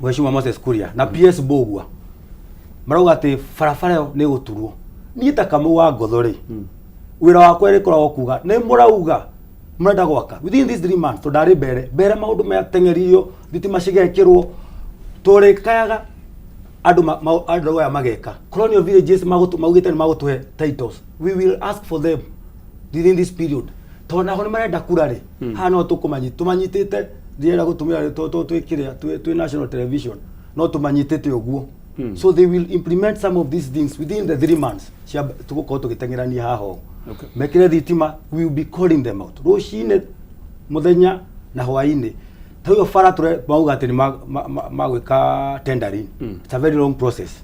Mheshimiwa Moses Kuria na PS Mbugua marauga atĩ barabara ĩyo nĩ ĩgũturwo. Niĩ ta Kamau wa Ngotho rĩ, wĩra wakwa ĩrĩkoragwo kuga nĩ mũrauga mũrenda gwaka within these 3 months, tondũ ndarĩ mbere mbere maũndũ mateng'eririo, thitima cigekĩrwo, tũrĩkayaga andũ andũ aya mageka. Colonial villages maugĩte nĩ magũtũhe titles, we will ask for them within this period, tondũ naho nĩ marenda kura rĩ. Haha no tũkũmanyita, tũmanyitĩte, ndirenda gũtũmĩra twĩ kĩrĩa, twĩ national television, no tũmanyitĩte ũguo. So they will implement some of these things within the 3 months cia tũgũkorwo tũgĩteng'erania haha ũũ. Mekĩre thitima, we will be calling them out rũcinĩ, mũthenya na hwainĩ. Ta ũyũ bara tũre mauga atĩ nĩ magwĩka tendering. It's a very long process.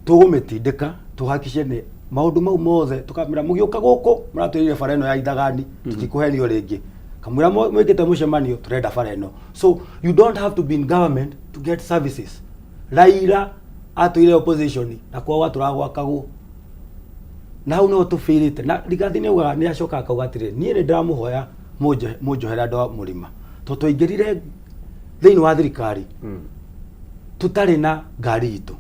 Tũgũmĩtindĩka tũhakice nĩ maũndũ mau mothe, tũkamĩra mũgĩũka gũkũ mũratwĩrire bara ĩno ya Ithagani, tũtikũhenio rĩngĩ. Kamũira mwĩkĩte mũcemanio tũrenda bara ĩno. So you don't have to be in government to get services. Raila atũire opposition na kwao gwatũraga gwakagwo. Na hau niho tũbĩrĩte. Na Rigathi nĩ augaga nĩ acokaga akauga atĩrĩrĩ, niĩ nĩ ndĩramũhoya mũnjohere andũ a mũrĩma. Tondũ twaingĩrire thĩinĩ wa thirikari tũtarĩ na ngari itũ.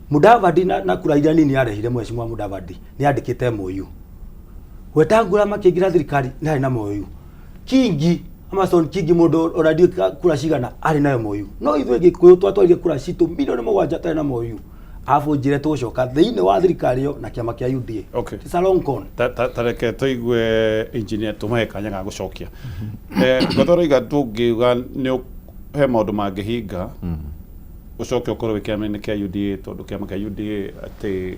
Mudavadi na kura iria nini arehire Mheshimiwa Mudavadi nĩ andĩkĩte MOU. Wetangula makĩingĩra thirikari nĩ arĩ na MOU. Kingi Amason Kingi mũndũ ona ndiũĩ kura cigana arĩ na MOU. No ithuĩ Gĩkũyũ twatwarire kura citũ milioni 7 tũtarĩ na MOU. Arabu njĩre tũgũcoka thĩinĩ wa thirikari ĩyo na kĩama kĩa UDA. It's a long con. Ta reke tũigue engineer tũmahe kanya ga gũcokia. Ngotho ũroiga ndũngiuga nĩ he maũndũ mangĩhinga ũcoke ũkorwo wĩ kĩama-inĩ kĩa UDA tondũ kĩama kĩa UDA atĩ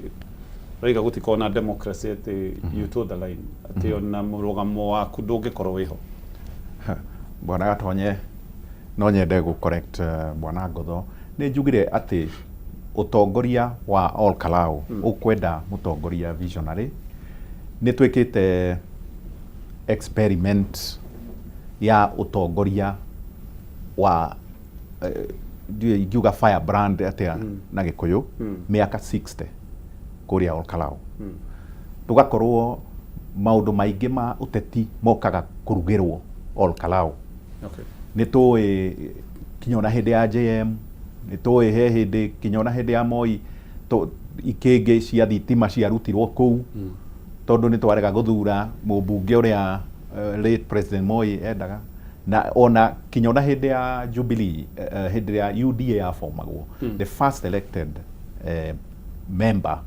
ũroiga gũtikoragwo na democracy atĩ you toe the line atĩ ona mũrũgamo waku ndũngĩkorwo wĩho. Bwana Gatonye, no nyende gũ correct Bwana Ngotho. Nĩ njugire atĩ ũtongoria wa Ol Kalou ũkwenda mũtongoria visionary. Nĩ twĩkĩte experiment ya ũtongoria wa ndiũĩ ingiuga firebrand atĩa na Gĩkũyũ, mĩaka 60 kũrĩa Ol Kalou. Tũgakorwo maũndũ maingĩ ma ũteti mokaga kũrugĩrwo Ol Kalou. Nĩ tũĩ kinya ona hĩndĩ ya JM, nĩ tũĩ he hĩndĩ kinya ona hĩndĩ ya Moi ikĩngĩ cia thitima ciarutirwo kũu tondũ nĩ twarega gũthura mũmbunge ũrĩa late President Moi endaga. Na ona kinya ona hĩndĩ ya Jubilee, hĩndĩ ya UDA yabomagwo, the first elected member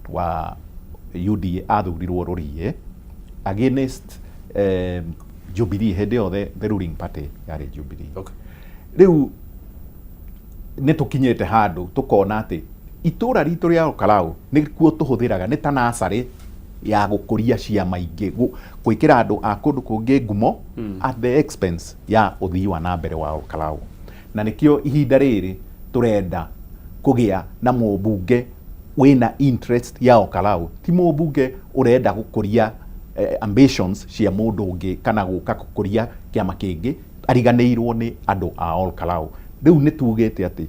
wa UDA athurirwo Rũriĩ against Jubilee hĩndĩ ĩyo the ruling party yarĩ Jubilee. Rĩu nĩ tũkinyĩte handũ tũkona atĩ itũra ritũ rĩa Ol Kalou nĩkuo tũhũthĩraga nĩ ta nursery ya gũkũria ciama ingĩ, gwĩkĩra andũ a kũndũ kũngĩ ngumo at the expense ya ũthii wa na mbere wa Ol Kalou. Na nĩkĩo ihinda rĩrĩ tũrenda kũgĩa na mũmbunge wĩna interest ya Ol Kalou, ti mũmbunge ũrenda gũkũria ambitions cia mũndũ ũngĩ kana gũka gũkũria kĩama kĩngĩ ariganĩirwo nĩ andũ a Ol Kalou. Rĩu nĩ tugĩte atĩ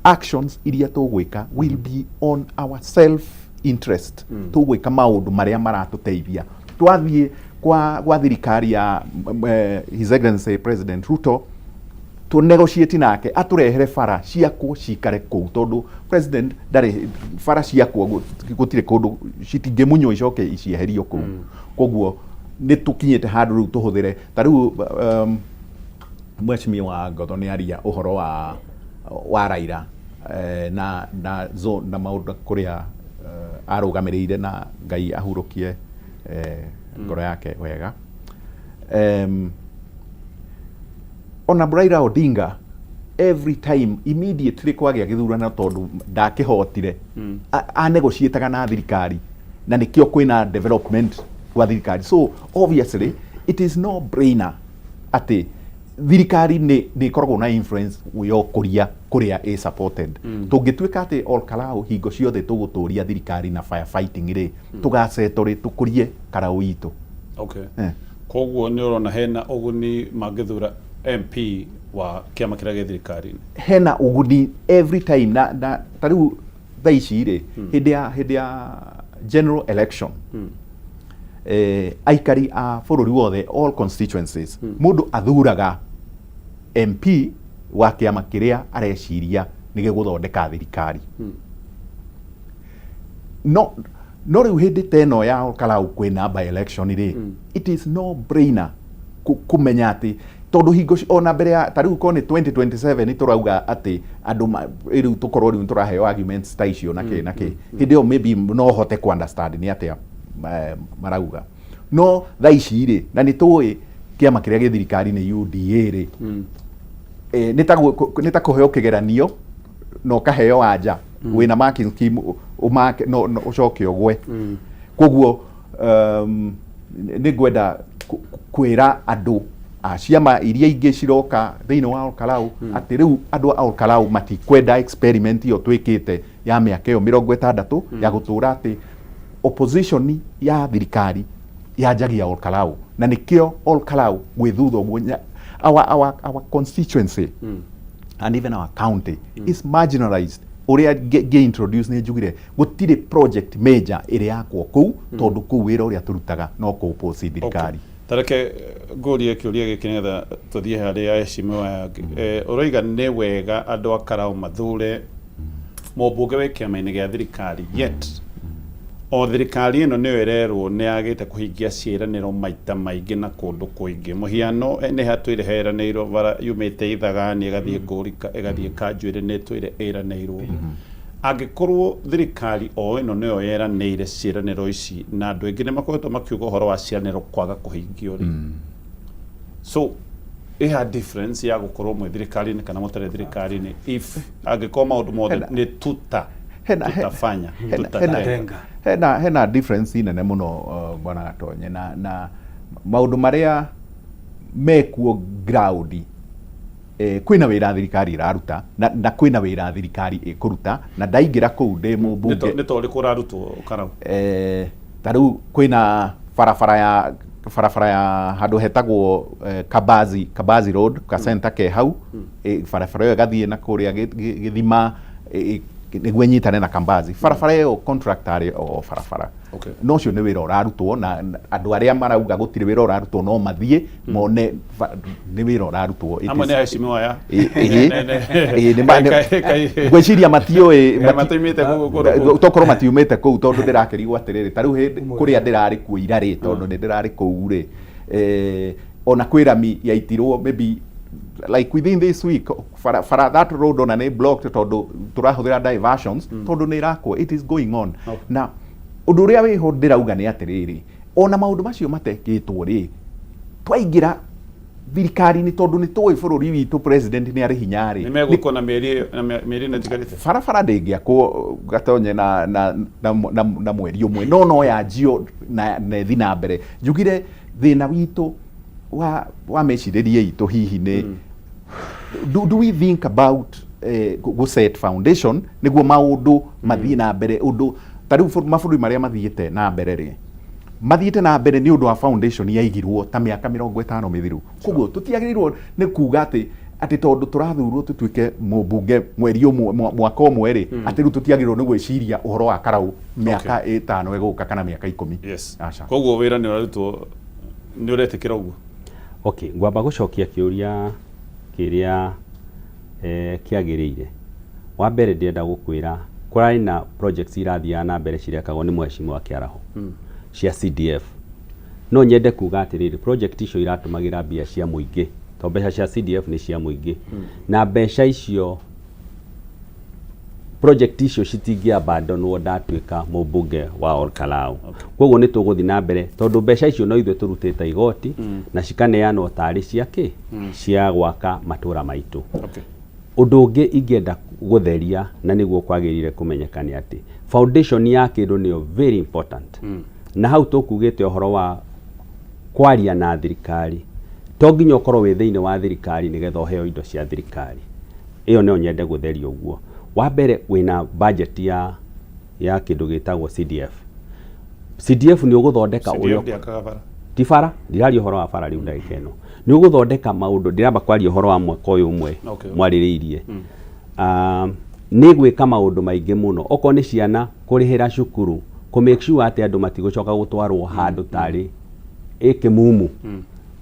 actions iria tũgwĩka will be on our self interest. Tũgwĩka maũndũ marĩa maratũteithia. Twathiĩ kwa thirikari ya His Excellency President Ruto, tũ negotiate nake atũrehere bara ciakwo cikare kũu, tondũ president ndarĩ bara ciakwo gũtirĩ kũndũ citingĩmunywo icoke icieherio kũu. Koguo nĩ tũkinyĩte handũ rĩu tũhũthĩre ta rĩu Mheshimiwa Ngotho nĩ aria ũhoro wa Raila na zone na maũndũ kũrĩa arũgamĩrĩire, na Ngai ahurũkie ngoro yake wega. Ona Raila Odinga every time immediately kwagĩa gĩthurano, tondũ ndakĩhotire, anegotiataga na thirikari na nĩkĩo kwĩna development gwa thirikari. So obviously it is no brainer atĩ thirikari nĩ ĩkoragwo na influence ya ũkũria kũrĩa ĩ supported. Tũngĩtuĩka atĩ Ol Kalou hingo ciothe tũgũtũria thirikari na firefighting rĩ, tũgacetwo rĩ tũkũrie Karau itũ. Koguo nĩ ũrona hena ũguni mangĩthura MP wa kĩama kĩrĩa gĩ thirikari-inĩ? Hena ũguni every time na ta rĩu thaa ici rĩ, hĩndĩ ya general election, aikari a bũrũri wothe, all constituencies, mũndũ athuraga MP wa kĩama kĩrĩa areciria nĩ gĩgũthondeka thirikari. No rĩu hĩndĩ ta ĩno ya Ol Kalou kwĩna by election rĩ, it is no brainer kũmenya atĩ tondũ hingo ona mbere ya ta rĩu korwo nĩ 2027 tũrauga atĩ andũ rĩu tũkorwo rĩu tũraheo arguments ta icio na kĩ na kĩ, hĩndĩ ĩyo maybe no hote ku understand nĩ atĩa marauga. No thaa ici rĩ, na nĩ tũĩ kĩama kĩrĩa gĩ thirikari nĩ UDA rĩ, nĩ ta kũheo kĩgeranio na ũkaheo anja wĩna marking scheme, ũmake no ũcoke ũgwe. Koguo nĩ ngwenda kwĩra andũ a ciama iria ingĩ ciroka thĩinĩ wa Ol Kalou atĩ rĩu andũ a Ol Kalou matikwenda experiment ĩyo twĩkĩte ya mĩaka ĩyo 60 ya gũtũra atĩ opposition ya thirikari yanjagia Ol Kalou. Na nĩkĩo Ol Kalou gwĩ thutha ũguo our constituency and even our county is marginalized. Ũrĩa ngĩ introduce nĩ njugire gũtirĩ project major ĩrĩ yakwo kũu, tondũ kũu wĩra ũrĩa tũrutaga no kũ-oppose thirikari. Ta reke ngũrie kĩũria gĩkĩ nĩgetha tũthiĩ harĩ aheshimiwa aya angĩ. Ũroiga nĩ wega andũ a Karau mathure mũmbunge wĩ kĩama-inĩ gĩa thirikari, yet o thirikari ĩno nĩyo ĩrerwo nĩ yagĩte kũhingia ciĩranĩro maita maingĩ na kũndũ kũingĩ. Mũhiano, nĩ hatũire heranĩirwo bara yumĩte Ithagani ĩgathiĩ Ngũrika ĩgathiĩ Kanjuĩrĩ, nĩ ĩtũire ĩranĩirwo. Angĩkorwo thirikari o ĩno nĩyo yeranĩire ciĩranĩro ici na andũ aingĩ nĩ makoretwo makiuga ũhoro wa ciĩranĩro kwaga kũhingio rĩ, so ĩha difference ya gũkorwo mwĩ thirikari-inĩ kana mũtarĩ thirikari-inĩ if angĩkorwo maũndũ mothe nĩ tuta tutafanya tutatenga? Hena difference nene mũno, bwana Gatonye, na maũndũ marĩa mekuo ground, kwĩna wĩra thirikari ĩraruta na kwĩna wĩra thirikari ĩkũruta, na ndaingĩra kũu ndĩ mũmbunge. Nĩ ta ũrĩkũ ũrarutwo Karau? Ta rĩu kwĩna barabara ya handũ hetagwo Kabazi Road, ka center ke hau, barabara ĩyo ĩgathiĩ na kũrĩa gĩthima, nĩguo ĩnyitane na Kambazi. Barabara ĩyo contractor arĩ o barabara. No ũcio nĩ wĩra ũrarutwo, na andũ arĩa marauga gũtirĩ wĩra ũrarutwo no mathiĩ mone nĩ wĩra ũrarutwo. It Amwe nĩ aheshimiwa aya. Ĩ, ngwĩciria matiũĩ. Matoimĩte kũu kũndũ kũu. Tokorwo matiumĩte kũu, tondũ ndĩrakĩrigwo atĩrĩrĩ, ta rĩu hĩndĩ kũrĩa ndĩrarĩ kuo ira rĩ, tondũ nĩ ndĩrarĩ kũu rĩ, ona kwĩ rami yaitirwo maybe like within this week. Bara that road ona nĩ blocked tondũ tũrahũthĩra diversions, tondũ nĩ ĩrakwo. It is going on. Na ũndũ ũrĩa wĩho ndĩrauga nĩ atĩrĩrĩ, ona maũndũ macio matekĩtwo rĩ, twaingĩra thirikari-inĩ, tondũ nĩ tũĩ bũrũri witũ president nĩ arĩ hinya rĩ, Nĩ megũkwo na mĩeri ĩno ĩtigarĩte. Barabara ndĩngĩakwo, Gatonye, na mweri ũmwe, no yanjio na ĩthi na mbere. Njugire thĩna witũ wa mecirĩrie itũ hihi nĩ do we think about go set foundation nĩguo maũndũ mathiĩ na mbere? Ũndũ ta rĩu mabũrũri marĩa mathiĩte na mbere rĩ, mathiĩte na mbere nĩ ũndũ wa foundation yaigirwo ta mĩaka 50 mĩthiru. Koguo tũtiagĩrĩirwo nĩ kuga atĩ tondũ tũrathurwo tũtuĩke mũmbunge mweri ũmwe, mwaka ũmwe rĩ, atĩ rĩu tũtiagĩrĩirwo nĩ gwĩciria ũhoro wa Karau mĩaka 5 ĩgũka kana mĩaka 10. Aca. Koguo wĩra nĩ ũrarutwo, nĩ ũretĩkĩra ũguo? Okay, ngwamba gũcokia kĩũria kĩrĩa kĩagĩrĩire. Wa mbere ndĩrenda gũkwĩra kũrarĩ na projects irathiaga na mbere cirekagwo nĩ mheshimiwa Kĩaraho cia CDF. No nyende kuga atĩrĩrĩ, project icio iratũmagĩra mbia cia mũingĩ, tondũ mbeca cia CDF nĩ cia mũingĩ, na mbeca icio, project icio citingĩ abandonwo ndatuĩka mũmbunge wa Ol Kalou. Koguo nĩ tũgũthiĩ na mbere, tondũ mbeca icio no ithuĩ tũrutĩte igoti na cikaneanwo tarĩ cia kĩ cia gwaka matũra maitũ. Ũndũ ũngĩ ingĩenda gũtheria na nĩguo kwagĩrĩire kũmenyeka nĩ atĩ foundation ya kĩndũ nĩyo very important. Na hau tũkugĩte ũhoro wa kwaria na thirikari, to nginya ũkorwo wĩ thĩinĩ wa thirikari nĩgetha ũheo indo cia thirikari. Ĩyo no nyende gũtheria ũguo. Wa mbere, wĩna budget ya kĩndũ gĩtagwo CDF. CDF nĩ ũgũthondeka CDF ũrĩa ndĩakaga bara. Ti bara, ndiraria ũhoro wa bara rĩu ndagĩka ĩno. Nĩ ũgũthondeka maũndũ, ndĩramba kwaria ũhoro wa mwaka ũyũ ũmwe mwarĩrĩirie. Nĩ gwĩka maũndũ maingĩ mũno, okorwo nĩ ciana kũrĩhĩra cukuru, kũ make sure atĩ andũ matigũcoka gũtwarwo handũ tarĩ ĩkĩmumu,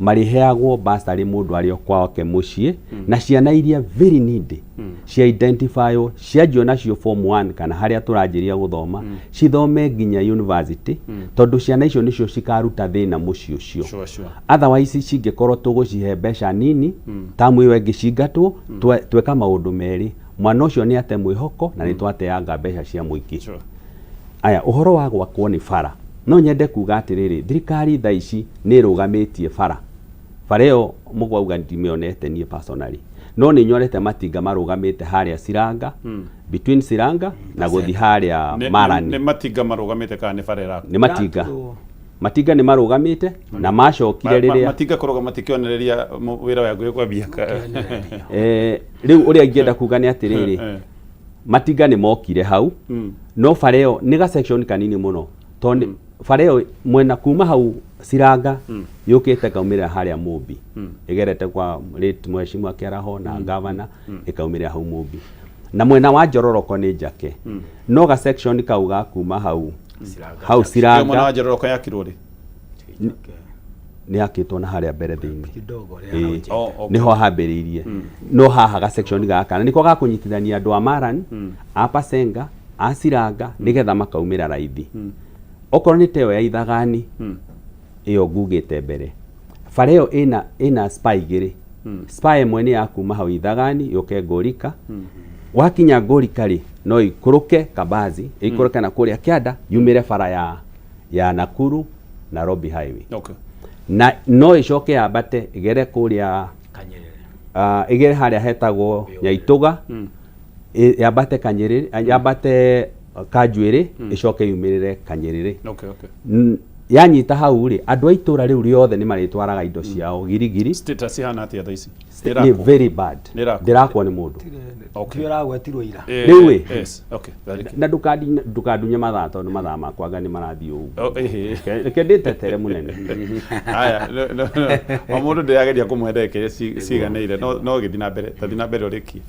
marĩheagwo bursary mũndũ arĩ o kwake mũciĩ, na ciana iria very needy cia identify cianjio nacio form 1 kana harĩa tũranjĩria gũthoma, cithome nginya university, tondũ ciana icio nĩcio cikaruta thĩna mũciĩ ũcio. Otherwise cingĩkorwo tũgũcihe mbeca nini, tamu ĩyo ĩngĩ cingatwo, tweka maũndũ merĩ, mwana ũcio nĩ ate mwĩhoko na nĩ twateanga mbeca cia mũingĩ. Aya, ũhoro wa gwakwo nĩ bara, no nyende kuga atĩrĩrĩ, thirikari thaa ici nĩ ĩrũgamĩtie bara. Bara ĩyo mũgwauga ndimĩonete niĩ personally, no nĩ nyonete matinga marũgamĩte harĩa Ciranga, between Ciranga na gũthiĩ harĩa Marani. Nĩ matinga marũgamĩte kana nĩ bara ĩrakwo? Nĩ matinga, matinga nĩ marũgamĩte na macokire rĩrĩa Matinga kũrũgama ti kĩonereria wĩra wa ngũĩ kwambia. Rĩu ũrĩa ingĩenda kuga nĩ atĩrĩrĩ, matinga nĩ mokire hau, no bara ĩyo nĩ ga section kanini mũno, tondũ Bara ĩyo mwena kuma hau Ciranga yũkĩte ĩkaumĩrĩra harĩa Mũmbi, ĩgerete kwa late Mheshimiwa Kĩaraho na governor, ĩkaumĩrĩra hau Mũmbi. Na mwena wa Njororoko nĩ njake, no ga section kau ga kuma hau hau Ĩyo mwena Ciranga wa Njororoko yakirwo rĩ? Nĩ yakĩtwo na harĩa mbere thĩinĩ. Kidogo, Ĩĩ. Oh, okay. Nĩho hambĩrĩirie, no haha ga section gaka na nĩko gakũnyitithania andũ a Maran, a Pasenga, a Ciranga, nĩgetha makaumĩra raithi. Okorwo nĩ ta ĩyo ya Ithagani ĩyo ngugĩte mbere, bara ĩyo ĩna spa igĩrĩ. Spa ĩmwe nĩ ya kuma hau Ithagani yũke Ngũrika. Wakinya Ngũrika rĩ, no ikũrũke Kabazi, ĩikũrũke na kũrĩa kĩanda, yumĩre bara ya Nakuru Nairobi Highway. Na no ĩcoke yambate ĩgere kũrĩa ĩgere harĩa hetagwo Nyaitũga, yambate Kanyĩrĩrĩ, yambate Kanjuĩrĩ, ĩcoke yumĩrĩre Kanyĩrĩrĩ. Yanyita hau rĩ, andũ a itũra rĩu rĩothe nĩ marĩtwaraga indo ciao girigiri. Status ihana atĩa thaa ici? Nĩ Ĩrakwo? very bad. Nĩ ĩrakwo? Ndĩrakwo nĩ mũndũ. Okay. Ũragwetirwo ira. Rĩu ĩ. Yes. Okay. Tharĩki. Na ndũkandunye mathaa tondũ mathaa makwa anga nĩ marathiĩ ũguo. Oh, ĩhĩ. Reke ndĩtetere mũnene. Haya, no. O mũndũ ndĩrageria kũmwenda kĩrĩa ciganĩire, no gĩthiĩ na mbere, tathiĩ na mbere ũrĩkie.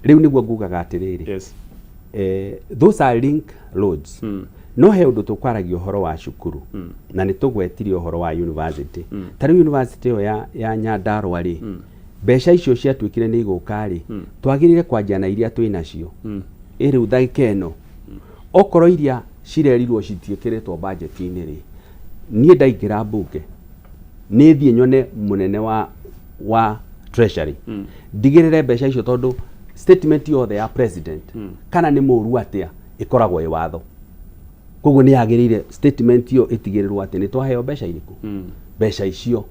Rĩu nĩguo ngugaga atĩrĩrĩ. Those are link roads. No he ũndũ tũkwaragia ũhoro wa cukuru na nĩ tũgwetire ũhoro wa university. Ta rĩu university ĩyo ya Nyandarua rĩ, mbeca icio ciatuĩkire nĩ igũka rĩ, twagĩrĩire kwanjia na iria twĩ nacio. Ĩ rĩu ndagĩka ĩno okorwo iria cirerirwo citiĩkĩrĩtwo budget-inĩ rĩ, niĩ ndaingĩra mbunge nĩ thiĩ nyone mũnene wa treasury, ndigĩrĩre mbeca icio, tondũ statement yothe ya president kana nĩ mũru atĩa ĩkoragwo ĩ watho. Koguo nĩ yagĩrĩire statement ĩyo ĩtigĩrĩrwo atĩ nĩ twaheo mbeca irĩkũ, mbeca icio,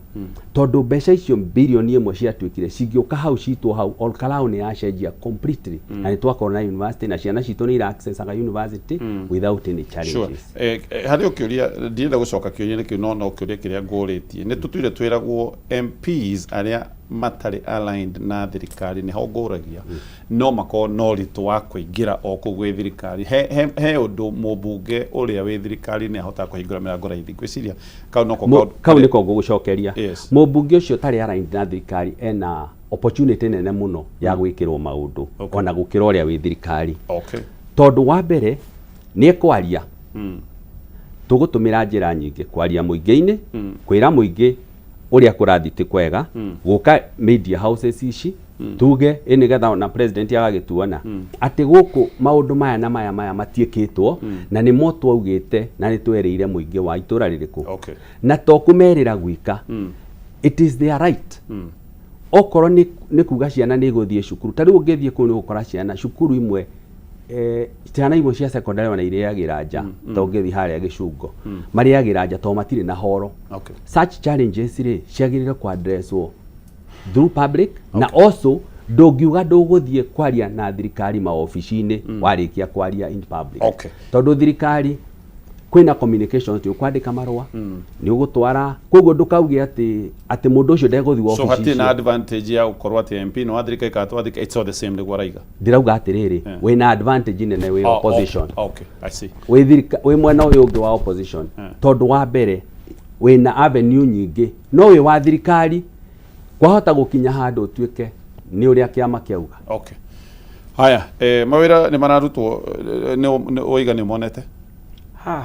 tondũ mbeca icio 1 billion ciatuĩkire cingĩũka hau citwo hau, Olkalau nĩ yacenjia completely na nĩ twakorwo na university na ciana citũ nĩ ira accessaga university without any challenges. Harĩ o kĩũria ndirenda gũcoka kĩũria-inĩ kĩu, no kĩũria kĩrĩa ngũrĩtie nĩ tũtũire twĩragwo MPs arĩa matarĩ aligned na thirikari, nĩho ngũragia, no makorwo na ũritũ wa kũingĩra o kũu gwĩ thirikari. He ũndũ mũmbunge ũrĩa wĩ thirikari-inĩ ahotaga kũhingũra mĩrango raithi, ngwĩciria kau noko Kau nĩko ngũgũcokeria. Mũmbunge ũcio ũtarĩ aligned na thirikari ena opportunity nene mũno ya gwĩkĩrwo maũndũ ona gũkĩra ũrĩa wĩ thirikari, tondũ wa mbere nĩ ekwaria. Tũgũtũmĩra njĩra nyingĩ kwaria mũingĩ-inĩ, kwĩra mũingĩ ũrĩa kũrathiĩ ti kwega, gũka media houses ici tuge ĩ nĩgetha ona president agagĩtuona atĩ gũkũ maũndũ maya na maya maya matiĩkĩtwo na nĩmo twaugĩte na nĩ twerĩire mũingĩ wa itũra rĩrĩkũ. Na to kũmerĩra gwika, it is their right. Okorwo nĩ kuga ciana nĩ igũthiĩ cukuru, ta rĩu ũngĩthiĩ kũu nĩ ũgũkora ciana cukuru imwe, ciana imwe cia secondary ona irĩagĩra nja. Ta ũngĩthiĩ harĩa Gĩcungo, marĩagĩra nja tondũ matirĩ na horo. Such challenges rĩ, ciagĩrĩire ku addresswo through public. Na also ndũngiuga ndũgũthiĩ kwaria na thirikari maobici-inĩ warĩkia kwaria in public, tondũ thirikari kwĩna communications, nĩ ũkwandĩka marũa, nĩ ũgũtwara, koguo ndũkauge atĩ mũndũ ũcio ndegũthiĩ So wabici hatirĩ na icio. advantage ya gũkorwo atĩ MP nĩ wa thirikari kana twa thirikari, it's all the same, nĩguo araiga? Ndĩrauga atĩrĩrĩ, wĩna advantage nene wĩ Oh, opposition. Okay. I see. Wĩ mwena ũyũ ũngĩ wa opposition, tondũ wa mbere wĩna avenue nyingĩ, no wĩ wa thirikari kwahota gũkinya handũ ũtuĩke nĩ ũrĩa kĩama kĩauga. Okay. Haya, mawĩra nĩ mararutwo, nĩ ũiga nĩ monete? Hai.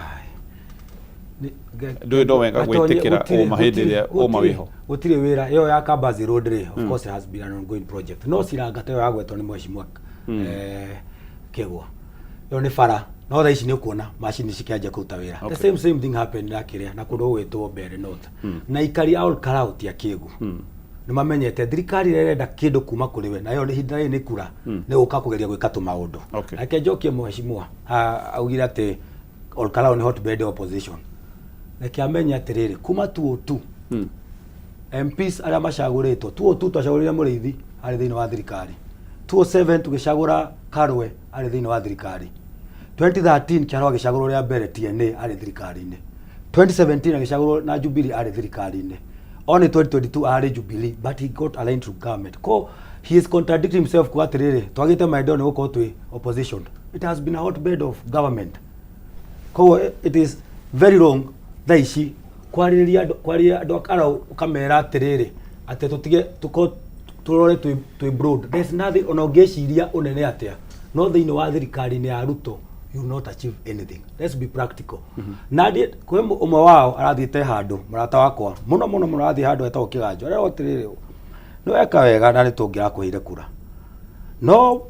Ndũĩ no wega gwĩtĩkĩra ũma hĩndĩ ĩrĩa ũma wĩho. Gũtirĩ wĩra. Ĩyo ya Kabazi Road rĩ, of course it has been an ongoing project, no Ciranga ta ĩyo yagwetwo nĩ mheshimiwa Kĩgwa, ĩyo nĩ bara, no thaa ici nĩ ũkuona macini cikĩanjia kũruta wĩra. The same thing happened na kĩrĩa na kũndũ gũgwĩtwo Mbere North, na ikari a Olkalau ti akĩgu, nĩ mamenyete thirikari ĩrĩa ĩrenda kĩndũ kuma kũrĩ we, na ĩyo nĩ ihinda rĩrĩ nĩ kura nĩ gũka kũgeria gwĩka tũmaũndũ. Reke njokie mheshimiwa, augire atĩ Olkalau nĩ hotbed ya opposition. Reke amenye atĩrĩrĩ, kuma 202 MPs arĩa macagũrĩtwo, 202 twacagũrire Mũrĩithi arĩ thĩinĩ wa thirikari, 207 tũgĩcagũra Karwe arĩ thĩinĩ wa thirikari, 2013 Kĩaro agĩcagũrwo rĩa mbere TNA arĩ thirikari-inĩ, 2017 agĩcagũrwo na Jubilee arĩ thirikari-inĩ, only 2022 arĩ Jubilee, but he got aligned to government. Ko he is contradicting himself kuga atĩrĩrĩ, twagĩte maendeleo nĩ gũkorwo twĩ opposition. It has been a hotbed of government. Koguo it is very wrong thaa ici kwarĩrĩria andũ kwarĩria andũ a Karau ũkamera atĩrĩrĩ atĩ tũtige tũkorwo tũrore twĩ twĩ broad. There's nothing ona ũngĩciria ũnene atĩa no thĩinĩ wa thirikari-inĩ ya Ruto you will not achieve anything. Let's be practical. Na ndiĩ kwĩ ũmwe wao arathiĩte handũ mũrata wakwa mũno mũno mũno arathiĩ handũ etagwo Kĩganjo arerwo atĩrĩrĩ nĩ weka wega na nĩ tũngĩrakũheire kura no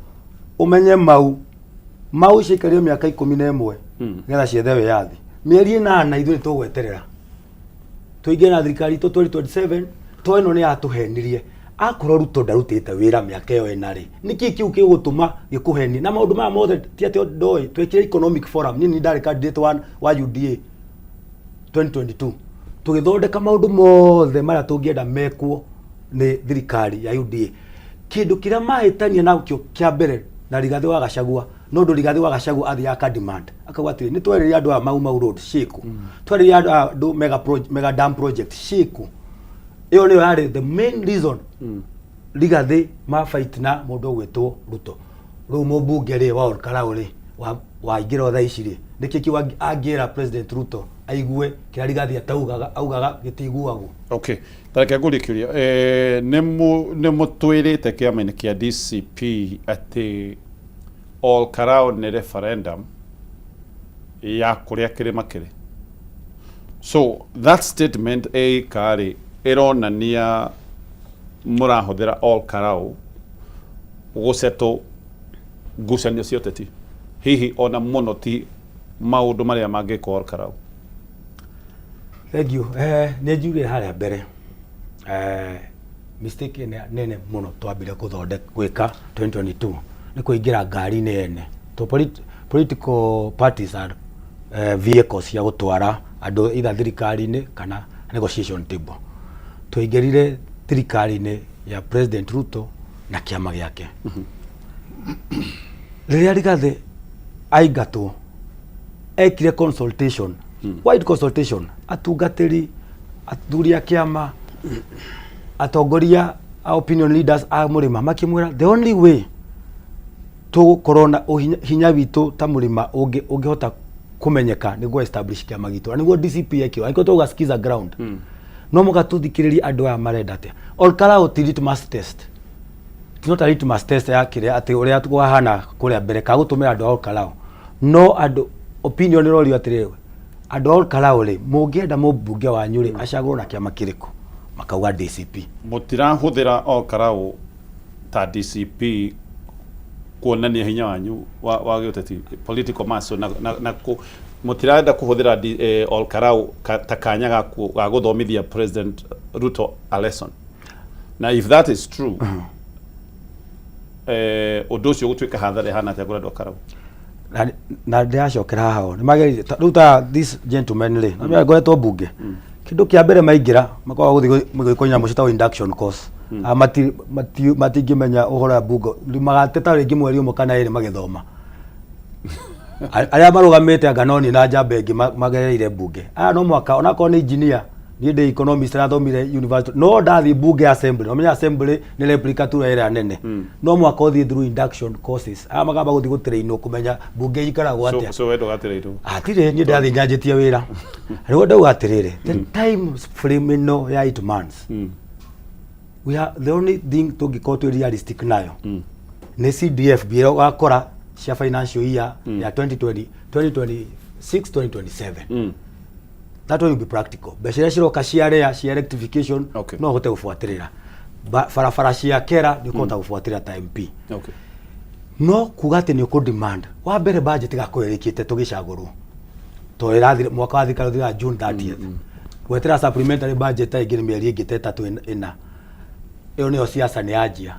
ũmenye mau mau ciaikarire mĩaka 11 nĩgetha ciethe wĩyathi mĩeri 8 ithuĩ nĩ tũgweterera tũingĩre na thirikari itũ 2027 to ĩno nĩ yatũhenirie akorwo Ruto ndarutĩte wĩra mĩaka ĩyo ĩna rĩ nĩkĩ kĩu gĩgũtũma gĩkũhenie na maũndũ maya mothe ti atĩ ndoĩ twekire economic forum niĩ nĩ ndarĩ candidate wa UDA 2022 tũgĩthondeka maũndũ mothe marĩa tũngĩenda mekwo nĩ thirikari ya UDA kĩndũ kĩrĩa mahĩtania nakĩo kĩa mbere na Rigathĩ wa Gachagua no ũndũ Rigathĩ wa Gachagua athiaga aka demand akauga atĩrĩ nĩ twerĩire andũ aya Mau Mau Road ciĩkũ twerĩire andũ aya andũ mega dam project ciĩkũ ĩyo nĩyo yarĩ the main reason Rigathĩ ma fight na mũndũ ũgwĩtwo Ruto rĩu mũmbunge rĩ wa Olkalau rĩ waingĩra o thaa ici rĩ nĩkĩ kĩu angĩra President Ruto aigue kĩrĩa Rigathĩ ataugaga augaga gĩtiguagwo? Okay, ta reke ngũrie kĩũria eh, nĩ mũtwĩrĩte kĩama-inĩ kĩa DCP atĩ Ol Kalou nĩ referendum ya kũrĩa kĩrĩma kĩrĩ. So that statement ĩika rĩ ĩronania mũrahũthĩra Ol Kalou gũsettle ngucanio cia ũteti hihi ona mũno ti maũndũ marĩa mangĩkwo Ol Kalou. Thank you. Nĩ njugire harĩa mbere mistake ĩrĩa nene mũno twambire gũthondeka gwĩka 2022 nĩ kũingĩra ngari-inĩ ene. To political parties are vehicles cia gũtwara andũ either thirikari-inĩ kana negotiation table. Twaingĩrire thirikari-inĩ ya President Ruto na kĩama gĩake. Rĩrĩa Rigathĩ aingatwo ekire consultation, wide consultation, atungatĩri, athuri a kĩama, atongoria a opinion leaders a mũrĩma makĩmwĩra the only way tũgũkorwo na hinya witũ ta mũrĩma ũngĩhota kũmenyeka nĩguo establish kĩama gitũ na nĩguo DCP yekirwo angĩkorwo tũgauga skiza ground no mũka tũthikĩrĩrie andũ aya marenda atĩa. Ol Kalou ti litmus test. It's not a litmus test ya kĩrĩa atĩ ũrĩa kũhana kũrĩa mbere ka gũtũmĩra andũ a Ol Kalou no andũ opinion ĩrorio atĩrĩrĩ andũ a Ol Kalou rĩ mũngĩenda mũmbunge wanyu rĩ acagũrwo na kĩama kĩrĩkũ makauga DCP. Mũtirahũthĩra Ol Kalou ta DCP kuonania hinya wanyu wa gĩũteti political muscle na mũtirenda kũhũthĩra Ol Kalou ta kanya ga gũthomithia President Ruto a lesson. Na if that is true, ũndũ ũcio ũgũtuĩka hathara ĩhana atĩa kũrĩ andũ a Karau? Na ndĩracokera haha o nĩ mageririe rĩu ta this gentleman rĩ na ngoretwo mbunge kĩndũ kĩa mbere maingĩra makoragwo gũthiĩ gwĩkwo nyamũ ciĩtagwo induction course. Ah, matingĩmenya ũhoro wa mbunge magateta rĩngĩ mweri ũmwe kana ĩrĩ magĩthoma. Arĩa marũgamĩte anga no niĩ na njamba ĩngĩ magereire mbunge aya no mwaka onakorwo nĩ engineer niĩ ndĩ economist nathomire university no ndathiĩ mbunge assembly ũmenya assembly nĩ replica tu ĩrĩa nene no mwaka ũthiĩ through induction courses aya makamba gũthiĩ gũtrainwo kũmenya mbunge ikaragwo atĩa. So we ndũgatĩrĩirwo? Hatirĩ niĩ ndathiĩ nyanjĩtie wĩra rĩu ndauga atĩrĩrĩ the time frame ĩno ya 8 months we are the only thing tũngĩkorwo twĩ realistic nayo nĩ CDF ĩrĩa ũgakora cia financial year ya 2020 2026 2027. That one will be practical. Mbeca iria ciroka cia REA cia electrification no ũhote gũbuatĩrĩra barabara cia kera nĩ ũkũhota gũbuatĩrĩra ta MP. No kuga atĩ nĩ ũkũ demand wa mbere budget ĩgakorwo ĩrĩkĩte tũgĩcagũrwo to ĩrathira mwaka wa thirikari ũthiraga June 30th gwetera supplementary budget ta ĩngĩ nĩ mĩeri ĩngĩ ta ĩtatũ ĩna ĩyo nĩyo siasa nĩ yanjia.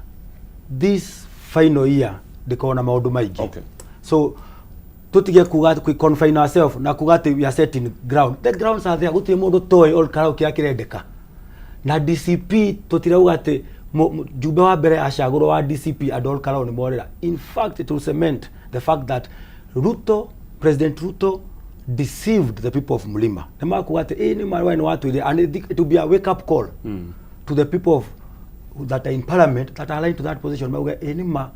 This final year ndĩkoragwo na maũndũ maingĩ. So tutige kuga atĩ confine ourselves na kuga atĩ we are setting ground. The grounds are there. Gũtirĩ mũndũ toĩ Ol Kalou kĩrĩa kĩrendeka na DCP tũtirauga atĩ mjumbe wa mbere acagũrwo wa DCP andũ Ol Kalou nĩ morĩra. In fact it will cement the fact that Ruto, President Ruto deceived the people of Mlima. Nĩ makuga atĩ ĩ nĩ marũa nĩ watwĩrire and it will be a wake up call to the people of that are in parliament that are aligned to that position mauge ĩ nĩ ma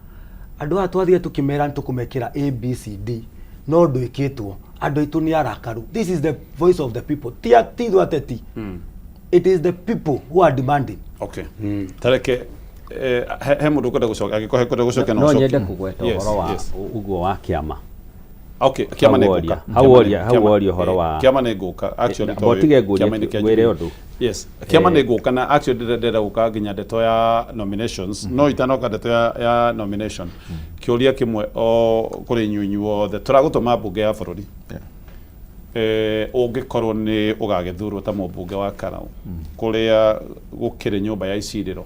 andũ aya twathire tũkĩmera nĩ tũkũmekĩra A B C D No ndwĩkĩtwo. Andũ aitũ nĩ arakaru. This is the voice of the people. Ti ti ithuĩ ateti. It is the people who are demanding. Okay. Tareke he he mũndũ ũkwenda gũcoka angĩkorwo he kwenda gũcokia no ũcokie. nyende kũgweta Yes, ũhoro wa yes. ũguo wa kĩama. Okay, kĩama nĩ Hau ngũka. woria- hau Kĩama woria- hau woria ũhoro wa kĩama nĩ ngũka actually Amba ũtige ngũrie kĩama-inĩ kĩa ngwĩre Jubilee. ũndũ. Yes, kĩama Eh. nĩ ngũka na actually ndĩrenda gũka nginya ndeto ya nominations no itanoka ndeto ya nomination kĩũria kĩmwe o kũrĩ inyuĩ inyuothe tũragũtũma mbunge ya bũrũri ũngĩkorwo nĩ ũgagĩthurwo ta mũmbunge wa Karau kũrĩa gũkĩrĩ nyũmba ya icirĩro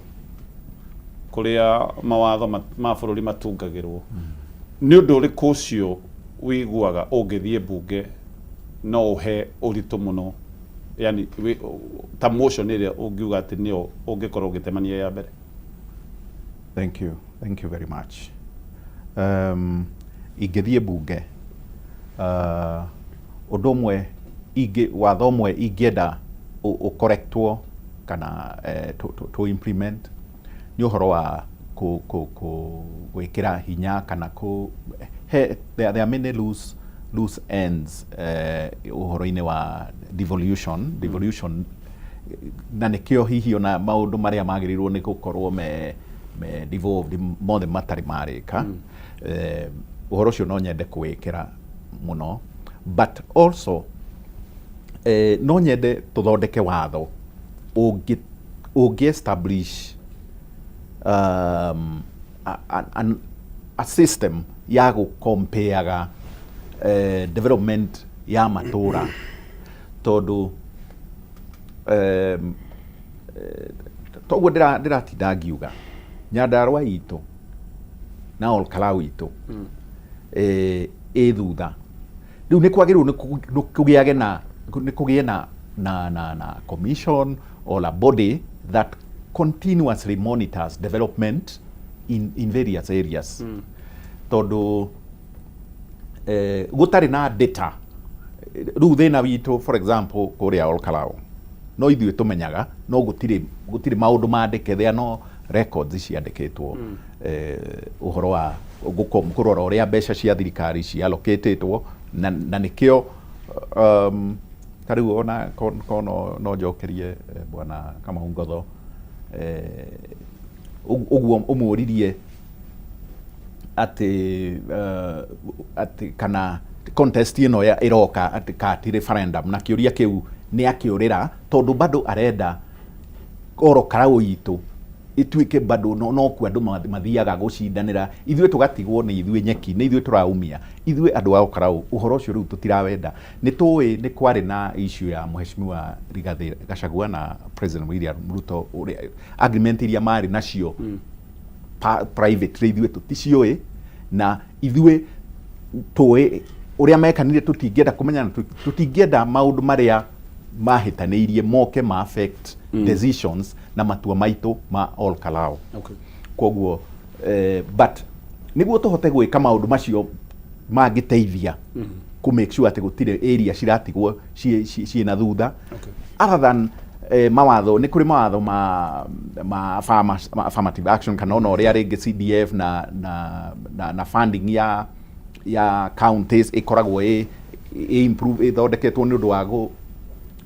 kũrĩa mawatho ma bũrũri matungagĩrwo nĩ ũndũ ũrĩkũ ũcio wĩiguaga ũngĩthiĩ mbunge no ũhe ũritũ mũno yani ta motion ĩrĩa ũngiuga atĩ nĩyo ũngĩkorwo ũgĩtemania ya mbere? Thank you. Thank you very much. Ingĩthiĩ mbunge ũndũ ũmwe ingĩ watho ũmwe ingĩenda ũkorektwo kana to implement nĩ ũhoro wa kũ, kũ, kũ, gwĩkĩra hinya kana kũ, he, there are many loose ends ũhoro-inĩ wa devolution na nĩkĩo hihi ona maũndũ marĩa magĩrĩirwo nĩ gũkorwo me devolved mothe matarĩ marĩka. Ũhoro ũcio no nyende kũwĩkĩra mũno, but also no nyende tũthondeke watho ũngĩ establish a system ya gũkompeaga development ya matũra, tondũ toguo ndĩratinda ngiuga Nyandarua itũ na Olkalau itũ ĩ thutha. Rĩu nĩ kwagĩrĩirwo nĩ kũgĩage na nĩ kũgĩe na commission or a body that continuously monitors development in various areas, tondũ gũtarĩ na data rĩu thĩna witũ, for example kũrĩa Olkalau no ithuĩ tũmenyaga, no gũtirĩ maũndũ mandĩke, there are no records ciandĩkĩtwo ũhoro wa kũrora ũrĩa mbeca cia thirikari cialocatĩtwo na nĩkĩo ta rĩu ona ko no njokerie bwana Kamau Ngotho ũguo ũmũririe atĩ kana contest ĩno ĩroka atĩ ka ti referendum, na kĩũria kĩu nĩ akĩũrĩra tondũ bado arenda oro Karau itũ ĩtuĩke bado no kuo andũ mathiaga gũcindanĩra, ithuĩ tũgatigwo nĩ ithuĩ nyeki, nĩ ithuĩ tũraumia ithuĩ andũ a Karau. Ũhoro ũcio rĩu tũtirawenda. Nĩ tũĩ nĩ kwarĩ na issue ya Mheshimiwa Rigathĩ Gachagua na President William Ruto, ũrĩa agreement iria marĩ nacio privately ithuĩ tũticiũĩ, na ithuĩ tũĩ ũrĩa mekanire tũtingĩenda kũmenya, na tũtingĩenda maũndũ marĩa mahĩtanĩirie moke ma affect decisions na matua maitũ ma Ol Kalou. Koguo but nĩguo tũhote gwĩka maũndũ macio mangĩteithia kũ make sure atĩ gũtirĩ area ciratigwo ciĩ na thutha, other than mawatho, nĩ kũrĩ mawatho ma farmers, ma affirmative action kana ona ũrĩa rĩngĩ CDF na funding ya counties ĩkoragwo ĩ improve ĩthondeketwo nĩ ũndũ wa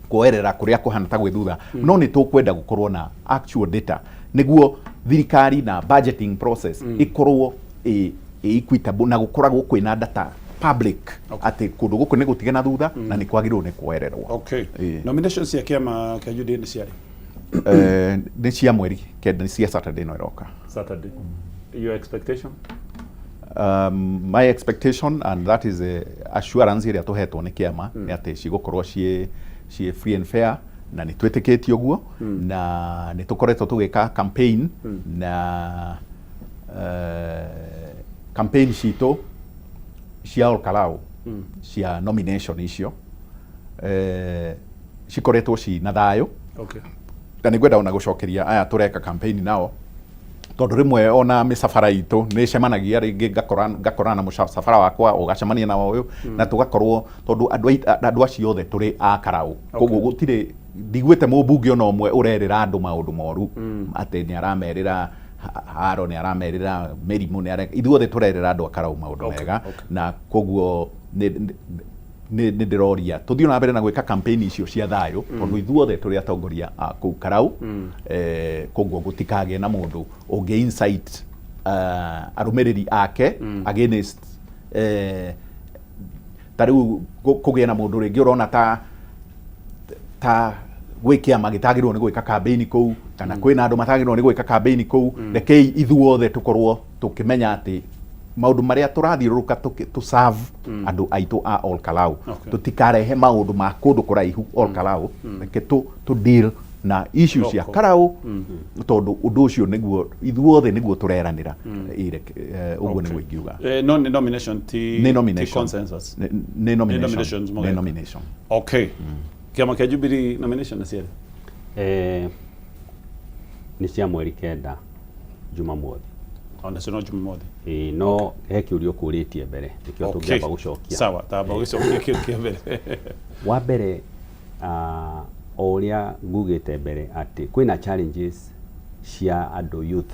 kuoerera kũrĩa kũhana ta gwĩ thutha, no nĩ tũkwenda gũkorwo na actual data nĩguo thirikari na budgeting process ĩkorwo ĩ equitable na gũkoragwo kwĩna data public atĩ kũndũ gũkũ nĩ gũtige na thutha na nĩ kwagĩrĩirwo nĩ kuoererwo. Okay. Ĩĩ. Nominations cia kĩama kĩa UDA nĩ ciarĩ? Nĩ cia mweri 9, nĩ cia Saturday no ĩroka. Saturday. Your expectation? My expectation, and that is a assurance ĩrĩa tũhetwo nĩ kĩama, nĩ atĩ cigũkorwo ciĩ free and fair, na nĩ twĩtĩkĩtie ũguo, na nĩ tũkoretwo tũgĩka campaign na campaign citũ cia Ol Kalou cia nomination icio cikoretwo ci na thayũ, na nĩ ngwenda ona gũcokeria aya tũreka campaign nao, tondũ rĩmwe ona mĩcabara itũ nĩ ĩcemanagia rĩngĩ, ngakorana na mũcabara wakwa, ũgacemania na ũyũ, na tũgakorwo tondũ andũ acio othe tũrĩ a Karau. Koguo gũtirĩ ndiguĩte mũmbunge ona ũmwe ũrerĩra andũ maũndũ moru atĩ nĩ aramerĩra haro, nĩ aramerĩra mĩrimũ, nĩ ithuothe tũrerĩra andũ a Karau maũndũ mega, na koguo Nĩ nĩ ndĩroria tũthiĩ na mbere na gwĩka campaign icio cia thayũ, tondũ ithuothe tũrĩ atongoria a kũu Karau. Koguo gũtikagĩe na mũndũ ũngĩ incite arũmĩrĩri ake against, ta rĩu kũgĩe na mũndũ rĩngĩ ũrona ta gwĩ kĩama gĩtagĩrĩirwo nĩ gwĩka campaign kũu, kana kwĩna andũ matagĩrĩirwo nĩ gwĩka campaign kũu. Rekei ithuothe tũkorwo tũkĩmenya atĩ maũndũ marĩa tũrathiũrũrũka tũ serve andũ aitũ a Ol Kalou. Tũtikarehe maũndũ ma kũndũ kũraihu Ol Kalou. Reke tũ deal na issue cia Local. Karau, tondũ ũndũ ũcio nĩguo ithuothe nĩguo tũreranĩra. Ũguo nĩguo ingiuga. No nĩ nomination, ti Nĩ ti nomination. Consensus. Nĩ nomination. Nominations Nĩ mũgeka. Nomination. Okay, kĩama kĩa Jubilee nomination nĩ ciarĩ? Nĩ cia mweri 9, Jumamothi. Ona cio no Jumamothi? Ĩĩ, no he kĩũria ũkũrĩtie mbere, nĩkĩo tũngĩamba gũcokia. Sawa, tamba ũgĩcokia kĩu kĩa mbere. Wa mbere, o ũrĩa ngugĩte mbere atĩ kwĩna challenges cia andũ youth,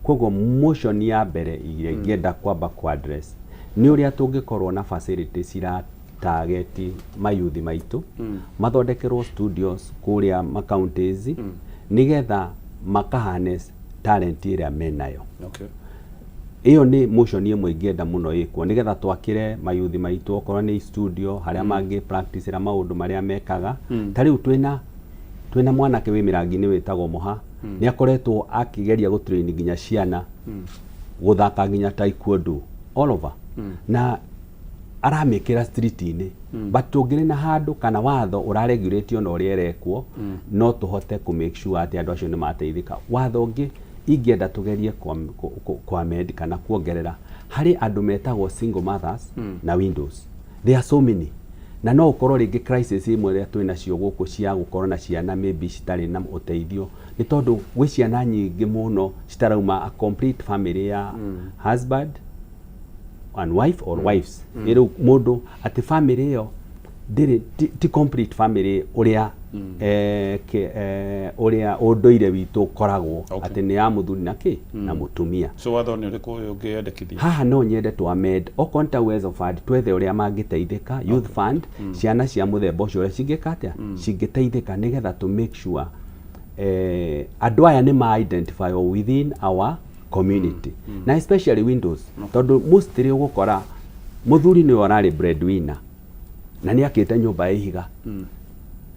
koguo motion ya mbere ĩrĩa ingĩenda kwamba ku address nĩ ũrĩa tũngĩkorwo na facility cira target mayuthi maitũ, mathondekerwo studios kũrĩa ma counties, nĩgetha maka harness talent ĩrĩa menayo. Ĩyo nĩ motion ĩmwe ingĩenda mũno ĩkwo, nĩgetha twakĩre mayuthi maitũ okorwo nĩ studio harĩa mangĩ practice ra maũndũ marĩa mekaga. Ta rĩu twĩna mwanake wĩ mĩrangi-inĩ wĩtagwo Moha, nĩ akoretwo akĩgeria gũtrain nginya ciana gũthaka nginya taekwondo all over, na aramĩkĩra street-inĩ. But tũngĩrĩ na handũ kana watho ũraregulate ona ũrĩa ĩrekwo, no tũhote kũ make sure atĩ andũ acio nĩ mateithĩka. Watho ũngĩ ingĩenda tũgerie kũ amend kana kuongerera harĩ andũ metagwo single mothers na widows. There are so many, na no ũkorwo rĩngĩ crisis imwe ĩrĩa twĩ nacio gũkũ cia gũkorwo na ciana maybe citarĩ na ũteithio, nĩ tondũ gwĩ ciana nyingĩ mũno citarauma a complete family ya husband and wife or wives. Rĩu mũndũ atĩ family ĩyo ndĩrĩ ti complete family ũrĩa ũrĩa ũndũire witũ ũkoragwo, atĩ nĩ ya mũthuri na kĩ na mũtumia. So watho nĩ ũrĩkũ ũyũ ũngĩendekithia? Haha no nyende tu amend okorwo nĩ ta Uwezo Fund, twethe ũrĩa mangĩteithĩka, youth fund, ciana cia mũthemba ũcio ũrĩa cingĩka atĩa, cingĩteithĩka, nĩgetha to make sure andũ aya nĩ ma identify within our community, na especially widows, tondũ mostly ũgũkora mũthuri nĩwe ũrarĩ breadwinner na nĩ akĩte nyũmba ya ihiga.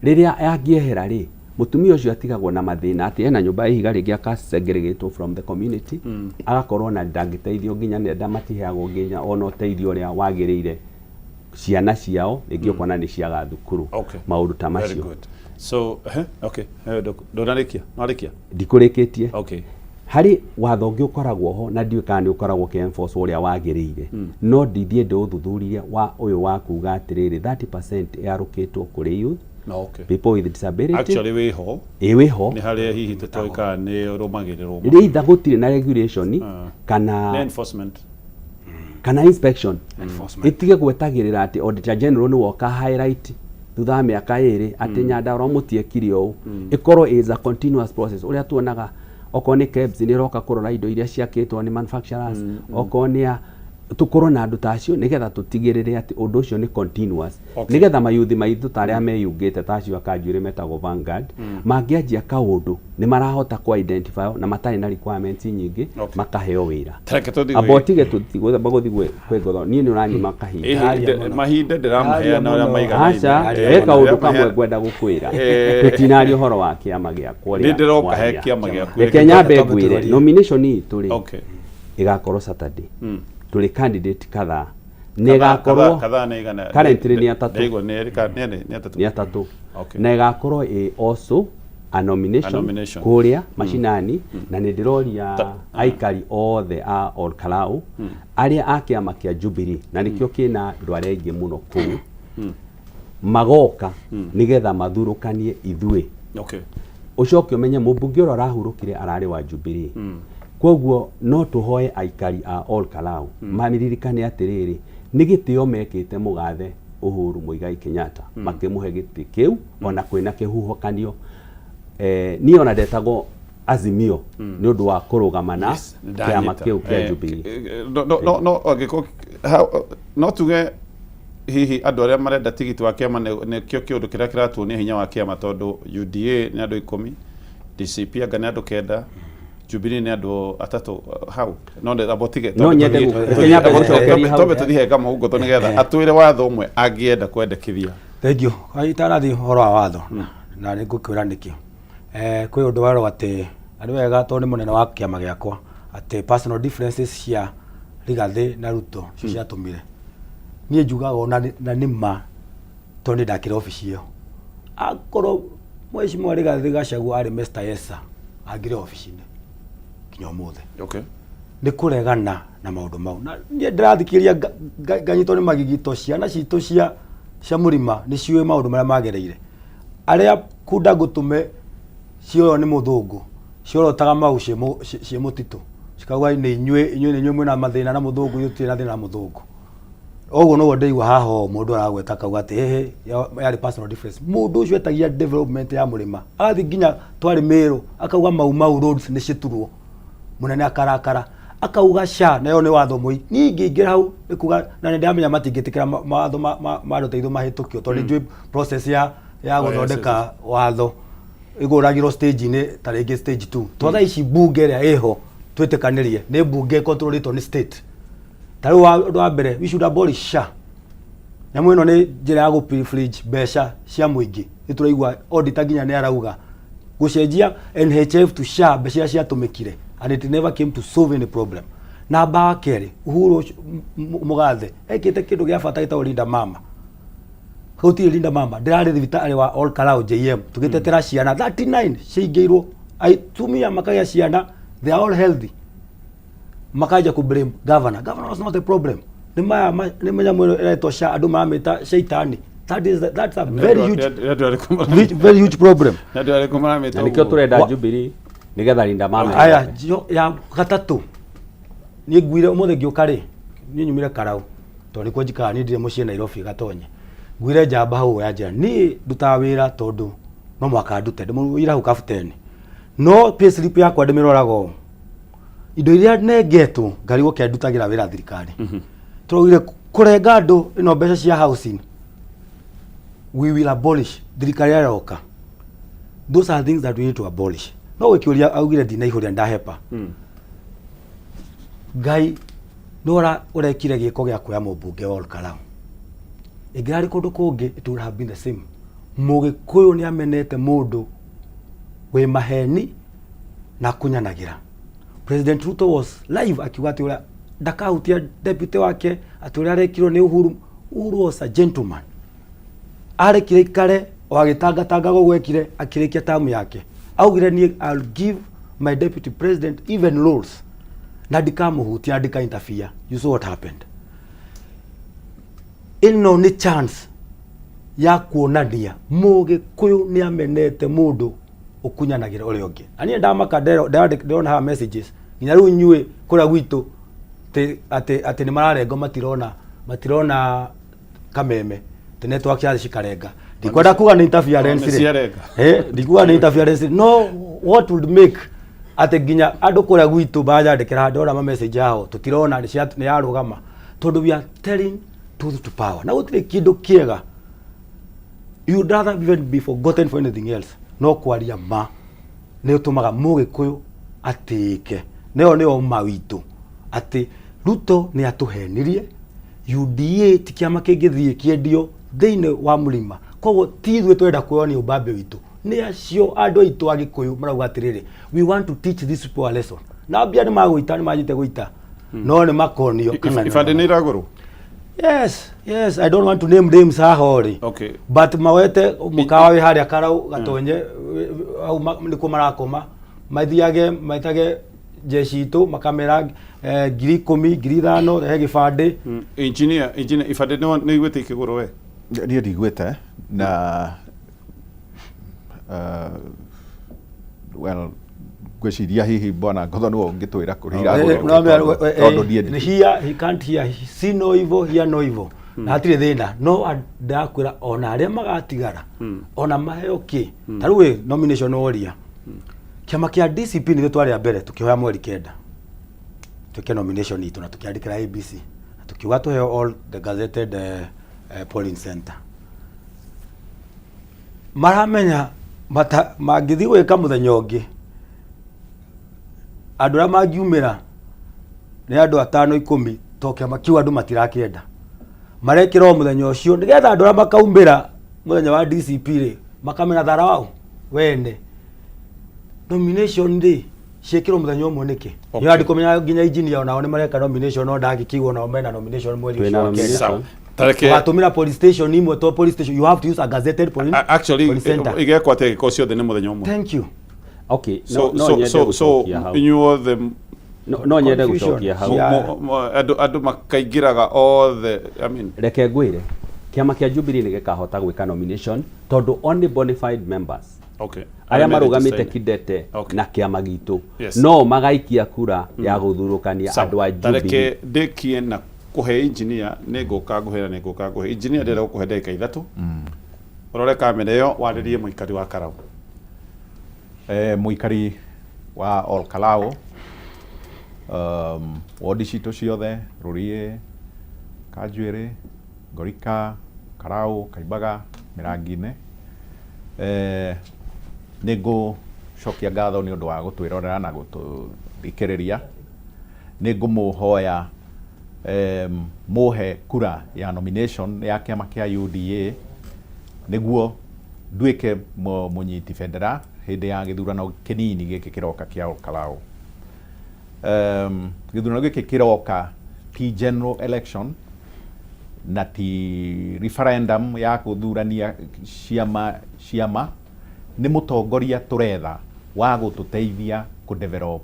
Rĩrĩa angĩehera rĩ, mũtumia ũcio atigagwo na mathĩna atĩ ena nyũmba ya ihiga, rĩngĩ akasegregatwo from the community, agakorwo na ndangĩteithio nginya nenda matiheagwo nginya ona ũteithio ũrĩa wagĩrĩire, ciana ciao rĩngĩ ũkona nĩ ciaga thukuru, maũndũ ta Very macio. good. So, okay. Ndũnarĩkia? Nwarĩkia? Ndikũrĩkĩtie. Harĩ watho ũngĩ ũkoragwo ho na ndiũĩ kana nĩ ũkoragwo ũkĩ enforce ũrĩa wagĩrĩire, no ndithiĩ ndĩũthuthurie, wa ũyũ wa kuga atĩrĩrĩ, 30% ĩarũkĩtwo kũrĩ youth, No, okay. people with disability. Actually wĩho. Ĩ, wĩho. Nĩ harĩa hihi tũtoĩ kana nĩ ũrũmagĩrĩrwo. Rĩrĩa itha gũtirĩ na regulation kana Nĩ enforcement. Kana inspection. Enforcement. Ĩtige gwetagĩrĩra atĩ auditor general nĩ woka highlight thutha wa mĩaka 2 atĩ Nyandarua mũtiekire ũũ. Ĩkorwo is a continuous process, ũrĩa tuonaga okorwo nĩ KEBS nĩ ĩroka kũrora indo iria ciakĩtwo nĩ manufacturers, okorwo nĩ a tũkorwo na andũ ta acio, nĩgetha tũtigĩrĩre atĩ ũndũ ũcio nĩ continuous, nĩgetha mayuthi maitũ ta arĩa meyungĩte ta acio akanjuĩrĩ metagwo Vanguard, mangĩanjia kaũndũ nĩ marahota ku identify na matarĩ na requirements nyingĩ, makaheo wĩra. Reke tũthiĩ Amba ũtige tũtigũthamba gũthiĩ kwĩ ngotho, niĩ nĩ ũranyima kahinda. Mahinda ndĩramaheana ũrĩa maiganaine. Aca, he kaũndũ kamwe ngwenda gũkwĩra. Tũtinaria ũhoro wa kĩama gĩakwa Nĩ ũrĩa ndĩroka he mwaria. kĩama gĩaku. Reke nyambe ngwĩre nomination itũ rĩ, ĩgakorwo Saturday. Tũrĩ candidate kadhaa na ĩgakorwo Kadhaa nĩ igana? Currently nĩ atatũ. Ndaigua nĩ erĩ kana nĩ atatũ? Nĩ atatũ. Na ĩgakorwo ĩ also a nomination, A nomination. kũrĩa macinani, na nĩ ndĩroria aikari othe a Ol Kalou arĩa a kĩama kĩa Jubilee, na nĩkĩo kĩna andũ arĩa aingĩ mũno kũu, magoka nĩgetha mathurũkanie ithuĩ. Ũcoke ũmenye mũmbunge ũrĩa ũrahurũkire ararĩ wa Jubilee. Koguo no tũhoe aikari a Ol Kalou maririkane atĩrĩrĩ, nĩ gĩtĩo mekĩte mũgathe Uhuru Muigai Kenyatta makĩmũhe gĩtĩ kĩu, ona kwĩna kĩhuhũkanio. Niĩ ona ndetagwo Azimio nĩ ũndũ wa kũrũgama na Yes, kĩama ndanyita. kĩu kĩa Jubilee. No angĩkorwo no tuge Hihi andũ arĩa marenda tigiti wa kĩama nĩkĩo kĩũndũ kĩrĩa kĩratuonia hinya wa kĩama tondũ UDA nĩ andũ 10, DCP anga nĩ andũ 9, Jubilee nĩ andũ 3 hau. No amba ũtige. No nyende reke nyambe gũcokeria hau. Twambe tũthiĩ he Kamau Ngotho nĩgetha atwĩre watho ũmwe angĩenda kwendekithia. Thank you. Itarathiĩ ũhoro wa watho na nĩ ngũkwĩra nĩkĩ. Kwĩ ũndũ werwo atĩ na nĩ wega tondũ nĩ mũnene wa kĩama gĩakwa atĩ personal differences cia Rigathĩ na Ruto cio ciatũmire niĩ njugaga ona na nĩ ma tondũ nĩ ndakĩra obici ĩyo akorwo Mheshimiwa Rigathĩ Gachagua arĩ Mr. Yes sir angĩrĩ obici-inĩ nginya ũmũthĩ. Nĩ kũregana na maũndũ mau na niĩ ndĩrathikĩrĩria nganyitwo nĩ magigi to ciana citũ cia cia mũrima nĩ ciũĩ maũndũ marĩa magereire arĩa kunda ngũtũme cioywo nĩ mũthũngũ ciorotaga mau ciĩ ciĩ mũtitũ cikauga nĩ inyuĩ inyuĩ nĩ inyuĩ mwĩna mathĩna na mũthũngũ ithuĩ tũtirĩ na thĩna na mũthũngũ. Ũguo noguo ndĩraigua haha ũũ mũndũ aragweta akauga atĩ hĩhĩ yarĩ personal difference. Mũndũ ũcio etagia development ya mũrĩma agathiĩ nginya twarĩ Mĩrũ akauga Mau Mau roads nĩ citurwo mũnene akarakara akauga SHA nayo nĩ watho mũi. Niĩ ingĩingĩra hau nĩ kuga na nĩ ndĩramenya matingĩtĩkĩra mawatho ma andũ ta ithuĩ mahĩtũkio tondũ nĩ njũĩ process ya Oh, yes, yes, gũthondeka watho ĩgũragĩrwo stage-inĩ ta rĩngĩ stage 2. To thaa ici mbunge ĩrĩa ĩho twĩtĩkanĩrie nĩ mbunge ĩcontrolĩtwo nĩ state. Ta rĩu ũndũ wa mbere we should abolish SHA. Nyamũ ĩno nĩ njĩra ya gũ mbeca cia mũingĩ. Nĩ tũraigua auditor nginya nĩ arauga gũcenjia NHIF to SHA mbeca iria ciatũmĩkire and it never came to solve any problem. Namba wa kerĩ Uhuru Mũgathe ekĩte kĩndũ gĩa bata gĩtagwo Linda Mama. Gũtirĩ Linda Mama ndĩrarĩ thibitarĩ wa Ol Kalou JM tũgĩtetera ciana 39 ciaingĩirwo atumia makagĩa ciana they are all healthy makanja ku blame governor. Governor was not a problem. Nĩ maya nĩ nyamũ ĩno ĩretwo SHA andũ maramĩta shaitani. That's a very huge, very huge problem. Nĩ andũ arĩkũ maramĩta Na nĩkĩo ũguo? tũrenda Jubilee nĩgetha Linda Mama Aya, ĩcoke. ya gatatũ niĩ nguire ũmũthĩ ngĩũka rĩ niĩ nyumire Karau tondũ nĩkuo njikaraga niĩ ndirĩ mũciĩ Nairobi Gatonye. Nguire njamba hau ya njĩra niĩ ndutaga wĩra tondũ no mũhaka ndute ndĩmũira hau kabuteni no pay slip yakwa ndĩmĩroraga ũũ indo iria nengetwo ngarigwo kĩrĩa ndutagĩra wĩra thirikari. Tũraugire kũrenga andũ ĩno mbeca cia housing we will abolish thirikari ĩroka. Those are things that we need to abolish. No gĩkĩũria augire ndinaihũria ndahepa. Ngai nĩ ũrekire gĩko gĩa kuoya mũmbunge wa Ol Kalou. Ĩngĩrarĩ kũndũ kũngĩ it would have been the same. Mũgĩkũyũ nĩ amenete mũndũ wĩ maheni na akunyanagĩra. President Ruto was live akiuga atĩ ũrĩa ndakahutia deputy wake atĩ ũrĩa arekirwo nĩ Uhuru. Uhuru was a gentleman. Arekire ikare o agĩtangatanga ũguo ekire akĩrĩkia tamu yake. Augire niĩ I'll give my deputy president even roles na ndikamũhutia na ndika interfere. You saw what happened. Ĩno nĩ chance ya kuonania mũgĩkũyũ nĩ amenete mũndũ ũkunyanagĩra ũrĩa ũngĩ. Na niĩ ndamaka ndĩrona haha messages nginya rĩu inyuĩ kũrĩa gwitũ atĩ nĩ mararengwo matirona kameme atĩ network ciathi cikarenga. Ndikwenda kuga nĩ interference rĩ. Ciarenga. Ndikuga nĩ interference no what would make atĩ nginya andũ kũrĩa gwitũ banjandĩkĩra ndona ma message yao tũtirona nĩ yarũgama tondũ we are telling truth to power na gũtirĩ kĩndũ kĩega you would rather even be forgotten for anything else no kwaria ma nĩ ũtũmaga mũgĩkũyũ atĩĩke nĩyo nĩyo ma witũ atĩ Ruto nĩ atũhenirie UDA ti kĩama kĩngĩthiĩ kĩendio thĩinĩ wa mũrima koguo ti ithuĩ twenda kuonia ũmbambe witũ nĩ acio andũ aitũ a Gĩkũyũ marauga atĩrĩrĩ we want to teach these people a lesson na mbia nĩ magũita nĩ manjĩte gũita no nĩ makonio kana nĩ Ibandĩ nĩ iragũrwo? Yes, yes, I don't want to name names haha rĩ. But mawete mũkawa wĩ harĩa Karau Gatonye hau nĩkuo marakoma mathiage metage jeshi itũ makamera 10,000 5,000 rehe gĩbandĩ. Engineer, ibandĩ nĩ ũiguĩte ikĩgũrwo we? Niĩ ndiguĩte na well ngwĩciria hihi bwana Ngotho nĩwe ũngĩtwĩra kũrĩa iragũrwo tondũ niĩ Ni hear, he can't hear, see no evil, hear no evil. Na hatirĩ thĩna no ndakwĩra ona arĩa magatigara ona maheo kĩ ta rĩu ĩ nomination woria kĩama kĩa DCP nĩthuĩ twarĩ a mbere tũkĩhoya mweri 9 twĩke nomination itũ na tũkĩandĩkĩra ABC na tũkiuga tũheo all the gazetted polling center. Maramenya mata mangĩthiĩ gwĩka mũthenya ũngĩ, andũ arĩa mangiumĩra nĩ andũ atano 10, to kĩama kĩu andũ matirakĩenda. Marekĩra o mũthenya ũcio nĩgetha andũ arĩa makaumĩra mũthenya wa DCP rĩ, makamena thara wao wene. Nomination rĩ, ciĩkĩrwo mũthenya ũmwe nĩkĩ? Okay. Nĩ ndikũmenya nginya engineer onao nĩ mareka nomination, no ndangĩkĩigua onao mena nomination mweri Twĩna ũcio wa kenda. nomination. Tareke Ũgatũmĩra police station imwe, to police station you have to use a gazetted police, actually police center. igekwo atĩa gĩko ciothe nĩ mũthenya ũmwe? Thank you. Okay, So no, no so nyende so so gũcokia hau. inyuothe No nyende Confusion. gũcokia hau. Yeah. Andũ makaingĩraga othe, I mean. Reke ngwĩre, kĩama kĩa Jubilee nĩ gĩkahota gwĩka nomination tondũ only bona fide members arĩa marũgamĩte me-register-inĩ. kidete na kĩama gitũ no magaikia kura ya gũthurũkania Sawa. andũ a Jubilee. Tareke ndĩkie na kũhe engineer, nĩ ngũka ngũhe na nĩ ngũka ngũhe engineer. Ndĩrenda gũkũhe ndagĩka 3, ũrore kamera ĩyo, warĩrie mũikari wa Karau. Mũikari wa Ol Kalou, wodi citũ ciothe, Rũriĩ, Kanjuĩrĩ, Ngorika, Karau, Kaimbaga, Mĩrangi-inĩ, nĩ ngũcokia ngatho nĩ ũndũ wa gũtwĩrorera na gũtũthikĩrĩria. Nĩ ngũmũhoya mũhe kura ya nomination ya kĩama kĩa UDA nĩguo nduĩke mũnyiti bendera hĩndĩ ya gĩthurano kĩnini gĩkĩ kĩroka kĩa Ol Kalou. Gĩthurano gĩkĩ kĩroka ti general election na ti referendum ya gũthurania ciama, nĩ mũtongoria tũretha wa gũtũteithia kũ develop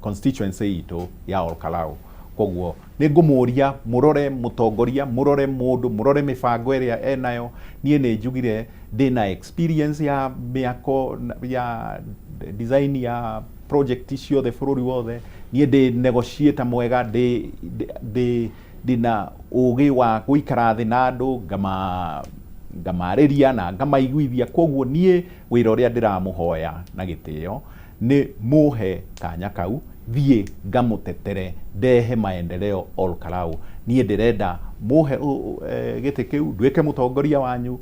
constituency itũ ya Ol Kalou. Koguo nĩ ngũmũria mũrore mũtongoria, mũrore mũndũ, mũrore mĩbango ĩrĩa enayo. Niĩ nĩ njugire ndĩna experience ya mĩako ya design ya project ciothe bũrũri wothe. Niĩ ndĩ negotiator mwega, ndĩ ndĩna ũgĩ wa gũikara thĩ na andũ ngamarĩria na ngamaiguithia. Koguo niĩ wĩra ũrĩa ndĩramũhoya na gĩtĩo nĩ mũhe kanya kau thiĩ ngamũtetere, ndehe maendeleo Ol Kalou. Niĩ ndĩrenda mũhe gĩtĩ kĩu, nduĩke mũtongoria wanyu.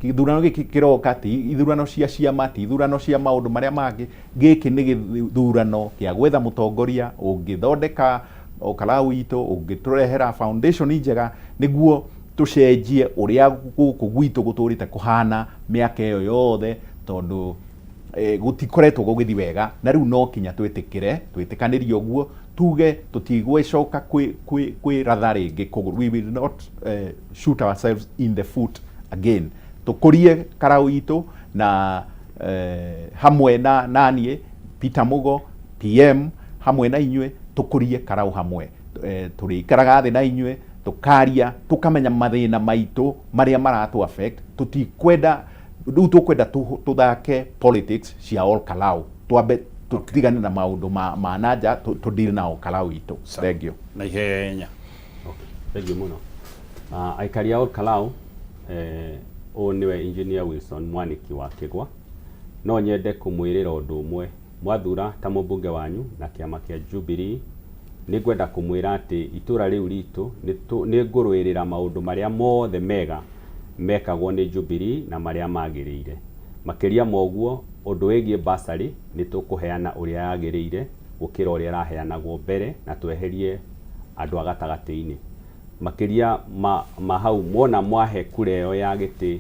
Gĩthurano gĩkĩ kĩroka ti ithurano cia ciama, ti ithurano cia maũndũ marĩa mangĩ. Gĩkĩ nĩ gĩthurano kĩa gwetha mũtongoria ũngĩthondeka Ol Kalou itũ, ũngĩtũrehera foundation njega nĩguo tũcenjie ũrĩa gũkũ gwitũ gũtũrĩte kũhana mĩaka ĩyo yothe, tondũ gũtikoretwo gũgĩthiĩ wega. Na rĩu no kinya twĩtĩkĩre, twĩtĩkanĩrie ũguo, tuge tũtigwĩcoka kwĩratha rĩngĩ kũgũrũ. We will not shoot ourselves in the foot again. Tũkũrie Karau itũ na hamwe na naniĩ Peter Mugo PM, hamwe na inyuĩ tũkũrie Karau hamwe. Tũrĩikaraga thĩ na inyuĩ, tũkaria, tũkamenya mathĩna maitũ marĩa maratũ affect. Tũtikwenda rĩu, tũkwenda tũthake politics cia Ol Kalou, twambe tũtigane na maũndũ ma nanja, tũ deal na Ol Kalou itũ. Thank you. Na ihenya. Thank you mũno. Aikari a Ol Kalou, ũyũ nĩwe engineer Wilson Mwaniki wa Kĩgwa. No nyende kũmwĩrĩra ũndũ ũmwe. Mwathura ta mũmbunge wanyu na kĩama kĩa Jubilee, nĩ ngwenda kũmwĩra atĩ itũra rĩu ritũ nĩ ngũrũĩrĩra maũndũ marĩa mothe mega mekagwo nĩ Jubilee na marĩa magĩrĩire. Makĩria ma ũguo, ũndũ wĩgiĩ bursary nĩ tũkũheana ũrĩa yagĩrĩire gũkĩra ũrĩa ĩraheanagwo mbere, na tweherie andũ a gatagatĩ-inĩ. Makĩria ma hau, mwona mwahe kura ĩyo ya gĩtĩ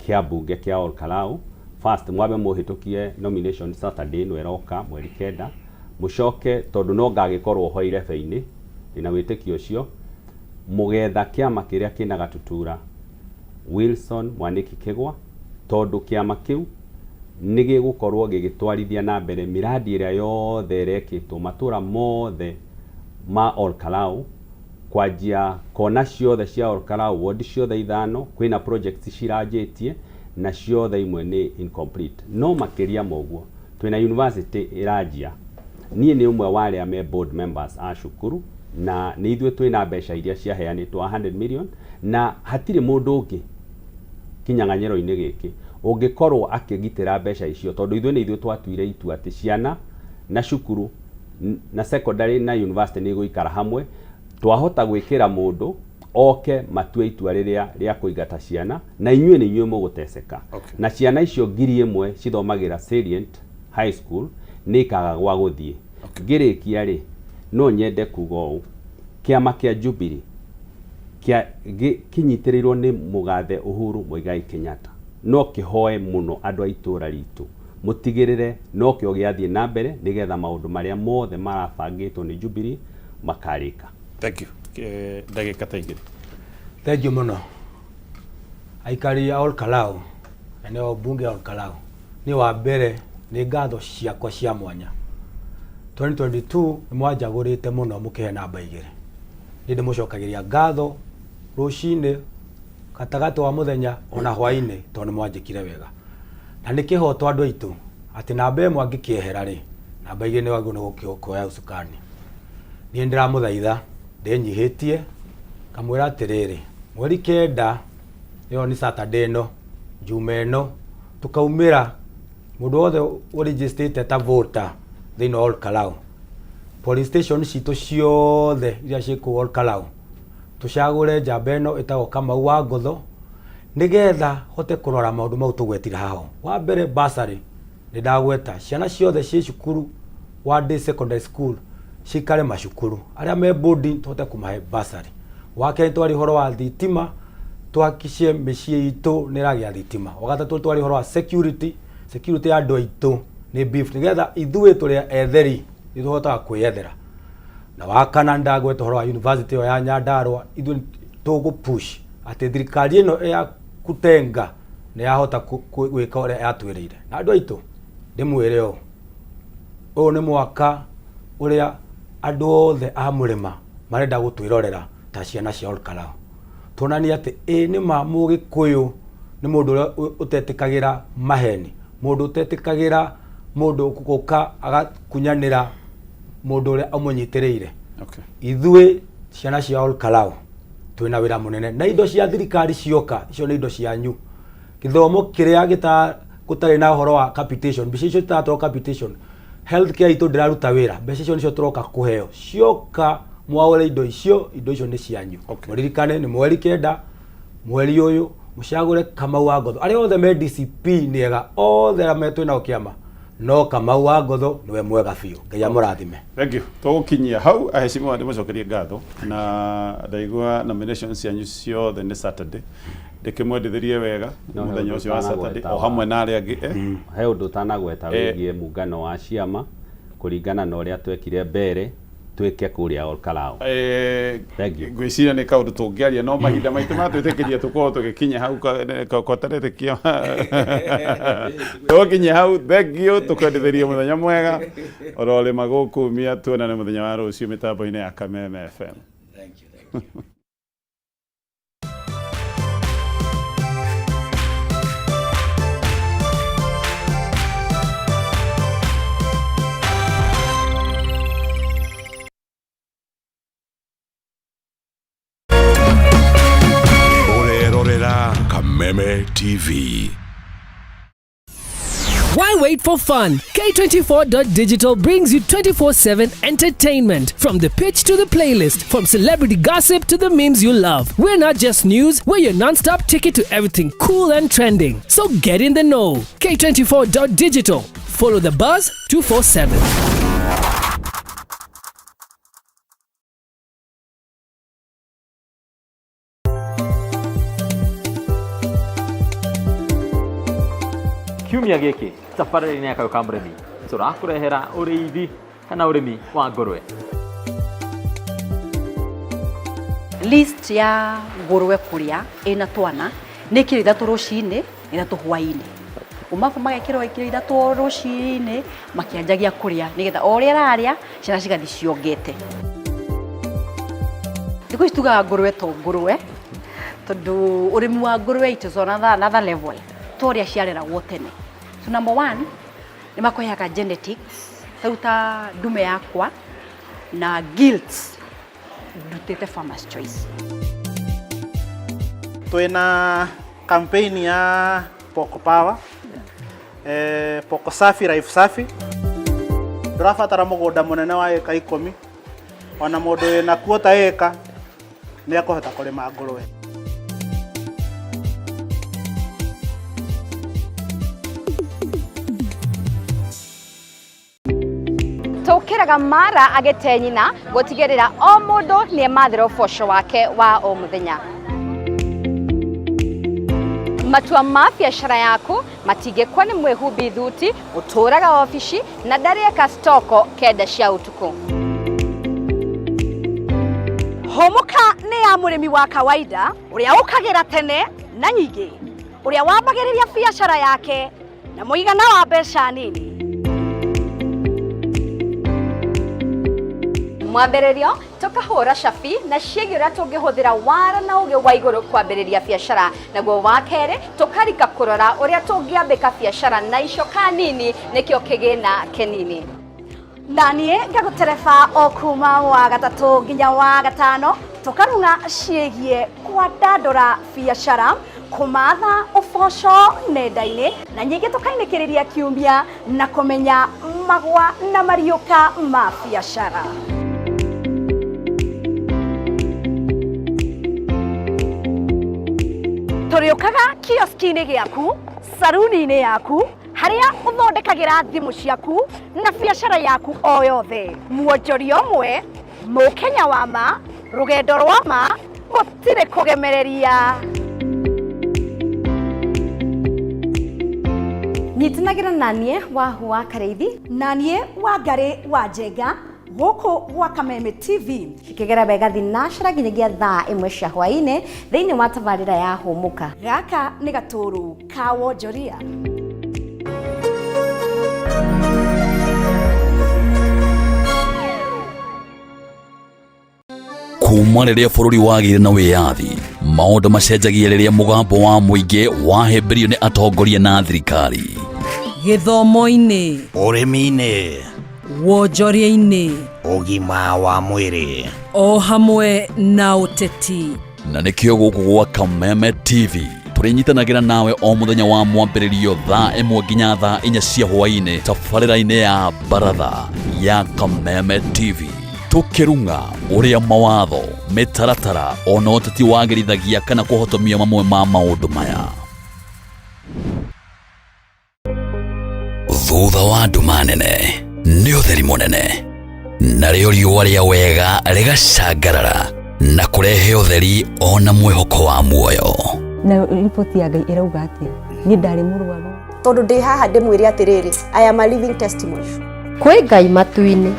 kĩa mbunge kĩa Ol Kalou, first mwambe mũhĩtũkie nomination Saturday ĩno ĩroka mweri 9, mũcoke, tondũ no ngagĩkorwo ho irebe-inĩ, ndĩna wĩtĩkio ũcio, mũgetha kĩama kĩrĩa kĩna gatutura Wilson Mwaniki Kĩgwa, tondũ kĩama kĩu nĩ gĩgũkorwo gĩgĩtwarithia na mbere mĩradi ĩrĩa yothe ĩrekĩtwo matũra mothe ma Ol Kalou, kwanjia kona ciothe cia Ol Kalou, ward ciothe ithano kwĩna projects ciranjĩtie na ciothe imwe nĩ incomplete. No makĩria ma ũguo, twĩna university ĩranjia. Niĩ nĩ ũmwe wa arĩa me board members a cukuru, na nĩ ithuĩ twĩna mbeca iria ciaheanĩtwo 100 million, na hatirĩ mũndũ ũngĩ kinyang'anyĩro-inĩ gĩkĩ ũngĩkorwo akĩgitĩra mbeca icio, tondũ ithuĩ nĩ ithuĩ twatuire itua atĩ ciana na cukuru na secondary na university nĩ igũikara hamwe. Twahota gwĩkĩra mũndũ oke matue itua rĩrĩa rĩa kũingata ciana na inyuĩ nĩ inyuĩ mũgũteceka. Okay. Na ciana icio 1000 cithomagĩra Salient High School nĩ ikaga gwa gũthiĩ. Okay. Ngĩrĩkia rĩ, no nyende kuga ũũ, kĩama kĩa Jubilee kĩa kĩnyitĩrĩirwo nĩ mũgathe Uhuru Muigai Kenyatta no kĩhoe mũno andũ a itũra ritũ mũtigĩrĩre nokĩo gĩathiĩ na mbere nĩgetha maũndũ marĩa mothe marabangĩtwo nĩ Jubilee makarĩka. Thank you. Ndagĩka ta igĩrĩ. Thengiũ mũno aikari a Ol Kalou na nĩo mbunge ya Ol Kalou. Niĩ wa mbere nĩ ngatho ciakwa cia mwanya. 2022 nĩ mwanjagũrĩte mũno mũkĩhe namba igĩrĩ. Niĩ ndĩmũcokagĩria ngatho rũcinĩ, gatagatĩ wa mũthenya ona hwainĩ tondũ nĩ mwanjĩkire wega. Na nĩ kĩhoto andũ aitũ atĩ namba ĩmwe angĩkĩehera rĩ, namba igĩrĩ nĩ wagĩrĩirwo nĩ kuoya ũcukani. Niĩ nĩ ndĩramũthaitha ndĩnyihĩtie ngamwĩra atĩrĩrĩ, mweri kenda ĩyo nĩ Saturday ĩno, Juma ĩno, tũkaumĩra mũndũ wothe ũrĩnjĩstĩte ta voter thĩinĩ wa Ol Kalou, polling station citũ ciothe iria ciĩ kũu Ol Kalou, tũcagũre njamba ĩno ĩtagwo Kamau wa Ngotho, nĩgetha hote kũrora maũndũ mau tũgwetire haha. Wa mbere bursary, nĩ ndagweta ciana ciothe ciĩ cukuru wa day secondary school cikare macukuru, arĩa me boarding tũhote kũmahe bursary. Wa kerĩ twaria ũhoro wa thitima, tũhakikice mĩciĩ itũ nĩ ĩragĩa thitima. Wa gatatũ twaria ũhoro wa security, security ya andũ aitũ nĩ beef, nĩgetha ithuĩ tũrĩ etheri nĩ tũhotaga kwĩyethera. Na wa kana nĩ ndagweta ũhoro wa university ĩyo ya Nyandarua, ithuĩ tũgũ push atĩ thirikari ĩno ya kutenga nĩ yahota gwĩka ũrĩa yatwĩrĩire. Na andũ aitũ ndĩmwĩre ũũ, ũyũ nĩ mwaka ũrĩa andũ othe a mũrĩma marenda gũtwĩrorera ta ciana cia Ol Kalou. Tuonanie atĩ ĩ nĩ ma Mũgĩkũyũ nĩ mũndũ ũrĩa ũtetĩkagĩra maheni, mũndũ ũtetĩkagĩra mũndũ gũka agakunyanĩra mũndũ ũrĩa ũmũnyitĩrĩire. Okay. Ithuĩ ciana cia Ol Kalou twĩna wĩra mũnene, na indo cia thirikari cioka, icio nĩ indo cianyu. Gĩthomo kĩrĩa gũtarĩ na ũhoro wa capitation, mbeca icio citaratwarwo capitation, health care itũ ndĩraruta wĩra, mbeca icio nĩcio tũroka kũheo. Cioka mwaũre indo icio, indo icio nĩ cianyu. Okay. Mũririkane nĩ mweri kenda mweri ũyũ, mũcagũre Kamau wa Ngotho. Arĩa othe me DCP nĩ ega, othe arĩa me twĩ nao kĩama, no Kamau wa Ngotho nĩwe mwega biũ. Ngai amũrathime. Thank you. Tũgũkinyia hau aheshimiwa ndĩmũcokerie ngatho na ndaigua nominations cianyu ciothe nĩ Saturday. Ndĩkĩmwendithĩrie wega No, he mũthenya ũndũ ũcio wa Saturday ũtanagweta o hamwe na arĩa angĩ eh? He ũndũ ũtanagweta Eh. wĩgiĩ mũngano wa ciama kũringana na ũrĩa twekire mbere twĩke kũrĩa Ol Kalou. Thank you. Ngwĩciria nĩ kaũndũ tũngĩaria no mahinda maitũ matwĩtĩkĩria tũkorwo tũgĩkinya hau kotaretĩkio tũgũkinyia hau. Thank you, tũkwendithĩrie mũthenya mwega ũrorĩma gũkumia, tuonane mũthenya wa rũciũ mĩtambo-inĩ ya Kameme FM. Thank you, thank you. Ũrerorera Kameme TV. Why wait for fun? K24.digital brings you 24/7 entertainment. From the pitch to the playlist, from celebrity gossip to the memes you love. We're not just news, we're your non-stop ticket to everything cool and trending. So get in the know. K24.digital. Follow the buzz 247. Kiumia gĩkĩ tabarĩra-inĩ ya Kayũ ka Mũrĩmi tũrakũrehera ũrĩithi kana ũrĩmi wa ngũrwe. List ya ngũrwe kũrĩa ĩna twana nĩ kiro ithatũ rũcinĩ ithatũ hwainĩ, umabu magekĩrwo kiro ithatũ rũcinĩ makĩanjagia kũrĩa nĩgetha o ũrĩa ĩrarĩa ciana cigathiĩ ciongete. Thikũ ici tugaga ngũrwe to ngũrwe tondũ ũrĩmi wa ngũrwe it is on another level to ũrĩa ciareragwo tene. So number one nĩ makũheaga genetics, tarĩu ta ndume yakwa na gilts ndutĩte Farmers Choice. Twina campaign ya Poko Power, Poko Safi Life Safi. Ndũrabatara mũgũnda mũnene wa ĩka ikũmi, Ona mũndũ wĩna kuota ĩka nĩ ekũhota kũrĩma ngũrwe. Tũkĩraga mara agĩte nyina gũtigĩrĩra o mũndũ nĩ emathĩra ũboco wake wa o mũthenya. Matua ma biacara yaku matingĩkwa nĩ mwĩhumbi thuti ũtũraga obici na ndarĩeka stoko kenda cia ũtukũ. Hũmũka nĩ ya mũrĩmi wa kawaida ũrĩa ũkagĩra tene na nyingĩ, ũrĩa wambagĩrĩria biacara yake na mũigana wa mbeca nini. Mwambĩrĩrio tũkahũra cabi na ciĩgiĩ ũrĩa tũngĩhũthĩra wara na ũgĩ wa igũrũ kwambĩrĩria biacara, naguo wa kerĩ tũkarika kũrora ũrĩa tũngĩambĩka biacara na icoka nini nĩkĩo kĩgĩna kĩnini. Na niĩ ngagũtereba o kuma wa gatatũ nginya wa gatano tũkarung'a ciĩgiĩ kwandandũra biacara, kũmatha ũboco nenda-inĩ, na nyingĩ tũkainĩkĩrĩria kiumia na kũmenya magwa na mariũka ma biacara. Tũrĩũkaga kioski-inĩ gĩaku, saruni-inĩ yaku, harĩa ũthondekagĩra thimũ ciaku na biacara yaku o yothe. Mwonjoria ũmwe, mũkenya wa ma, rũgendo rwa ma, gũtirĩ kũgemereria. Nyitanagĩra na niĩ Wahu wa Karĩithi, na niĩ Wangarĩ wa Njenga, gũkũ gwa Kameme TV. Cikĩgera wega thinacara nginyagia thaa ĩmwe cia hwaĩ-inĩ thĩinĩ wa tabarĩra ya Hũmũka. Gaka nĩ gatũrũ ka wonjoria. Kuma rĩrĩa bũrũri wagĩire na wĩyathi, maũndũ macenjagia rĩrĩa mũgambo wa mũingĩ wahĩmbĩrio nĩ atongoria na thirikari. Gĩthomo-inĩ, ũrĩmi-inĩ, wonjoria-inĩ, ũgima wa mwĩrĩ, o hamwe na ũteti. Na nĩkĩo gũkũ gwa Kameme TV tũrĩnyitanagĩra nawe o mũthenya wa mwambĩrĩrio thaa 1 nginya thaa 4 cia hwaĩ-inĩ tabarĩra-inĩ ya baratha ya Kameme TV, tũkĩrung'a ũrĩa mawatho, mĩtaratara ona ũteti wagĩrithagia kana kũhotomia mamwe ma maũndũ maya. Thutha wa nduma nene nĩ ũtheri mũnene, narĩo riũa rĩa wega rĩgacangarara na kũrehe ũtheri ona mwĩhoko wa muoyo. Na riboti ya Ngai ĩrauga atĩa? Niĩ ndarĩ mũrwaru. Tondũ ndĩ haha ndĩmwĩre atĩrĩrĩ, I am a living testimony. Kwĩ Ngai matu-inĩ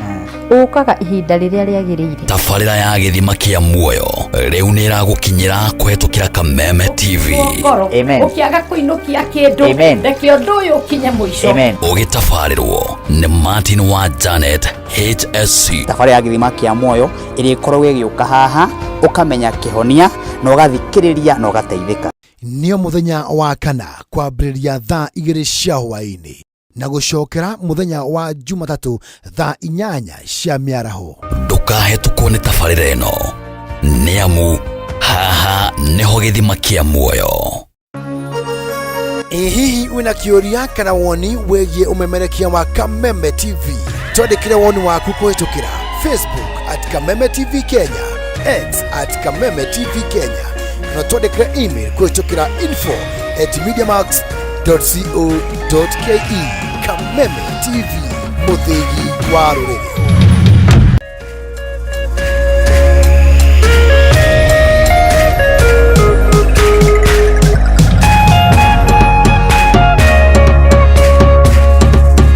ũkaga ihinda rĩrĩa rĩagĩrĩire. Tabarĩra ya gĩthima kĩa muoyo rĩu nĩ ĩragũkinyĩra kũhetũkĩra Kameme TV. Ngoro ũkĩaga kũinũkia kĩndũ, reke ũndũ ũyũ ũkinye mũico. Ũgĩtabarĩrwo nĩ Martin wa Janet HSC. Thabarĩ ya gĩthima kĩa muoyo ĩrĩa ĩkoragwo ĩgĩũka haha, ũkamenya kĩhonia na ũgathikĩrĩria na ũgateithĩka. Nĩ o mũthenya wa kana kwambĩrĩria thaa 2 cia hwaĩ-inĩ na gũcokera mũthenya wa Jumatatũ thaa 8 cia mĩaraho. Ndũkahetũkwo nĩ tabarĩra ĩno, nĩ amu haha nĩho gĩthima kĩa muoyo. Ĩ hihi wĩna kĩũria kana woni wĩgiĩ ũmemerekia wa Kameme TV? Twandĩkĩre woni waku kũhĩtũkĩra Facebook at Kameme TV Kenya, X at Kameme TV Kenya, kana twandĩkĩre email kũhĩtũkĩra info at mediamax.co.ke. Kameme TV, mũthĩgi wa rũrĩrĩ.